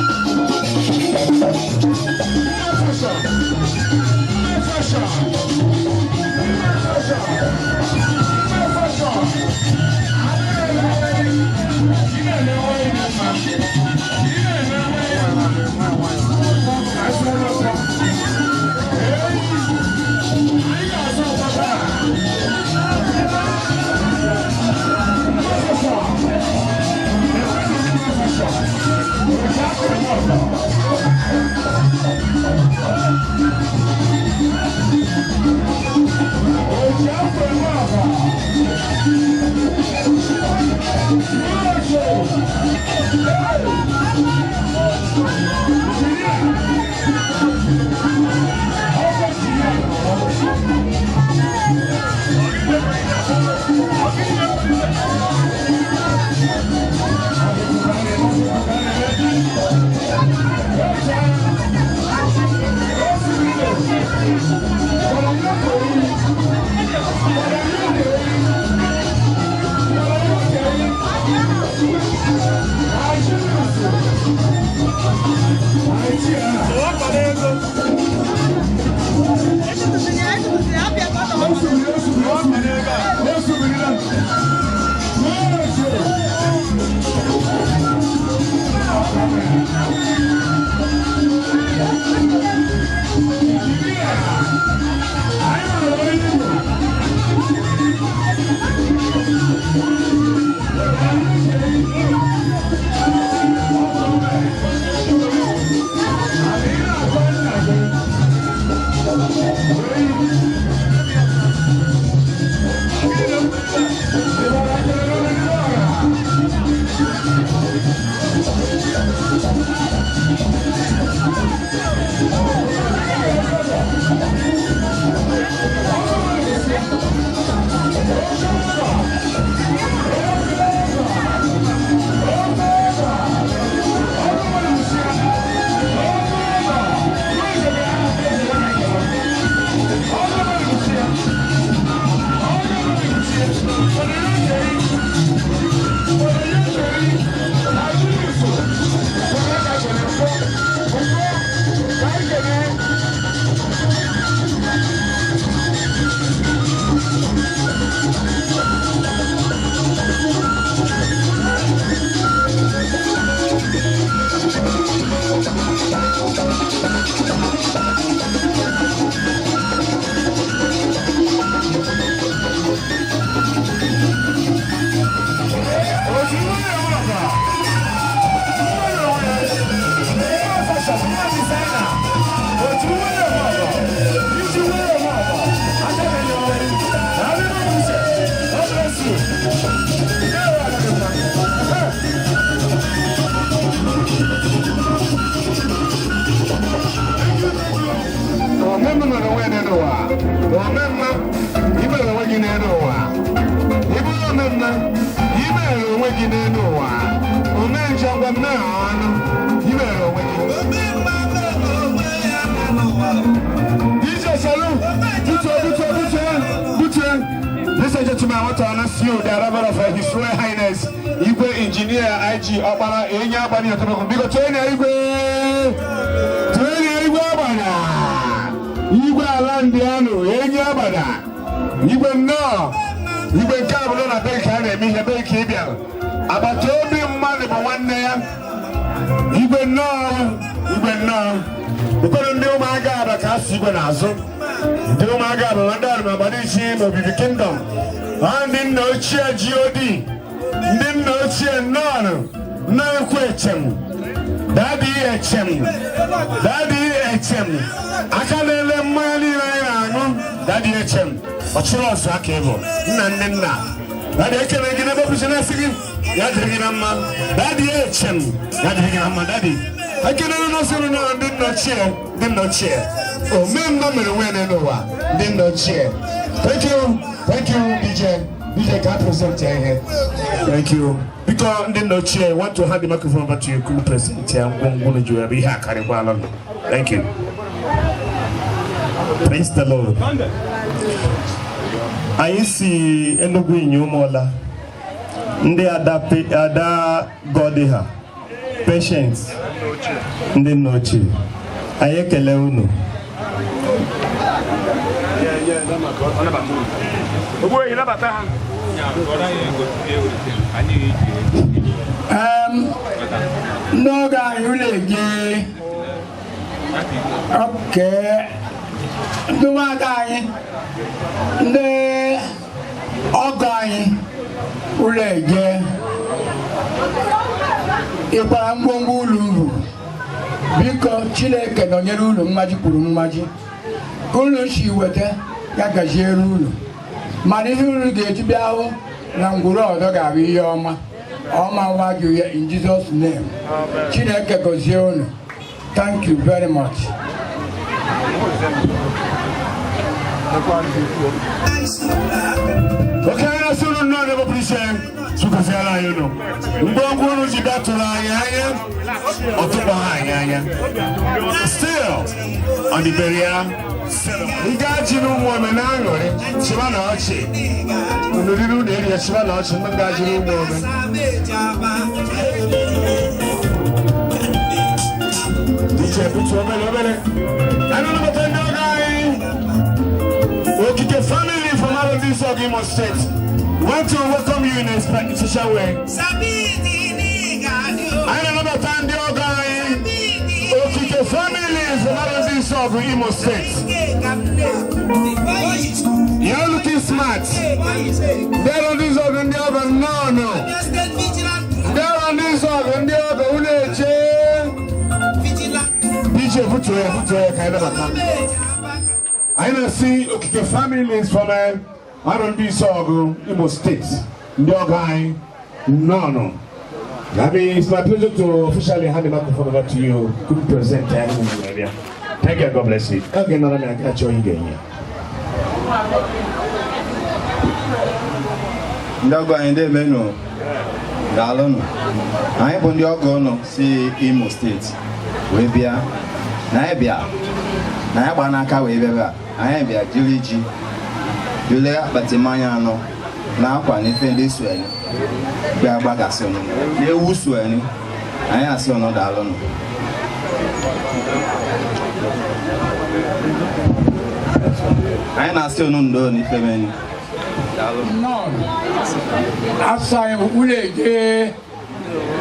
[SPEAKER 18] Onwe gị n'elu ụwa. Omenjọ gwa m na ọnụ. I mere onwe gị. DJ Shalom, Buche, Buche, Buche, Buche. Ladies and gentlemen, I want to announce you the arrival of His Royal Highness Igwe Engineer IG Okpara Enyi Agbani Otobogun. Biko toeni Igwe. Toeni Igwe Agbada. Igwe ala ndị anụ Enyi Agbada. Igwe nnọọ. Igwe nke a bụ na be ka a na-eme ihe be ka ị bịara. Agbata obi mmadụ bụ nwanne ya. Igwe nnọọ. Igwe nnọọ. Ụfọdụ ndị ụmụaka aba ka asụ igwe n'azụ. Ndị ụmụaka aba ma ndị arụmagbada isi n'Obibi Kingdom. Ha ndị nna ochie GOD. Ndị nna ochie nnọọ na-ekwu echem. Daddy echem. Daddy echem. Aka na-ele mmanya niile anyị na-aṅụ. Daddy echem. Ọchịrị ọzọ aka ịbụ. Nna nne nna. Daddy ekele gị n'ebe ọ na-asị gị. Ya dịrị gị na mma. Daddy echem. Ya dịrị gị na mma daddy. Ekelere n'osiri na ndị nna ochie, ndị nna ochie. Omemma mere onwe ya n'elu ụwa, ndị nna ochie. Thank you, thank you, DJ. DJ ka present ya ihe. Thank you. Biko ndị nna ochie, I want to hand the microphone over to you. Kunu present ya ngwongwo na juu ya ihe akarịkwala nụ. Thank you.
[SPEAKER 19] Praise the Lord. Anyị si Enugu Inyi Ụmụọla, ndị ada ada Gọdị ha, Patience, ndị nna ochie. Anyị ekele unu.
[SPEAKER 16] Ogbuehi nabata ha.
[SPEAKER 9] N'oge anyị ụlọ eje oke ndị nwada anyị, ndị ọgọ anyị ụlọ eje ịkwara ngwongwo ụlọ uru. Biko Chineke nọnyere unu mmaji kwuru mmaji. Unu si weta ya gaziere unu, mana ihe unu ga-eji bịa hụ na ngwuru ọzọ ga-abụ ihe ọma ọma nwa gị ya, in Jesus name. Chineke gọzie unu. Thank you very much.
[SPEAKER 18] Oke anyị na-asị unu nnọọ n'ebe pụrụ iche. Tụkwasịala anyị unu. Ngwongwo unu ji bịa tụrụ anyị anya, ọ tụkwaghị anyị anya. Still, on the burial ceremony. Ndị ji n'ụmụ ome na-aṅụrị, chịba na ọchị. Unu riri unu eri ya, chịba na ọchị, ndị nga ji n'ụmụ ome. DJ butu obere obere. Anyị na-anabata ndị ọgọ anyị. Okike family from Arundel, Imo State. Want to welcome you in a special way. Anyị na-anabata ndị ọgọ anyị. Okike family from Arundel, Imo State. You're looking smart. Ndị Arundel, ndị ọgọ nnọọ nọ. Ndị Arundel, ndị ọgọ unu eche. DJ butuo ya ka anyị nabata. Anyị na-asị Okike families from Arundel, Imo State. Ndị ọgọ anyị nnọọ nọ. Gabi, it's my pleasure to officially hand the microphone over to you. Good present. Thank you. God bless you. Okay, now let me catch you again.
[SPEAKER 2] Ndị ọgọ anyị ndị emenụ, daalụnụ. Anyị bụ ndị ọgọ ụnụ si Imo Steeti wee bịa. Na anyị bịa, na anyị gba n'aka wee bịa ebe a. Anyị bịa jiri ji, jiri akpati mmanya anọ, na akwa na ife ndị so anyị bịa gbagasị ụnụ, na ewu so anyị. Anyị asị ụnụ daalụnụ. Anyị na-asị ụnụ ndo na ife meni.
[SPEAKER 9] Asụ anyị bụ ụlọ eje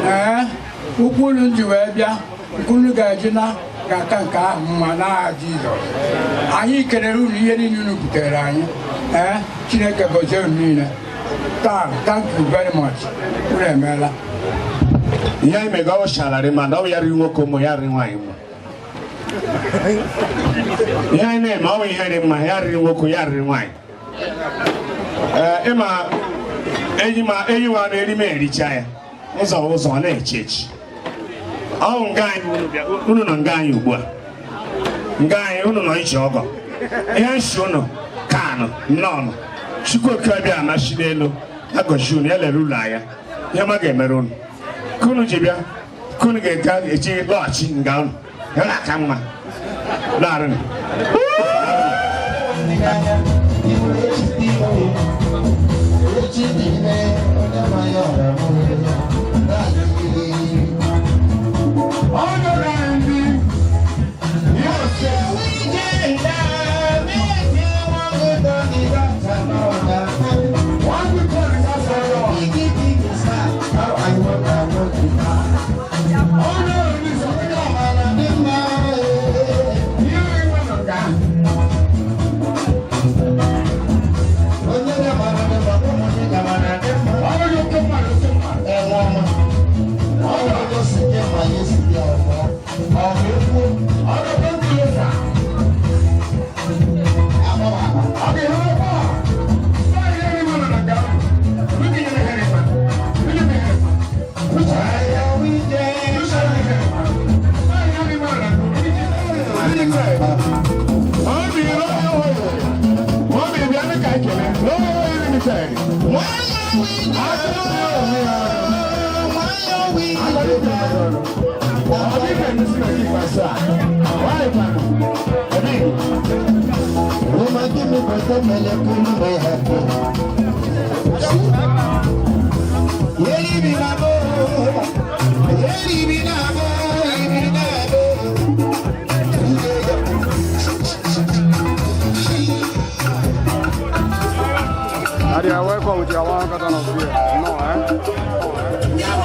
[SPEAKER 9] ee ụkwụ unu ji wee bịa nke unu ga-eji na ga-aka nke ahụ mma n'aha Jizọs. Anyị kelere unu ihe niile unu butere anyị. Ee Chineke gọzie unu niile. Taa, thank you very much. Unu emeela.
[SPEAKER 18] Ihe anyị mega ọ shararị ma na ọ ya riri nwoke ụmụ ya riri nwaanyị mma. Ihe anyị na-eme ọ bụ ihe dị mma, ya riri nwoke ya riri nwaanyị. Ee, ịma enyi ma enyi nwa na-eri m ericha ya. Ụzọ ụzọ ọ na-echi echi. Ọ bụ nga anyị unu nọ nga anyị ugbu a. Nga anyị unu nọ iche ọgọ. Ihe nshi unu kanụ nnọọ. Chukwu Okike abịa amachi n'elu. Agọzi unu ya lere ụlọ anya.
[SPEAKER 16] Ihe ma ga-emere unu ka unu ji bịa, ka unu ga-ega eji lọghachi nga unu ya na-aka mma larịnị.
[SPEAKER 2] Daddy, I welcome with your one carton of beer. No, eh?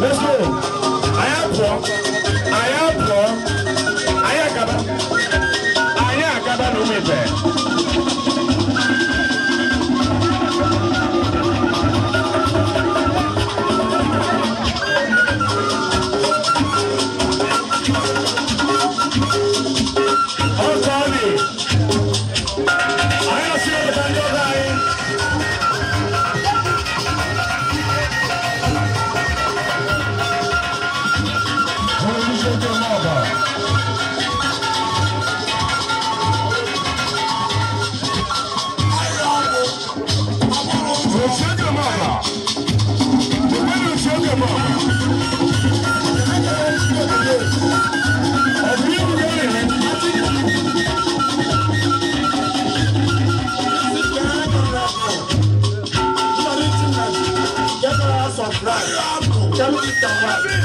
[SPEAKER 16] Let's go. Anyị agaba na ụmụ ife. Ọkọ dị. Anyị na-asị ọbata ndị ọgọ anyị.
[SPEAKER 17] Subscribe. Tell me subscribe.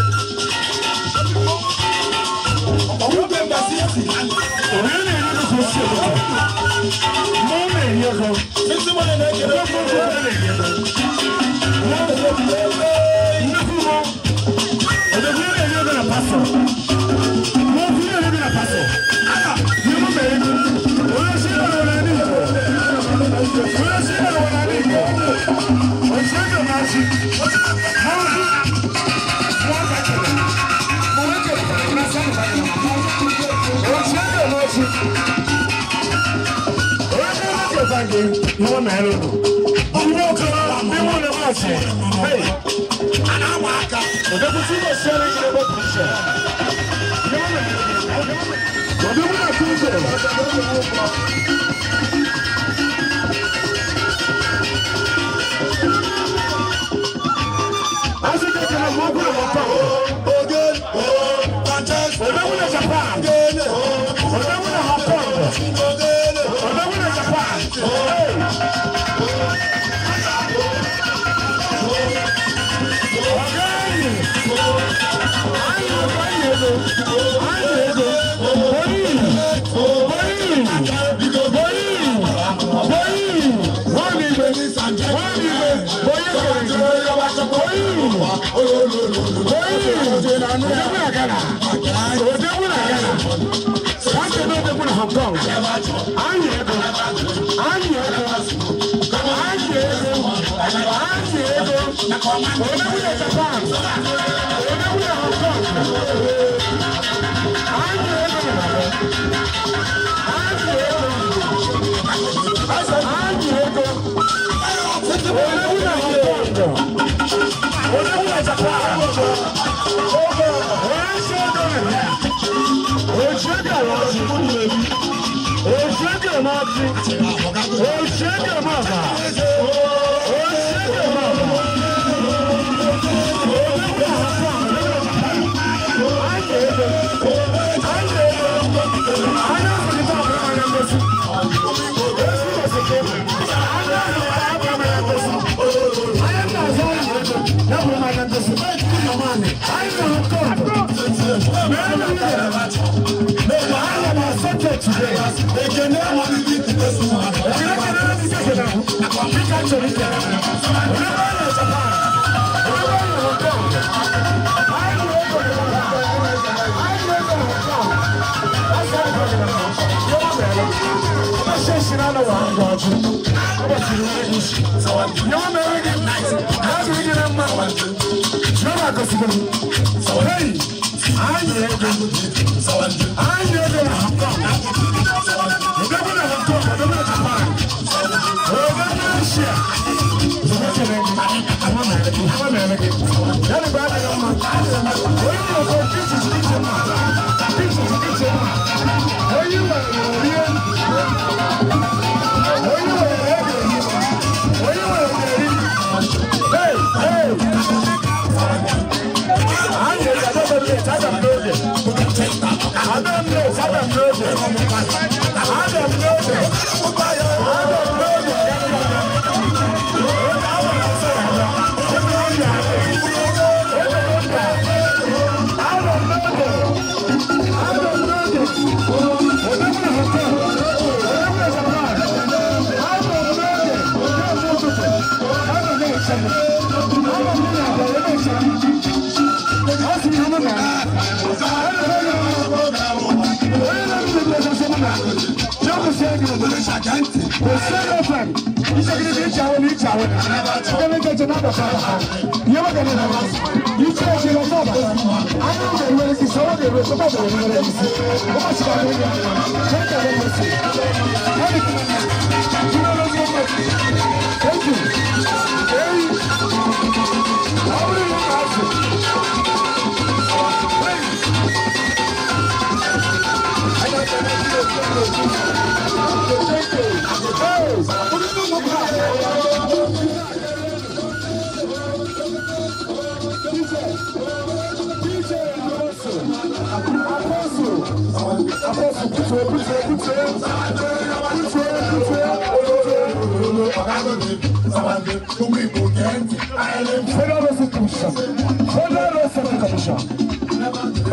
[SPEAKER 18] Federal Road Safety Commission. Federal Road Safety Commission.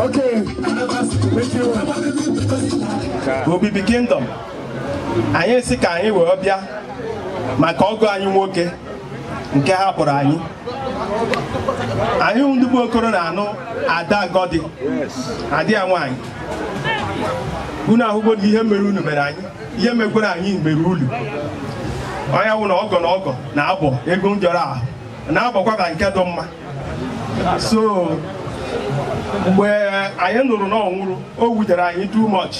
[SPEAKER 18] Okay, thank you.
[SPEAKER 19] Obibi Kingdom, anyị sị ka anyị wee bịa maka ọgọ anyị nwoke nke hapụrụ anyị. Anyị ndị bụ Okoro na-anụ Ada Godi, adị ya nwaanyị. Unu ahụgo na ihe mere unu mere anyị, ihe mekwere anyị mere ulu. Onye wụ na ọgọ na ọgọ na-abọ ego njọrọ ahụ na-abọkwa ka nke dị mma. So mgbe anyị nụrụ na ọ nwụrụ, o wutere anyị too much.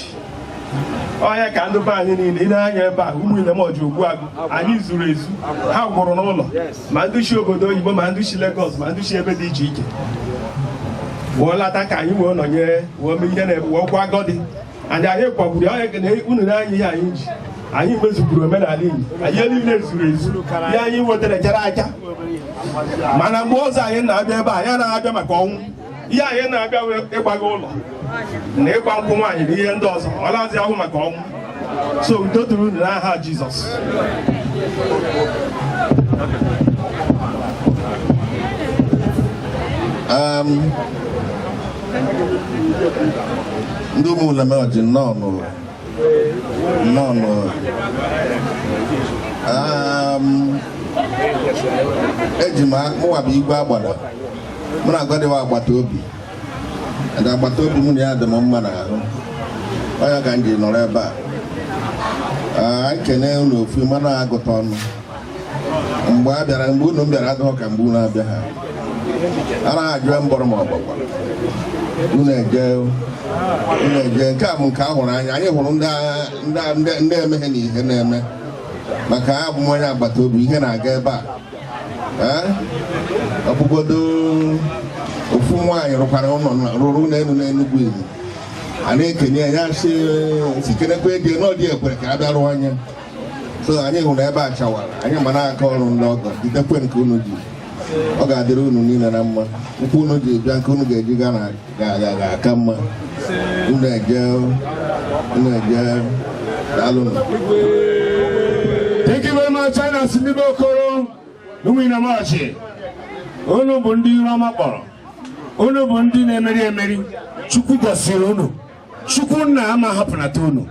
[SPEAKER 19] Onye ka ndị be anyị niile ile anya ebe a, ụmụ Ilemoji Ogbuagụ anyị zuru ezu, ha gwụrụ n'ụlọ, ma ndị si obodo oyibo, ma ndị si Lagos, ma ndị si ebe dị iche iche, wee lata ka anyị wee nọnyere, wee mee ihe na-ebe, wee kwa agọdị anyị. Anyị kwagburu ya. Onye na unu na-anya ihe anyị ji anyị mezukwuru omenala Igbo anyị niile zuru ezu. Ihe anyị wetara jere aja, mana mgbe ọzọ anyị na-abịa ebe a, anyị anaghị abịa maka ọnwụ. Ihe anyị na-abịa wee ịgbaga ụlọ na ịgba nkwụ nwaanyị na ihe ndị ọzọ. Ọ lazi ahụ maka ọnwụ. So udo dịrị unu n'aha Jizọs.
[SPEAKER 13] Ndị ụmụ Ulemeoji, nnọọ nụ, nnọọ nụ. Eji m mụnwa bụ Igwe Agbada. Mụ na Agadiwa agbata obi and agbata obi mụ na ya dị m mma n'ahụ. Ọ ya ka m ji nọrọ ebe a. Ah, anyị kene unu ofu mana agụta ọnụ. Mgbe a bịara, mgbe unu bịara adịghị ka mgbe unu abịa ha anaghị ajụ mbọrọ ma ọ gbakwara unu eje, unu eje. Nke a bụ nke a hụrụ anya. Anyị hụrụ ndị emeghe na ihe na-eme maka abụ m onye agbata obi. Ihe na-aga ebe a. Ee, ọ bụgodo ofu nwaanyị rụkwara ụlọ, rụrụ ụlọ elu n'Enugwu Igbo, a na-ekenye ya, ya sị si kenekwa ego na ọdị ekwere ka a bịa rụọ anya. So anyị hụrụ ebe a chawara anyị ma na-aka ọrụ ndị ọgọ jidekwe nke unu ji. Ọ ga-adịrị unu niile na mma. Nkwụ unu ji bịa, nke unu ga-eji gaa na ga-aka mma. Unu eje, unu eje, daalụnụ.
[SPEAKER 16] Thank you very much. China si ndị be Okoro, ụmụ Ilemoji. Unu bụ ndị iro ọma kpọrọ. Unu bụ ndị na-emeri emeri. Chukwu gọziri unu. Chukwu nna ama hapụnata unu.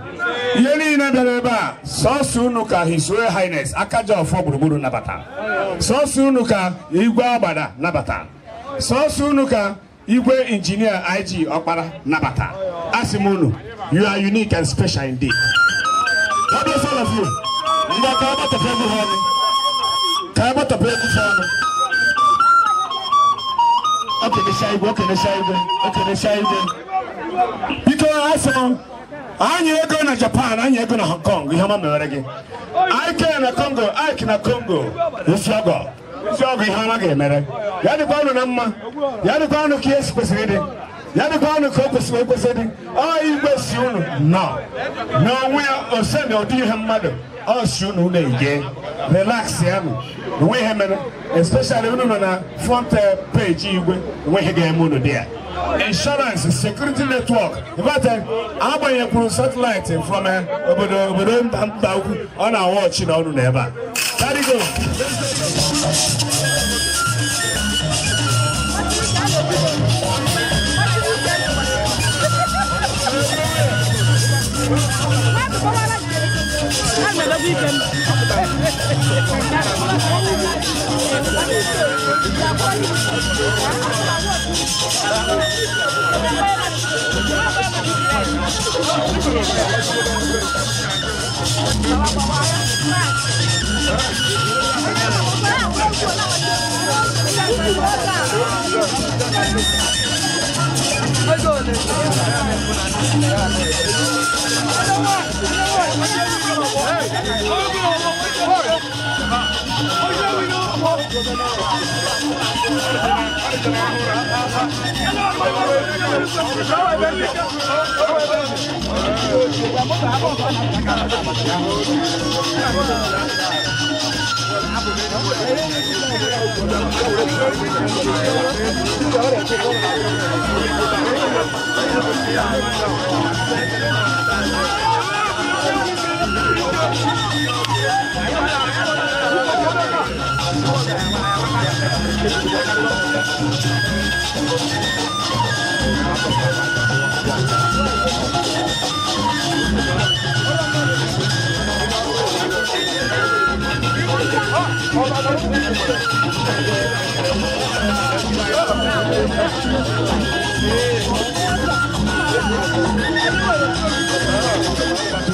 [SPEAKER 16] Ihe niile bịara ebe a, sọọsọ unu ka His Royal Highness Akaja Ọfọ gburugburu nabata. Sọọsọ unu ka Igwe Agbada nabata. Sọọsọ unu ka Igwe Injinia IG Ọkpara nabata. Asị m unu, you are unique and special indeed. God bless all of you. Ngwa, ka agbatọpụ egwu ha ọnụ. Ka agbatọpụ egwu ha ọnụ. O kenecha igwe, o kenecha igwe, o kenecha igwe. Biko, asị m anyị ego na Japan, anyị ego na Hong Kong, ihe ọma mewere gị. Ike na Congo, Ike na Congo, isi ọgọ, isi ọgọ, ihe ọma ga-emere. Ya dịkwa unu na mma, ya dịkwa unu ka ihe si kwesịrị ịdị, ya dịkwa unu ka o kwesịrị ekwesị ịdị. Ọ igwe si unu nọ n'onwe ya, ose na ụdị ihe mmadụ ọ si unu, unu eje relax ya nụ, onwe ihe mere, especially unu nọ na front page igwe, onwe ihe ga-eme unu dị ya. Insurance, security network, in fact, agbanyekwuru satellite from obodo mba ukwu, ọ na-awa ọchị na ọnụ n'ebe a. Carry go.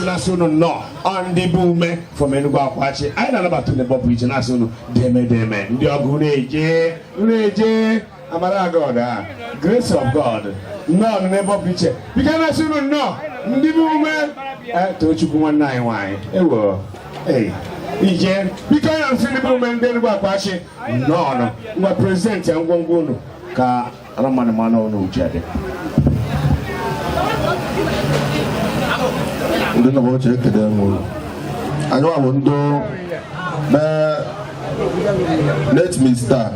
[SPEAKER 16] Na-asị unu nnọọ. Ọ ndị bụ ume from Enugu Akwachi, anyị na-anabata unu ebe ọ pụrụ iche, na-asị unu deme deme, ndị ọgụ na-eje na-eje. Amara God, a grace of God, nnọọ n'ebe ọ pụrụ iche. Biko, na-asị unu nnọọ, ndị bụ ume. Tochukwu nwanne anyị nwaanyị ewo ee ije. Biko, anyị na-asị ndị bụ ume, ndị Enugu Akwachi, nnọọ. Ngwa, present ya ngwongwo unu ka ara mmanụ mmanụ unu uche dị.
[SPEAKER 17] Ndị nna m ochie, ekele m unu. Anyị nwa bụ ndị mee late Mr.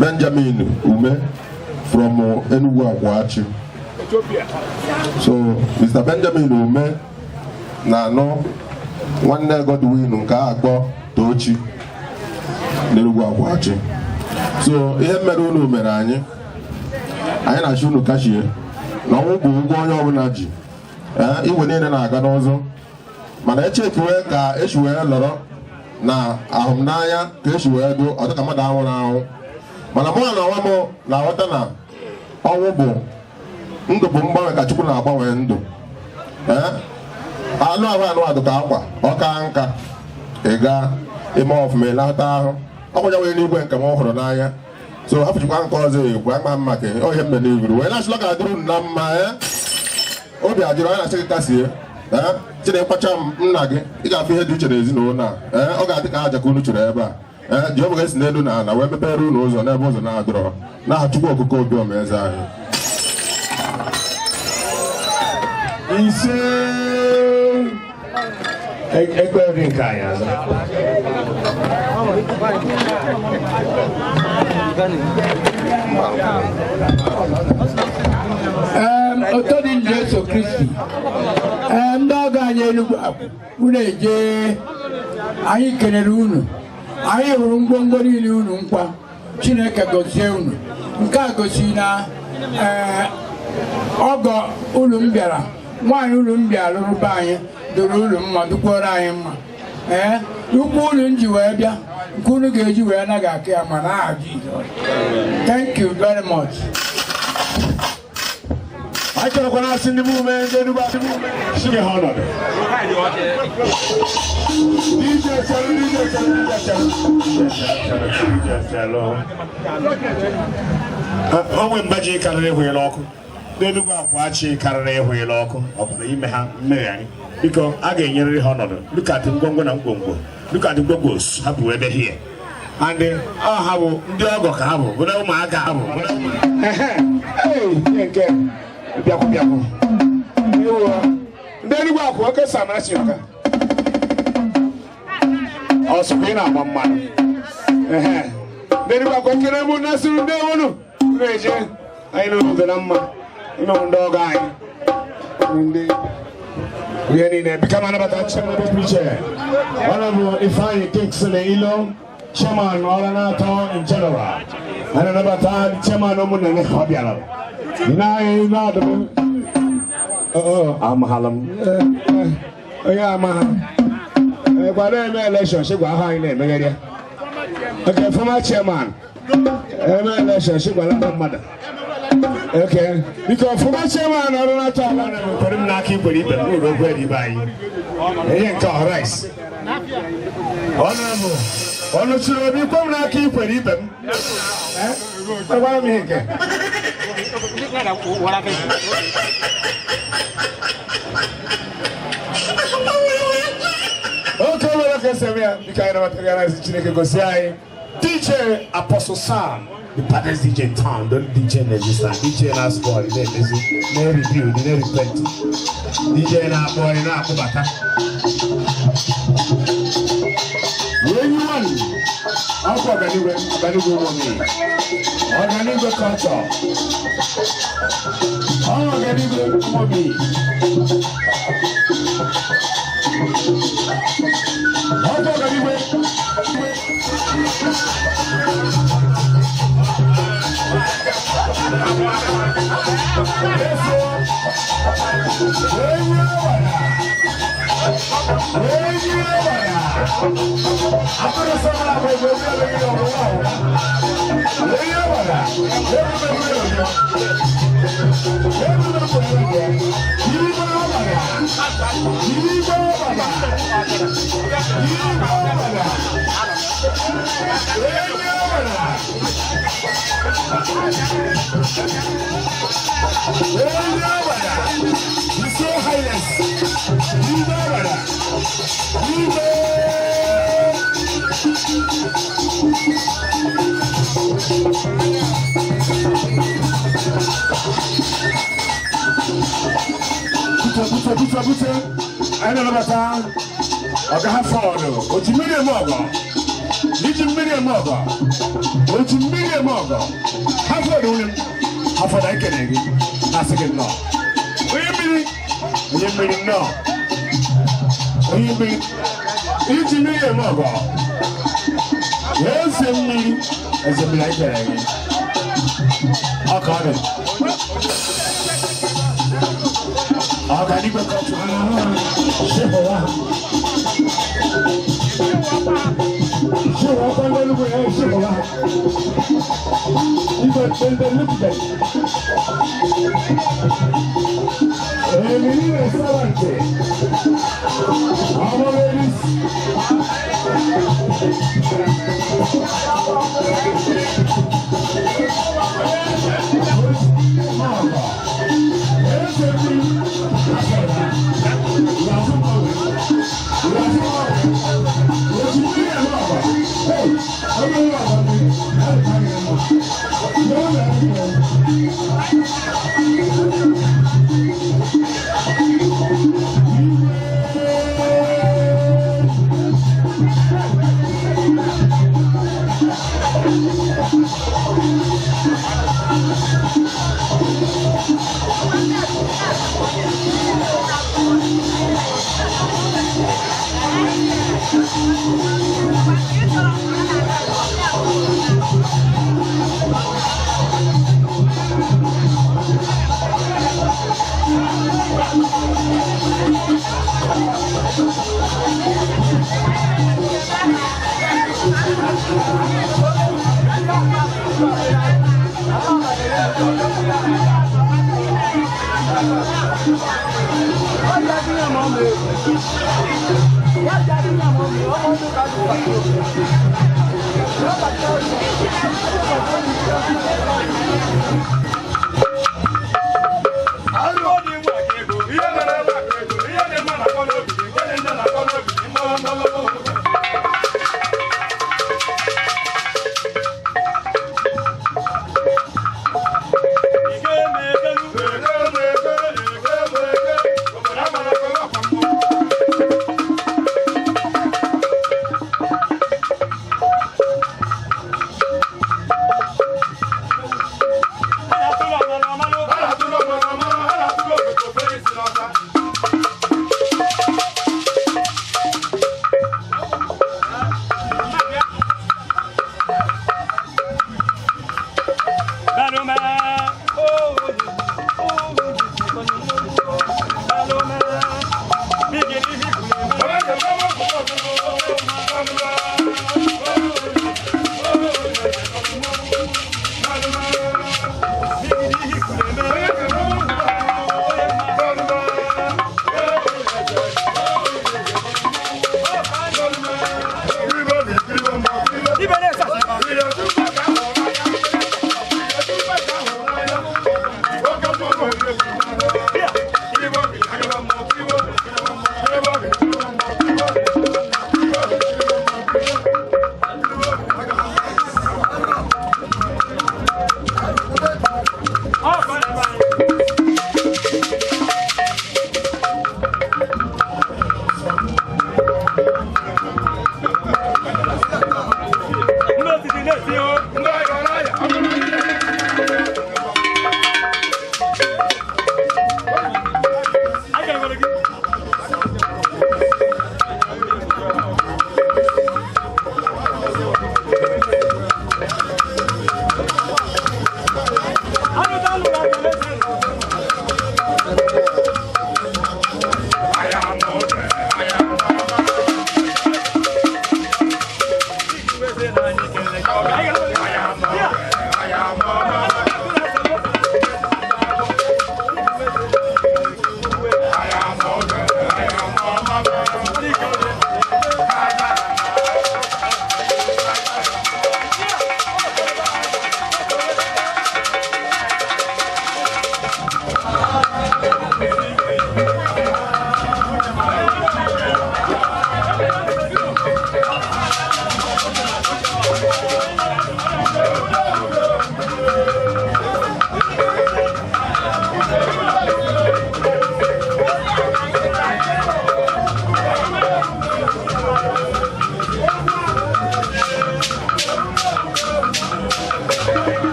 [SPEAKER 17] Benjamin Ume from Enugu Akwachi. So Mr. Benjamin Ume na-anụ nwanne Godwin nke a akpọ Tochi n'Enugu Akwachi. So ihe mere unu mere anyị, anyị na-achọ unu kachie na ọnwụ bụ ụgwọ onye ọbụla ji. Ee, igwe niile na-aga n'ụzọ, mana echekiwe ka esi wee lọrọ na ahụmnanya ka esi wee du ọ dịka mmadụ anwụrụ anwụ. Mana mụ na onwe m na-aghọta na ọnwụ bụ ndụ, bụ mgbanwe ka Chukwu na-agbanwe ndụ. Ee, anụ ahụ anụ adụ ka akwa ọka nka, ị gaa ime ọfụma, ịlahụta ahụ ọkwụnya wee n'igwe nke m hụrụ n'anya. So hapụchikwa nke ọzọ ekwu ama mma ka ihe mme n'ivuru wee na-achịlọ ka adịrụ unu na mma. Ee, obi ajụrụ anyị na-asị gị kasie. Ee, Chineke kpacha m nna gị, ị ga-afụ ihe dị iche n'ezinụlọ a. Ee, ọ ga-adị ka aja ka unu chụrụ ebe a. Ee, Jehova ga-esi n'elu na ala wee mepere unu ụzọ n'ebe ụzọ na-adịrọ, n'aha Chukwu Okike Obiọma eze anyị.
[SPEAKER 16] Ise, ekpere dị nke anyị aza.
[SPEAKER 9] Otito dị Jesu Kristi. Ee, ndị ọgọ anyị Enugwu Akwụ, unu eje, anyị kelere unu. Anyị hụrụ ngwongwo niile unu nkwa. Chineke gọzie unu. Nke a gosiri na ee, ọgọ unu m bịara, nwaanyị unu m bịara lụrụ be anyị doro unu mma, dukwuoro anyị mma. Ee, ukwu unu m ji wee bịa, nke unu ga-eji wee anaghị akụ ya ma n'aha Jizọs. Thank you very much.
[SPEAKER 16] Anyị chọrọkwa na-asị ndị bụ ume, ndị Enugu Akụ sinye ha ọnọdụ. DJ Selu, DJ Selu, DJ Selu, DJ Selu. Onwe mba ji karịrị ịhụ ọkụ ndị Enugu Akwachi karịrị ịhụ ile ọkụ, ọ bụrụ ime ha mmegharị. Biko, a ga-enyerịrị ha ọnọdụ. Look at ngwongwo na ngwongwo, look at ngwongwos ha bụ ebe here and ọ ha bụ ndị ọgọ ka ha bụ bụrụ ụmụaka ha bụ bụrụ nke bịakwụ bịakwụ. Ndị Enugu Akwụ oke samara si ọka ọsụkwa ị na-agba mmanụ. Ehe, ndị Enugu Akwụ, ekele mụ nasịrị ndị ewunu na-eje anyị n'obodo na mma ụnụ ndị ọgọ anyị, ndị ihe niile. Biko, m anabata chairman pụrụ Honorable Ifeanyi Kingsley Ilo, chairman ọrụ na-atọ in general. Anyị anabata chairman ụmụnne ya, ọ bịara na-anyị na-adụ amaghala m onye amagha gwara eme election chịgwa ahụ anyị na-emegharị ya. Okay, former chairman eme election chịgwara ndị mmadụ. Okay, biko, former chairman ọrụ na-atọ ala na-ekwere m n'aka ikwere ibe m n'ụlọ okwu ibe anyị ihe nke ọ rice. Honorable ọnụ chiri obi kwe m n'aka ikwere ibe m. Gwara m ihe nke oke nwere ka esi eme ya. Biko, anyị nabatara ya na Chineke gosi anyị DJ Apostle Sam, the baddest DJ in town, the only DJ in existence, DJ na-asụ na-emezi na-rebuild, na-repent, DJ na-akpọ na-akpụbata enyi one ọkụ ọganigwe, ọganigwe ụmụ ọganigwe culture, ọ ọganigwe ụmụ ọkụ ọganigwe.
[SPEAKER 18] Bute anyị na-anabata ọga ha fọdụ otu mmiri eme ọgọ iji mmiri eme ọgọ otu mmiri eme ọgọ ha fọdụ nwunye m ha fọdụ anyị kene gị na-asị gị nnọọ onye mmiri nnọọ onye mmiri iji mmiri eme ọgọ eze mmiri anyị kene gị ọ ka ọ dị. Ọ̀gá nígbà kan tó ṣe bọ̀ wá. Ṣé wọ́n kọ́ lórúkọ yẹn ṣe bọ̀ wá? Ibẹ̀ bẹ̀rẹ̀ lókùtẹ̀. Èmi ní rẹ̀sítọ́rọ̀ǹtì. Ọmọ lórí.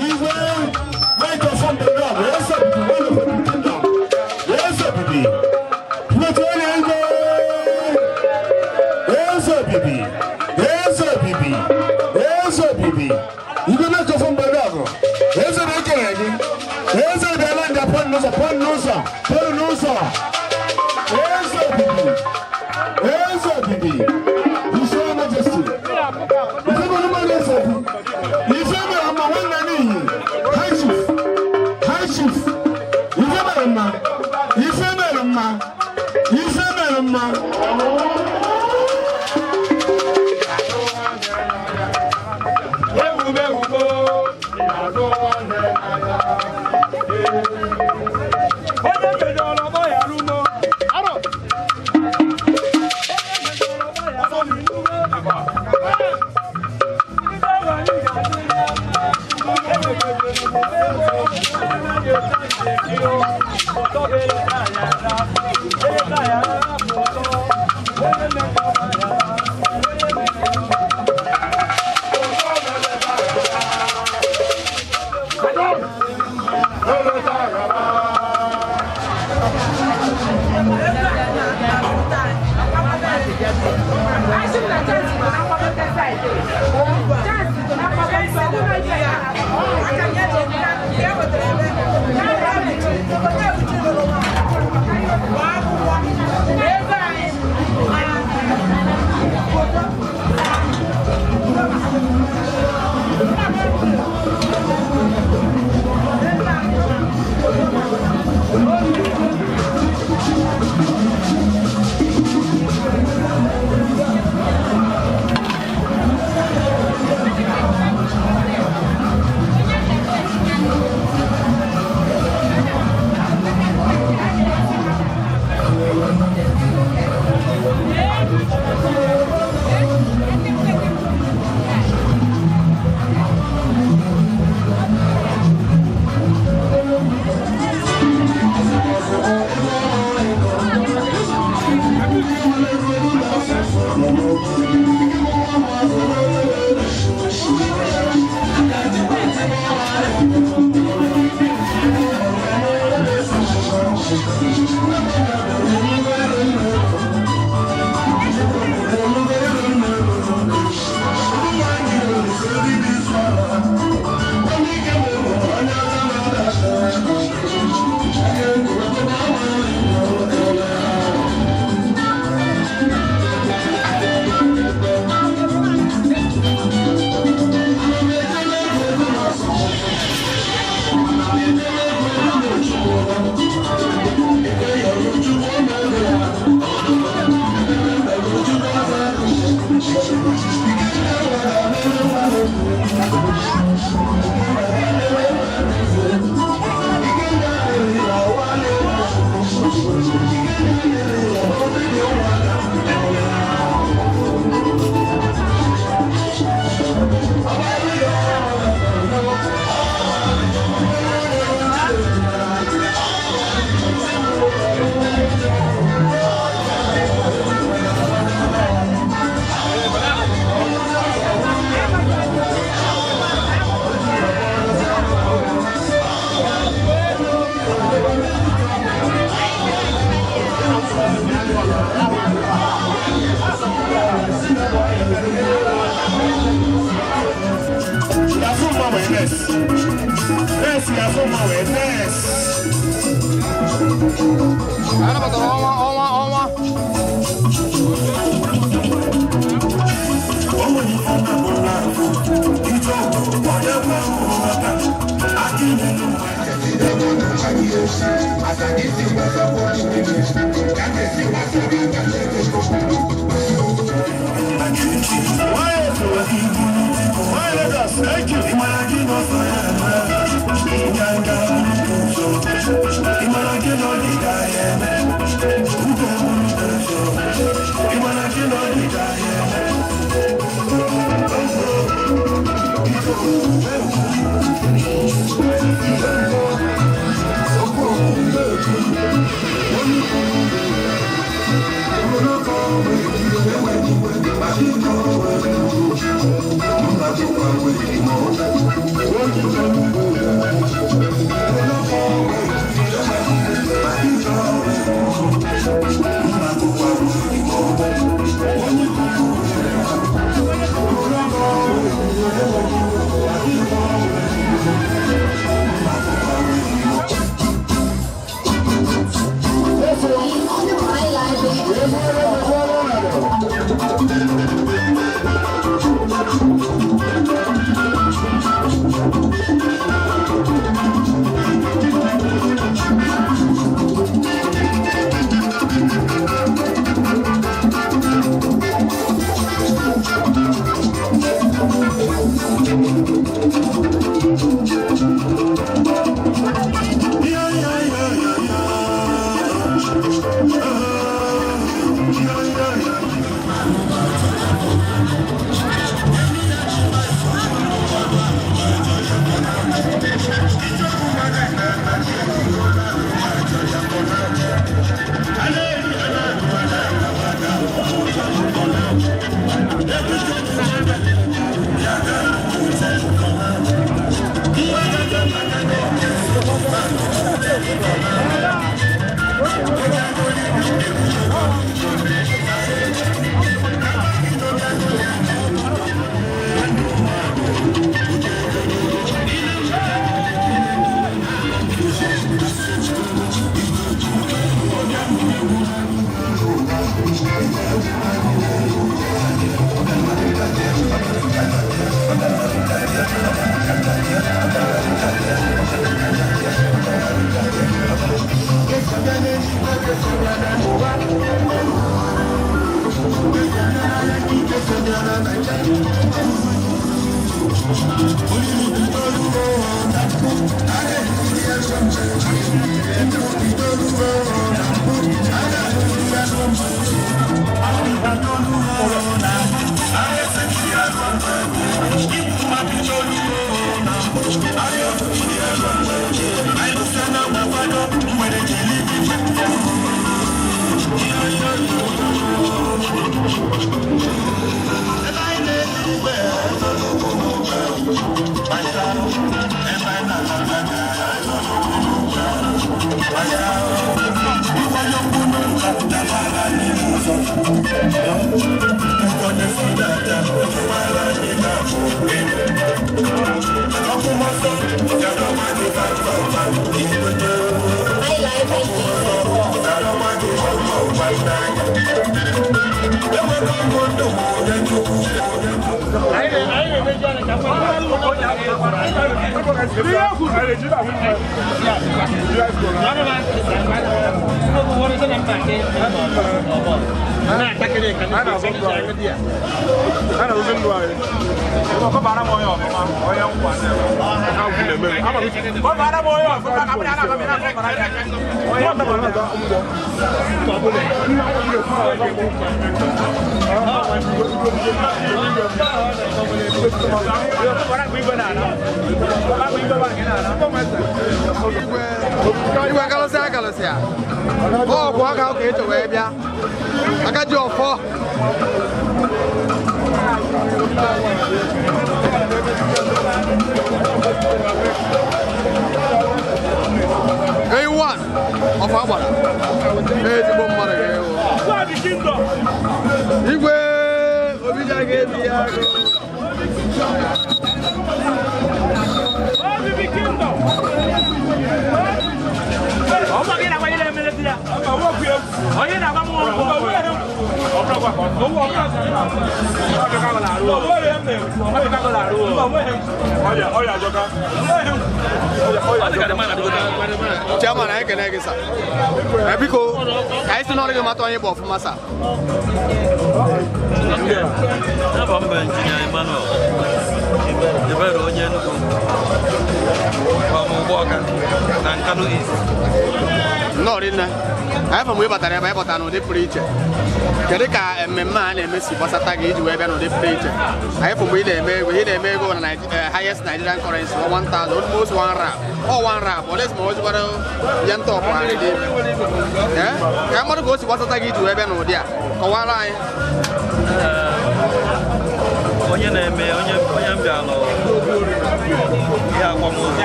[SPEAKER 18] Igwe N'ụzọ, pụọ n'ụzọ, pụọ n'ụzọ. Eze obibi, eze obibi, His Royal Majesty. Ife bụ mmadụ eze bụ. Ife mere mma nwanne n'ihi. High Chief, High Chief. Ife mere mma, ife mere mma, ife mere mma.
[SPEAKER 2] Anabatara ọnwa, ọnwa, ọnwa. Igwe akalụsịa akalụsịa ọgwụ aka ka eche wee bịa aka ji ọfọ. A1 ọfọ agbara ezigbo mmadụ ga-ewu igwe obija ga-ebi ya agụ. Chairman, anyị ekene gị sa. Biko ka anyị si n'ọrụ gị mata onye bụ ọfụma sa.
[SPEAKER 20] Abụ m bụ Injinia Emmanuel Ebere onye Enugu from Ugbawka na Nkanu East.
[SPEAKER 2] Nnọọ rinne. Anyị fọ mgbe ị batara ebe anyị batara n'ụdị pụrụ iche. Kedu ka mmemme a na-eme si gbasata gị iji wee bịa n'ụdị pụrụ iche? Anyị fọ mgbe ị na-eme ego, ị na-eme ego na highest Nigerian currency 1000, almost one rap. Ọ one rap, oles ma ozikwara ya ntọ ọpụ anyị dị. Ka mmadụ ka o si gbasata gị iji wee bịa n'ụdị a, kọwara anyị.
[SPEAKER 20] Onye na-eme onye mbịa nọ ihe akwamozu onye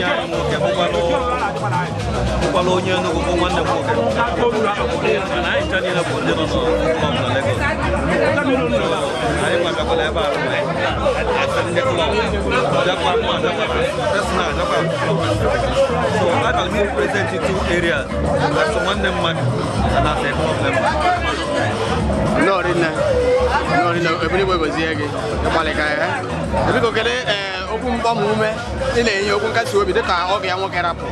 [SPEAKER 20] anyị nwoke bụkwala onye Enugu bụ nwanne m nwoke, mana anyị ncha niile bụ ndị nọ n'klọb na Lagos. Anyị nwabiakwala ebe a asị ndị klọb bịakwa mma bịakwa personal bịakwa. So abịara m represent two areas as nwanne mmadụ and as a club member.
[SPEAKER 2] Nnọọ rinne. Nnọọ rinne, ebunigwe gozie gị ịgbalị ka ya. Biko kedu okwu mgbamume ị na-enye, okwu nkasi obi dịka ọgụ ya nwoke rapụ?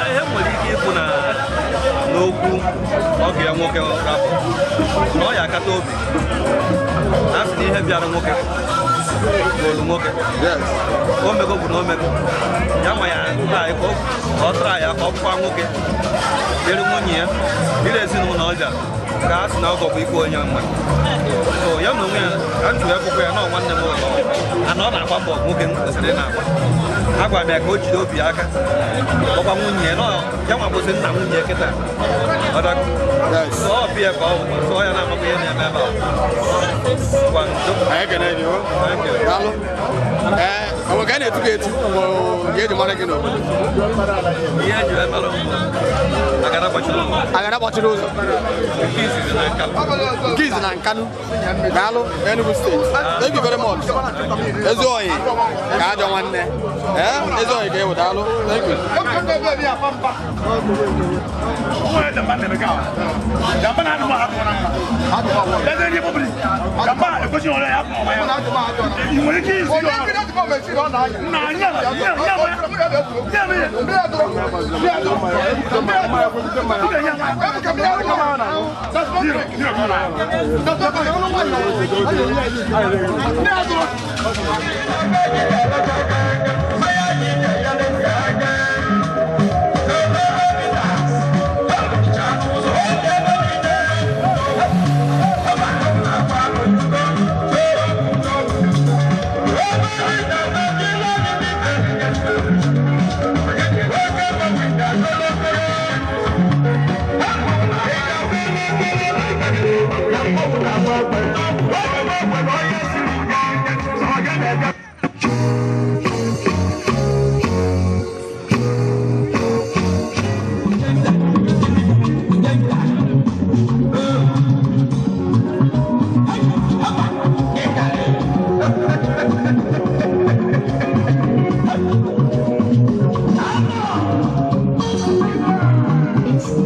[SPEAKER 20] Ihe m nwere ike ikwu na n'okwu ọgụ ya nwoke rapụ na ọ ya akata obi na asị na ihe bịara nwoke olu nwoke o mego bụ na o mego ya ma ya try ka ọ try ya ka ọ bụkwa nwoke dịrị nwunye ya dịrị ezinụlọ ọ bịara ka a sị na ọgọ bụ ikwu onye mma. So ya na onwe ya ka m jiri ekwukwa ya na nwanne m ụlọ ana ọ na-agba mbọ nwoke m kwesịrị na-agba. Agwara m ya ka o jide obi aka ọkwa nwunye ya ya nwa bụzi nna nwunye ya kịta ọ bịa ka ọ bụ sọ ya na-amakwa ihe na-eme ebe a.
[SPEAKER 2] Anyị ekene gị o. Daalụ. Ọ bụ ka anyị na-etu gị etu ma ọ ga-eji mara gị n'obodo?
[SPEAKER 20] Ihe eji wee mara m bụ agada gbachiri ụzọ.
[SPEAKER 2] Agada gbachiri ụzọ.
[SPEAKER 20] Nke izizi na Nkanu.
[SPEAKER 2] Nke izizi na Nkanu. Daalụ, Enugu steeti. Thank you very much. Ezi oyi ka ajọ nwanne. Ezi oyi ka ewu, daalụ. Thank you.
[SPEAKER 15] It's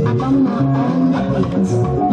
[SPEAKER 15] Abama on the beat.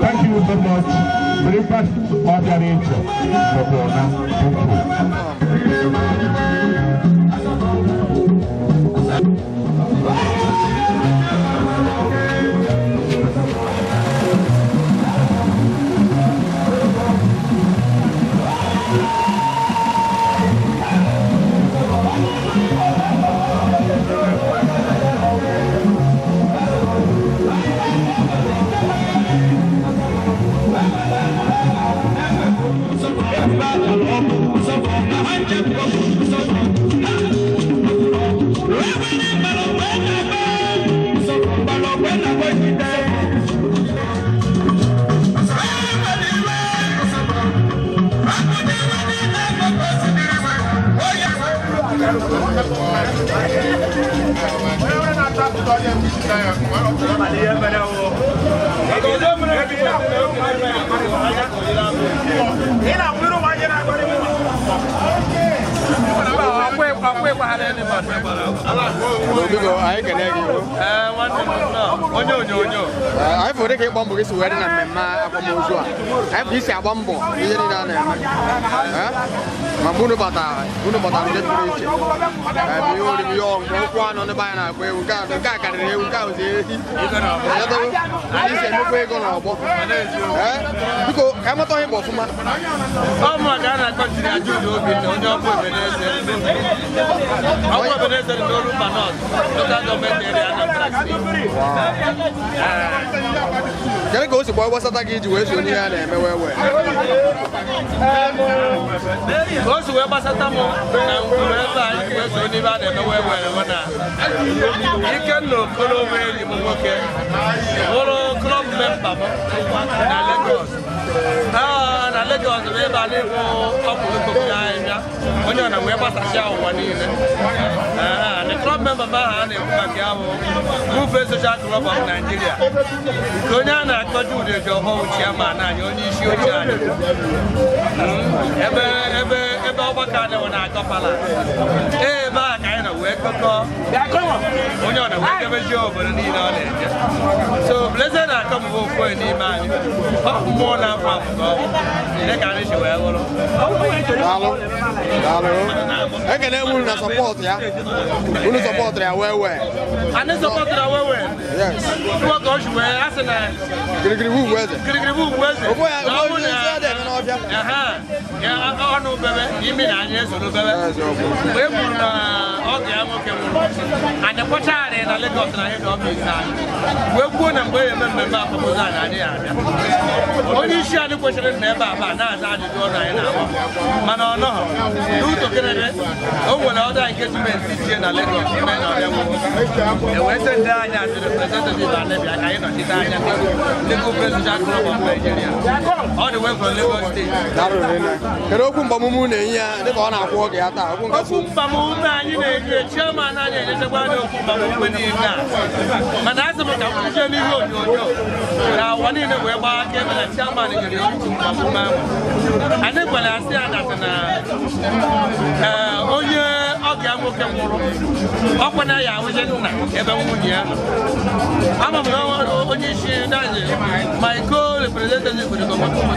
[SPEAKER 18] Thank you so much. Breakfast order. Thank you.
[SPEAKER 4] Ihe mere.
[SPEAKER 2] Biko, anyị kene gị.
[SPEAKER 20] Onye onyonyo.
[SPEAKER 2] Anyị fụrụ dịka ịgba mbọ gị si wee dị na mmemme akwamozu a. Anyị fụrụ isi agba mbọ ihe niile a na-eme. Ma mgbe unu batara, unu batara ndị pụrụ iche. Bụ ihe oriri, ihe ọṅụṅụ, ụkwụ anọ ndị be anyị na-agba ewu, nke a karịrị ewu, nke a bụzi ehi. Anyị si emekwa ego n'ọgbọ. Biko, ka anyị mata onye bụ ọfụma.
[SPEAKER 20] Ọ mụ ka a na-akọ jiri ajụ ụlọ Obinna, onye ọbụ Ebeneze. Ọbụ Ebeneze dị n'Orumba North, Local Government Area, Anambra State.
[SPEAKER 2] Kedu ka o si gbaa gbasata gị iji wee so n'ihe a na-eme wee wee?
[SPEAKER 20] Ka o si wee gbasata m na ngwuru ebe a iji wee so n'ihe a na-eme wee wee bụ na Ikenna Okoro bụ enyi m nwoke, bụrụ club member m na Lagos. Na Lagos bụ ebe a na-ebu ọkpụrụkpụ ahịhịa onye ọ na wee gbasasịa ụwa niile. The club member m ahụ a na-ekwu maka ya bụ Buffet Social Club of Nigeria, nke onye a na-akọ Jude Ejiofor chairman anyị, onye isi oche anyị. Ebe ebe ebe ọgbakọ anyị nwe na-akọ palace, ebe a ka anyị nọ wee kọkọ onye ọ na wee debezie obodo niile ọ na-eje. So Blessed na-akọ m bụ ofu onye n'ime anyị. Ọ mmụọ na-afọ afọ ka ọ bụ dị ka anyị si wee bụrụ.
[SPEAKER 2] Daalụ. Daalụ. Ekene m unu na support ya. Unu supportụrụ ya wee wee.
[SPEAKER 20] Anyị supportụrụ wee wee.
[SPEAKER 2] Yes.
[SPEAKER 20] Tụọ ka o si wee asị na
[SPEAKER 2] Kirikiri bụ ugwu eze.
[SPEAKER 20] Kirikiri bụ ugwu eze.
[SPEAKER 2] Ofu ya
[SPEAKER 20] Na ọ bụ
[SPEAKER 2] ofu
[SPEAKER 20] na-
[SPEAKER 2] isi ọ dị-eme n'ọfịa.
[SPEAKER 20] Aha. Ya, ọnụ bebe imi na anya esoro bebe. Mgbe e kwuru na ọgụ ya nwoke nwụrụ, anyị kwacharị na Lagos na head office anyị wee kwuo na mgbe e eme mmemme akwamozu anyị, anyị abịa. Onye isi anyị kwesịrị na ebe a ba na-aza ajụjụ ọnụ anyị na-agba, mana ọ nọghọ n'ụtọ kedebe o nwere other engagement tie na Lagos ime na ọbịa nwụrụ. E wee sị ndị anyị as representative anyị bịa ka anyị nọchite anya ndị Buffet Social Club of Nigeria all the way from Lagos State.
[SPEAKER 2] Daalụ rinne. Kedu okwu mgbamume unu na-enye ya dịka ọ na-akwụ oge ya taa? Okwu nkasi
[SPEAKER 20] Okwu mgbamume anyị na-enye chairman anyị, enyechakwa anyị okwu mgbamume niile a, mana asị m ka m kwuzie n'ihe onyonyo na ụwa niile wee gbaa aka ebe na chairman nyere ya okwu mgbamume ahụ. Anyị gwara asị ya that na onye ọgọ ya nwoke nwụrụ, ọkwa na ya ahụzie nna ebe nwunye ya nọ. Ama m na onye isi dazi my co-representative bụ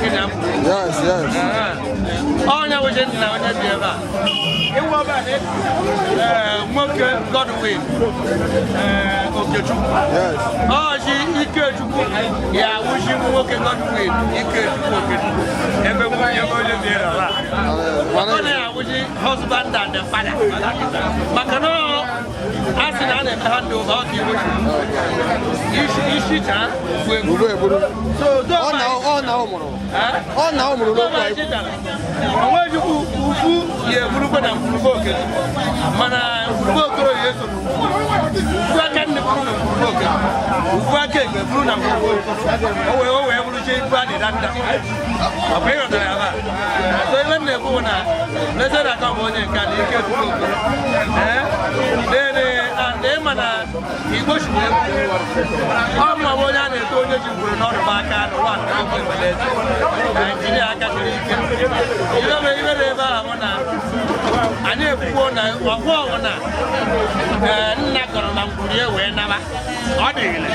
[SPEAKER 20] gịnị?
[SPEAKER 2] Yes.
[SPEAKER 20] Onye wụzi nna onye bi ebe a. Ee, nwoke Godwin, ee, Okechukwu. Ọji Ikechukwu ya awụzi nwoke Godwin Ikechukwu Okechukwu ebe nwunye onye bi ebe a. Ọ na-awụzi husband and the father, maka na a sị na a na-eme hand over ọ ka iwu isi isi chaa
[SPEAKER 2] Buru eburu. Ọ na ọ mụrụ. Ọ na ọ mụrụ n'okwu anyị.
[SPEAKER 20] Onwechukwu ugwu ya eburukwa na ngwurugbe Okechukwu, mana ngwurugbe Okoro ya eso ugwu aka nne bụrụ na ngwurugbe Okechukwu, ugwu aka ekpe bụrụ na ngwurugbe Okoro, o wee bụrụzie ibu adịda nda. Ọ bụ ịghọtara ya ba? So ihe m na-ekwu bụ na Blessed aka bụ onye nke a na ike chukwu Okoro. Ee, na ịma na Igbo si wee ọ mma bụ onye a na-eto onye ji ngwuru n'ọrụ bụ aka n'ụwa nke ọkụ Ebeneze Naijiria aka siri ike. Ihe bụ ihe dị ebe ahụ bụ na anyị ekwuo na ọgwụ ọgwụ na ee nna kọrọ na ngwuru ya wee naba. Ọ dịghịle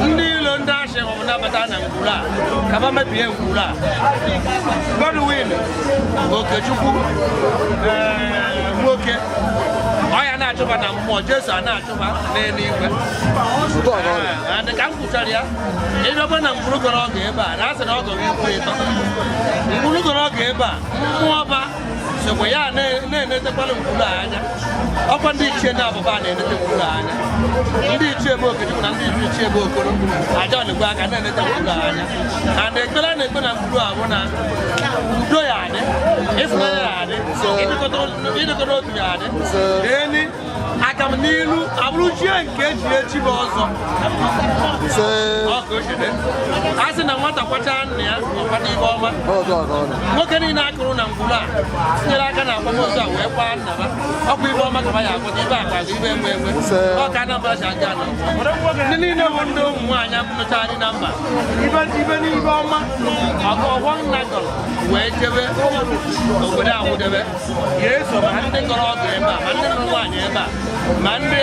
[SPEAKER 20] ndị ilo ndị asị maọbụ nabata na ngwuru a kaba mebie ngwuru a. Godwin Okechukwu, ee, nwoke ọ ya na-achụba na mmụọ Jesu a na-achụba n'eluigwe. Ee, ka m kwuchara ya, ịbịakwa na ngwuru gọrọ ọgụ ebe a na asị na ọgọ gị ikwu ịtọ ngwuru gọrọ ọgụ ebe a, mmụọ ba sokwa ya na-enetekwala ngwuru a anya. Ọkwa ndị ichie na-abụba na-enete ngwuru a anya, ndị ichie bụ Okechukwu na ndị ichie bụ Okoro aja ọnịgwe aka na-enete ngwuru a anya. And ekpere a na-ekpe na ngwuru a bụ na udo ya adị, ịfụnanya ya adị, ịdịkọta otu ya adị. Eni aka m n'ilu abụrụchie nke eji echi bụ ọzọ. Ọ ka o si dị. A sị na nwata kwachaa nna ya ọkwado ibe ọma. Nwoke niile akụrụ na ngwuru.
[SPEAKER 21] ngwuru a tinyere aka na akwamozu a wee kwaa nna ha. Ọkwa ibe ọma ka ha ya akwụta ibe akpa bụ ibe enwe enwe. Ọ ka Anambra si aga ala. Ndị niile bụ ndị ụmụ nwaanyị nụchara na mba ibe ibe n'ibe ọma ọgụ ọgbọ nna gọrọ wee jebe obodo awụdebe ya eso, ma ndị gọrọ ọgụ ebe a, ma ndị nụrụ nwaanyị ebe a, ma ndị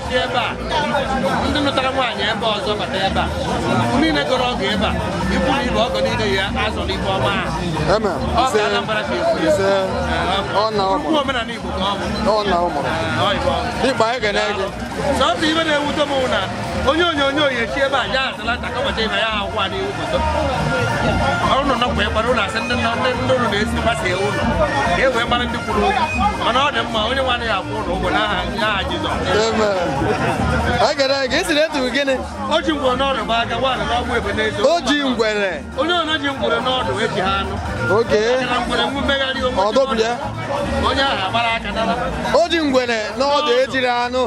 [SPEAKER 21] si ebe a, ndị nụtara nwaanyị ebe ọzọ bata ebe a, niile gọrọ ọgụ ebe a, ikwu na ibe ọgọ niile ya azọrọ ibe ọma ahụ.
[SPEAKER 2] Amen.
[SPEAKER 21] Ọ ka Anambra si ekwu ya.
[SPEAKER 2] Ise. Ọ na ọ
[SPEAKER 21] Okwu
[SPEAKER 2] mụrụ.
[SPEAKER 21] omenala Igbo ka ọ bụ.
[SPEAKER 2] Ọ na ọ mụrụ.
[SPEAKER 21] Ọ Igbo.
[SPEAKER 2] Dịkpa anyị kene gị.
[SPEAKER 21] Sọsọ ibe na-ewute m bụ na onye onyonyo ya esi ebe a jee Atlanta ka ụbọchị ibe ya akwụkwọ a n'ihu foto ọrụ nọ nọkwa ịkwara ụlọ asị ndị ndị ndị ụlọ na-esi gbasa ụlọ ka e wee mara ndị kwuru okwu, mana ọ dị mma onye nwe anaghị akwụ ụlọ ụgwọ n'aha Jizọs.
[SPEAKER 2] Amen. Anyị kene gị. Isi na-etu gịnị?
[SPEAKER 21] O ji ngwere n'ọdụ bụ aka nwaanyị n'ọgbụ ebe n'ezo.
[SPEAKER 2] O ji ngwere.
[SPEAKER 21] Onye ọna ji ngwere n'ọdụ eji ha anụ.
[SPEAKER 2] Oke.
[SPEAKER 21] Maka na ngwere nwu mmegharị onwe.
[SPEAKER 2] Ọ dọbụ ya.
[SPEAKER 21] Onye ahụ agbara aka nara.
[SPEAKER 2] O ji ngwere n'ọdụ ejiri anụ.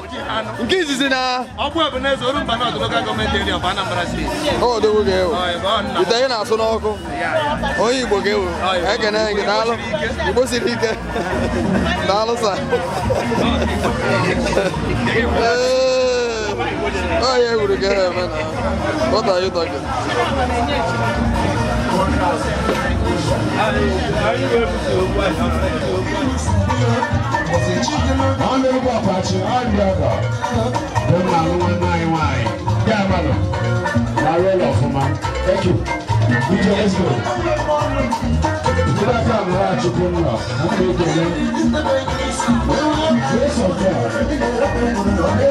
[SPEAKER 2] Nke izizi na
[SPEAKER 21] Ọgbụ Ebenezer, Orumba North Local Government Area of Anambra State.
[SPEAKER 2] O odogwu ga-ewu.
[SPEAKER 21] Ọ ebe ọ nna.
[SPEAKER 2] Ite gị na-asụ n'ọkụ. Onye Igbo ga-ewu. Ekene gị, daalụ. Igbo siri ike. Daalụ sa. Ee. Ọ ya ewuru gị eme na. What are you talking?
[SPEAKER 13] Honorable Apache, ọrịa ọgọ bụ nna alụ nwanne anyị nwaanyị. Ya manụ, na-arụ ụlọ ọfụma. Thank you. DJ, let's go. Jide aka amara Chukwu nọ, na mma ekele. Grace of God.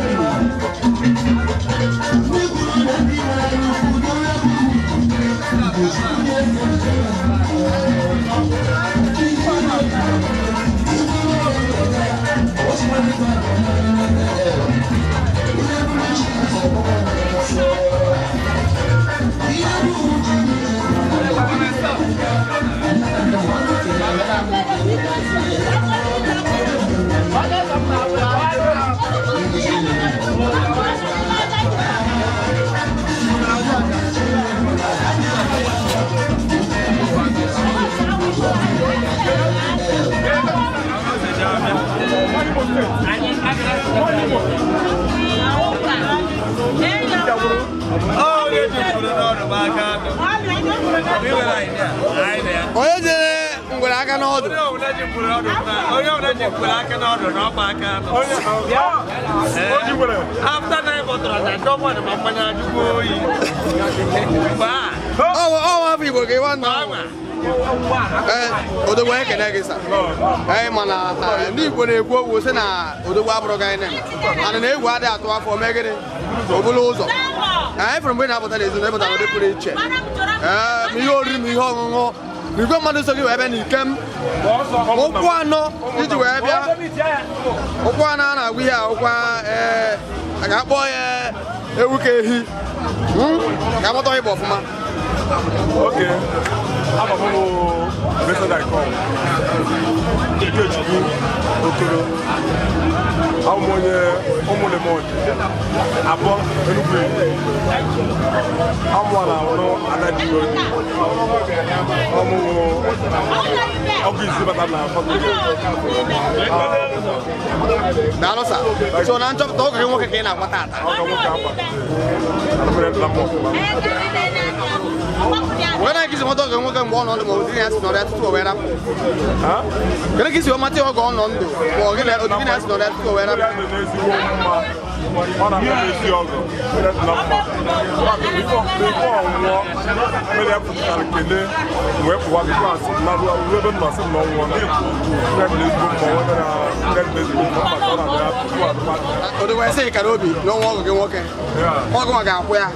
[SPEAKER 13] Amen.
[SPEAKER 2] Onye jere ngwere aka n'ọdụ.
[SPEAKER 21] Onye ọbụla ji ngwere aka n'ọdụ na ọgba aka anọ. After nine bottles, I don't want ma mmanya ajụgbu oyi. Mgbe a.
[SPEAKER 2] Ọ afọ Igbo ka ịwa nna. Ee, odogwu, anyị kene gị sa. Ee, mana ndị Igbo na-ekwu okwu sị na odogwu abụrụ gị anyị na mana na egwu adịghị atụ afọ mee gịnị obulu ụzọ. Anyị fụrụ mgbe ị na-apụta n'ezinụlọ, ịpụta n'ụdị pụrụ iche. Ee, ma ihe oriri, ma ihe ọṅụṅụ, ma igwe mmadụ so gị wee bịa n'ikem ụkwụ anọ iji wee bịa ụkwụ anọ a na-agwa ihe a ụkwa. Ee, a ga-akpọ ya ewu ka ehi. Ka amata ịgba ọfụma.
[SPEAKER 4] Okay. Ama m bụ Vincent Icon. Ikechukwu Okoro. Abụ m onye Ụmụlemon abụọ Enugwu. Amụ na ahụrụ Ada dị obi. Ọmụmụ ọgụ izi bata na family.
[SPEAKER 2] Daalụ sa. So na nchọpụta, oge gị nwoke ka ị na-akwa tata.
[SPEAKER 4] Ọgọ nwoke akwa. Alụmere nna m ọfụma.
[SPEAKER 2] Wee na isi nweta oge nwoke mgbe ọ nọ ndụ, ma ọ bụ di ya si nọrọ ya tutu o wee rapụ? Kedu ka isi wee mata oge ọ nọ ndụ, ma ọ gị na otu gị na ya si nọrọ ya tutu o wee rapụ?
[SPEAKER 4] Ezigbo mma. Ọ na-akpọ m ezi ọgọ. Mere nna mma. Before ọ nwụọ, mere ya pụtara kelee wee pụwa before asị na ruo ebe m nọ sị m na ọ nwụọ na mere m ezigbo mma ọ mere mere m ezigbo mma maka ọ na-abịa tupu alụmadụ.
[SPEAKER 2] Odogwu, esi ịkara obi n'ọnwa ọgụ gị nwoke, ọgụ nwa ga-akwụ ya,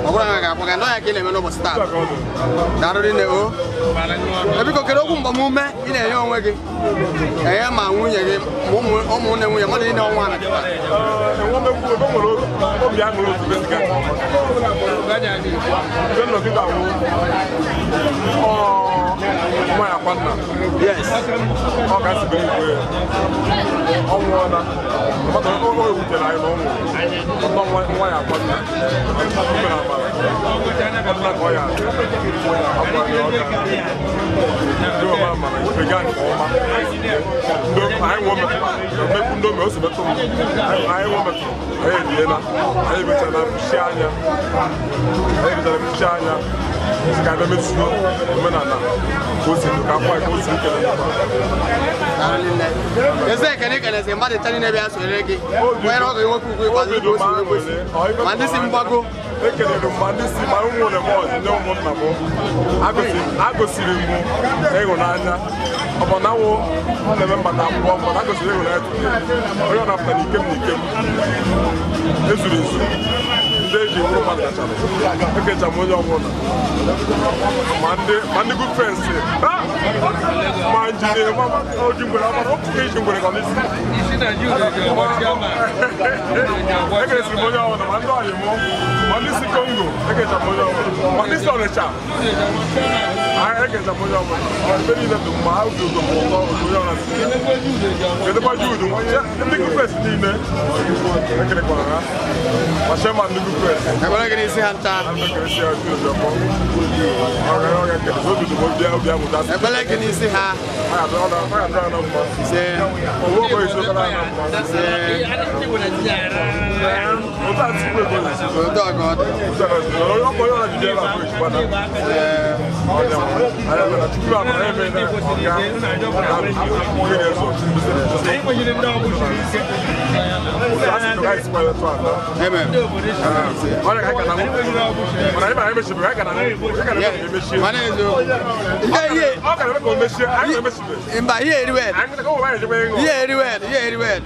[SPEAKER 2] ọ bụrụ na ọ ga-akwụ gị nọ ya ka ị na-eme n'ụbọchị taa. Daalụ rinne o. Ebiko, kedu okwu mgbamume ị na-enye onwe gị, enye ma nwunye gị, ma ụmụnne nwunye mmadụ niile ọnwa na kịta?
[SPEAKER 4] Enwemekwu ebe nwere obi aṅụrị otu besi ga ebe nnọkịta wụ Nwa ya kwa nna.
[SPEAKER 2] Yes.
[SPEAKER 4] Ọ ka si bere igwe ya. Ọ nwụọla. Mmadụ o wutere anyị na ọ nwụrụ. Ọtọ nwa ya kwa nna. O mere amara. Ọ nna ka ọ ya adị. Ọ gwara ya ọ ga. Ndị ọma amara ife gaa nke ọma. Ndị anyị nwe metụrụ. Mmekwu ndị ome o si metụ m. Anyị nwe metụrụ. Anyị eriela. Anyị emechara mkpuchi anya. Anyị emechara mkpuchi anya. Ka abịa mezuo omenala ka o si dị ka akwa ka o si kele.
[SPEAKER 2] Eze ekene ekenezi mmadụ ncha niile bịa sonyere gị nwere ọgụ nwoke ugwu ịgbazi ugwu osi wee kwesị ma ndị si mgbago.
[SPEAKER 4] Ekelere m ma ndị si ma ụmụ ole m ọzọ ndị ụmụnna m agosiri m ịhụnanya. Ọ bụ na nwụ ọ na-eme mbata abụọ mana agosiri ịhụnanya tupu onye ọ na-apụta n'ikem n'ikem ezuru ezu ndị eji wụrụ mmadụ kachara ekecha m onye ọbụla ma ndị good friends ma injinia ma oji ngwere ọbara otu iji ngwere ka n'isi ekeresiri m onye ọbụla ma ndị ọyị mụ ma ndị si Congo ekecha m onye ọbụla ma ndị si Ọnịcha ekecha m onye ọbụla ebe niile dị mma obi ụtọ m ụtọ otu onye ọbụla si kedụkwa Jude ndị good friends niile ekerekwara ha ma shema ndị good friends
[SPEAKER 2] Ekpere gị n'isi ha ncha. Ekpere gị n'isi ha. Ise. Ise. Otu a ka ọ dị. Amen. Mba, ihe eriwe. Ihe eriwe, ihe eriwe.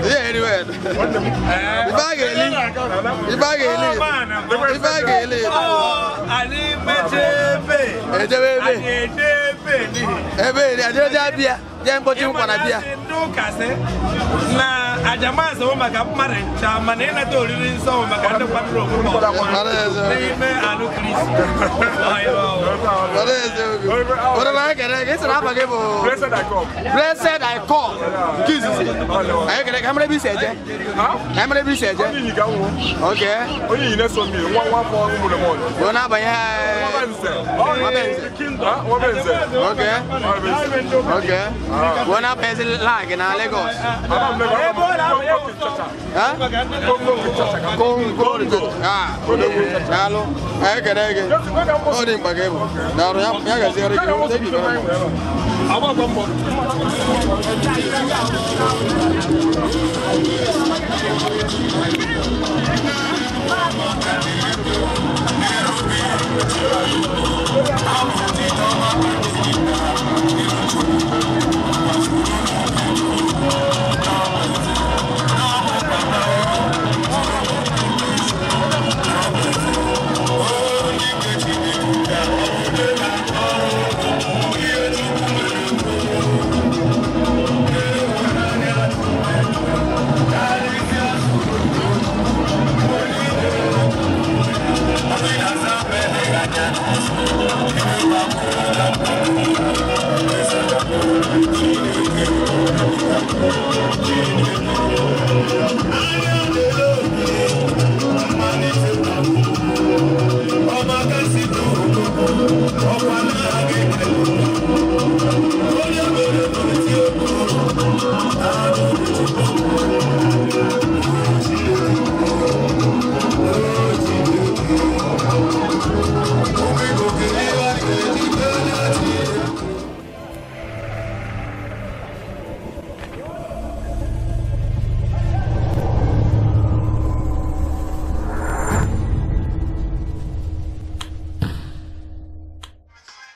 [SPEAKER 2] Ihe eriwe. Ibe a ga-eli. Ibe a ga-eli. Ibe a ga-eli.
[SPEAKER 3] Anyị mechebe.
[SPEAKER 2] Ejebe ebe.
[SPEAKER 3] Anyị ejebe n'ihi.
[SPEAKER 2] Ebe eri, ajeje abịa. Jee mkpọchi nkwa na bịa.
[SPEAKER 3] Ndị ụka sị na ajamasị bụ maka mmadụ ncha mana ịnata oriri nsọ bụ maka ndị kwadoro okwukwe n'ime anụ Kristi.
[SPEAKER 4] Blessed I come.
[SPEAKER 2] Blessed I come. Nke izizi. Anyị kere ka mara ebe isi eje. Ka mara ebe isi eje. Okay.
[SPEAKER 4] Onye yi na-eso mmiri nwa nwa afọ ụmụ lemon.
[SPEAKER 2] Ọ na-abanye
[SPEAKER 4] Nwa Benze. Nwa Benze.
[SPEAKER 2] Okay. Okay. Ọ na-abanye lag na Lagos. Congo. Ah, daalụ. Anyị kere gị. Ọ dị mkpa gị bụ. Daalụ ya gaziere gị. Thank you very much.
[SPEAKER 5] Ọmọ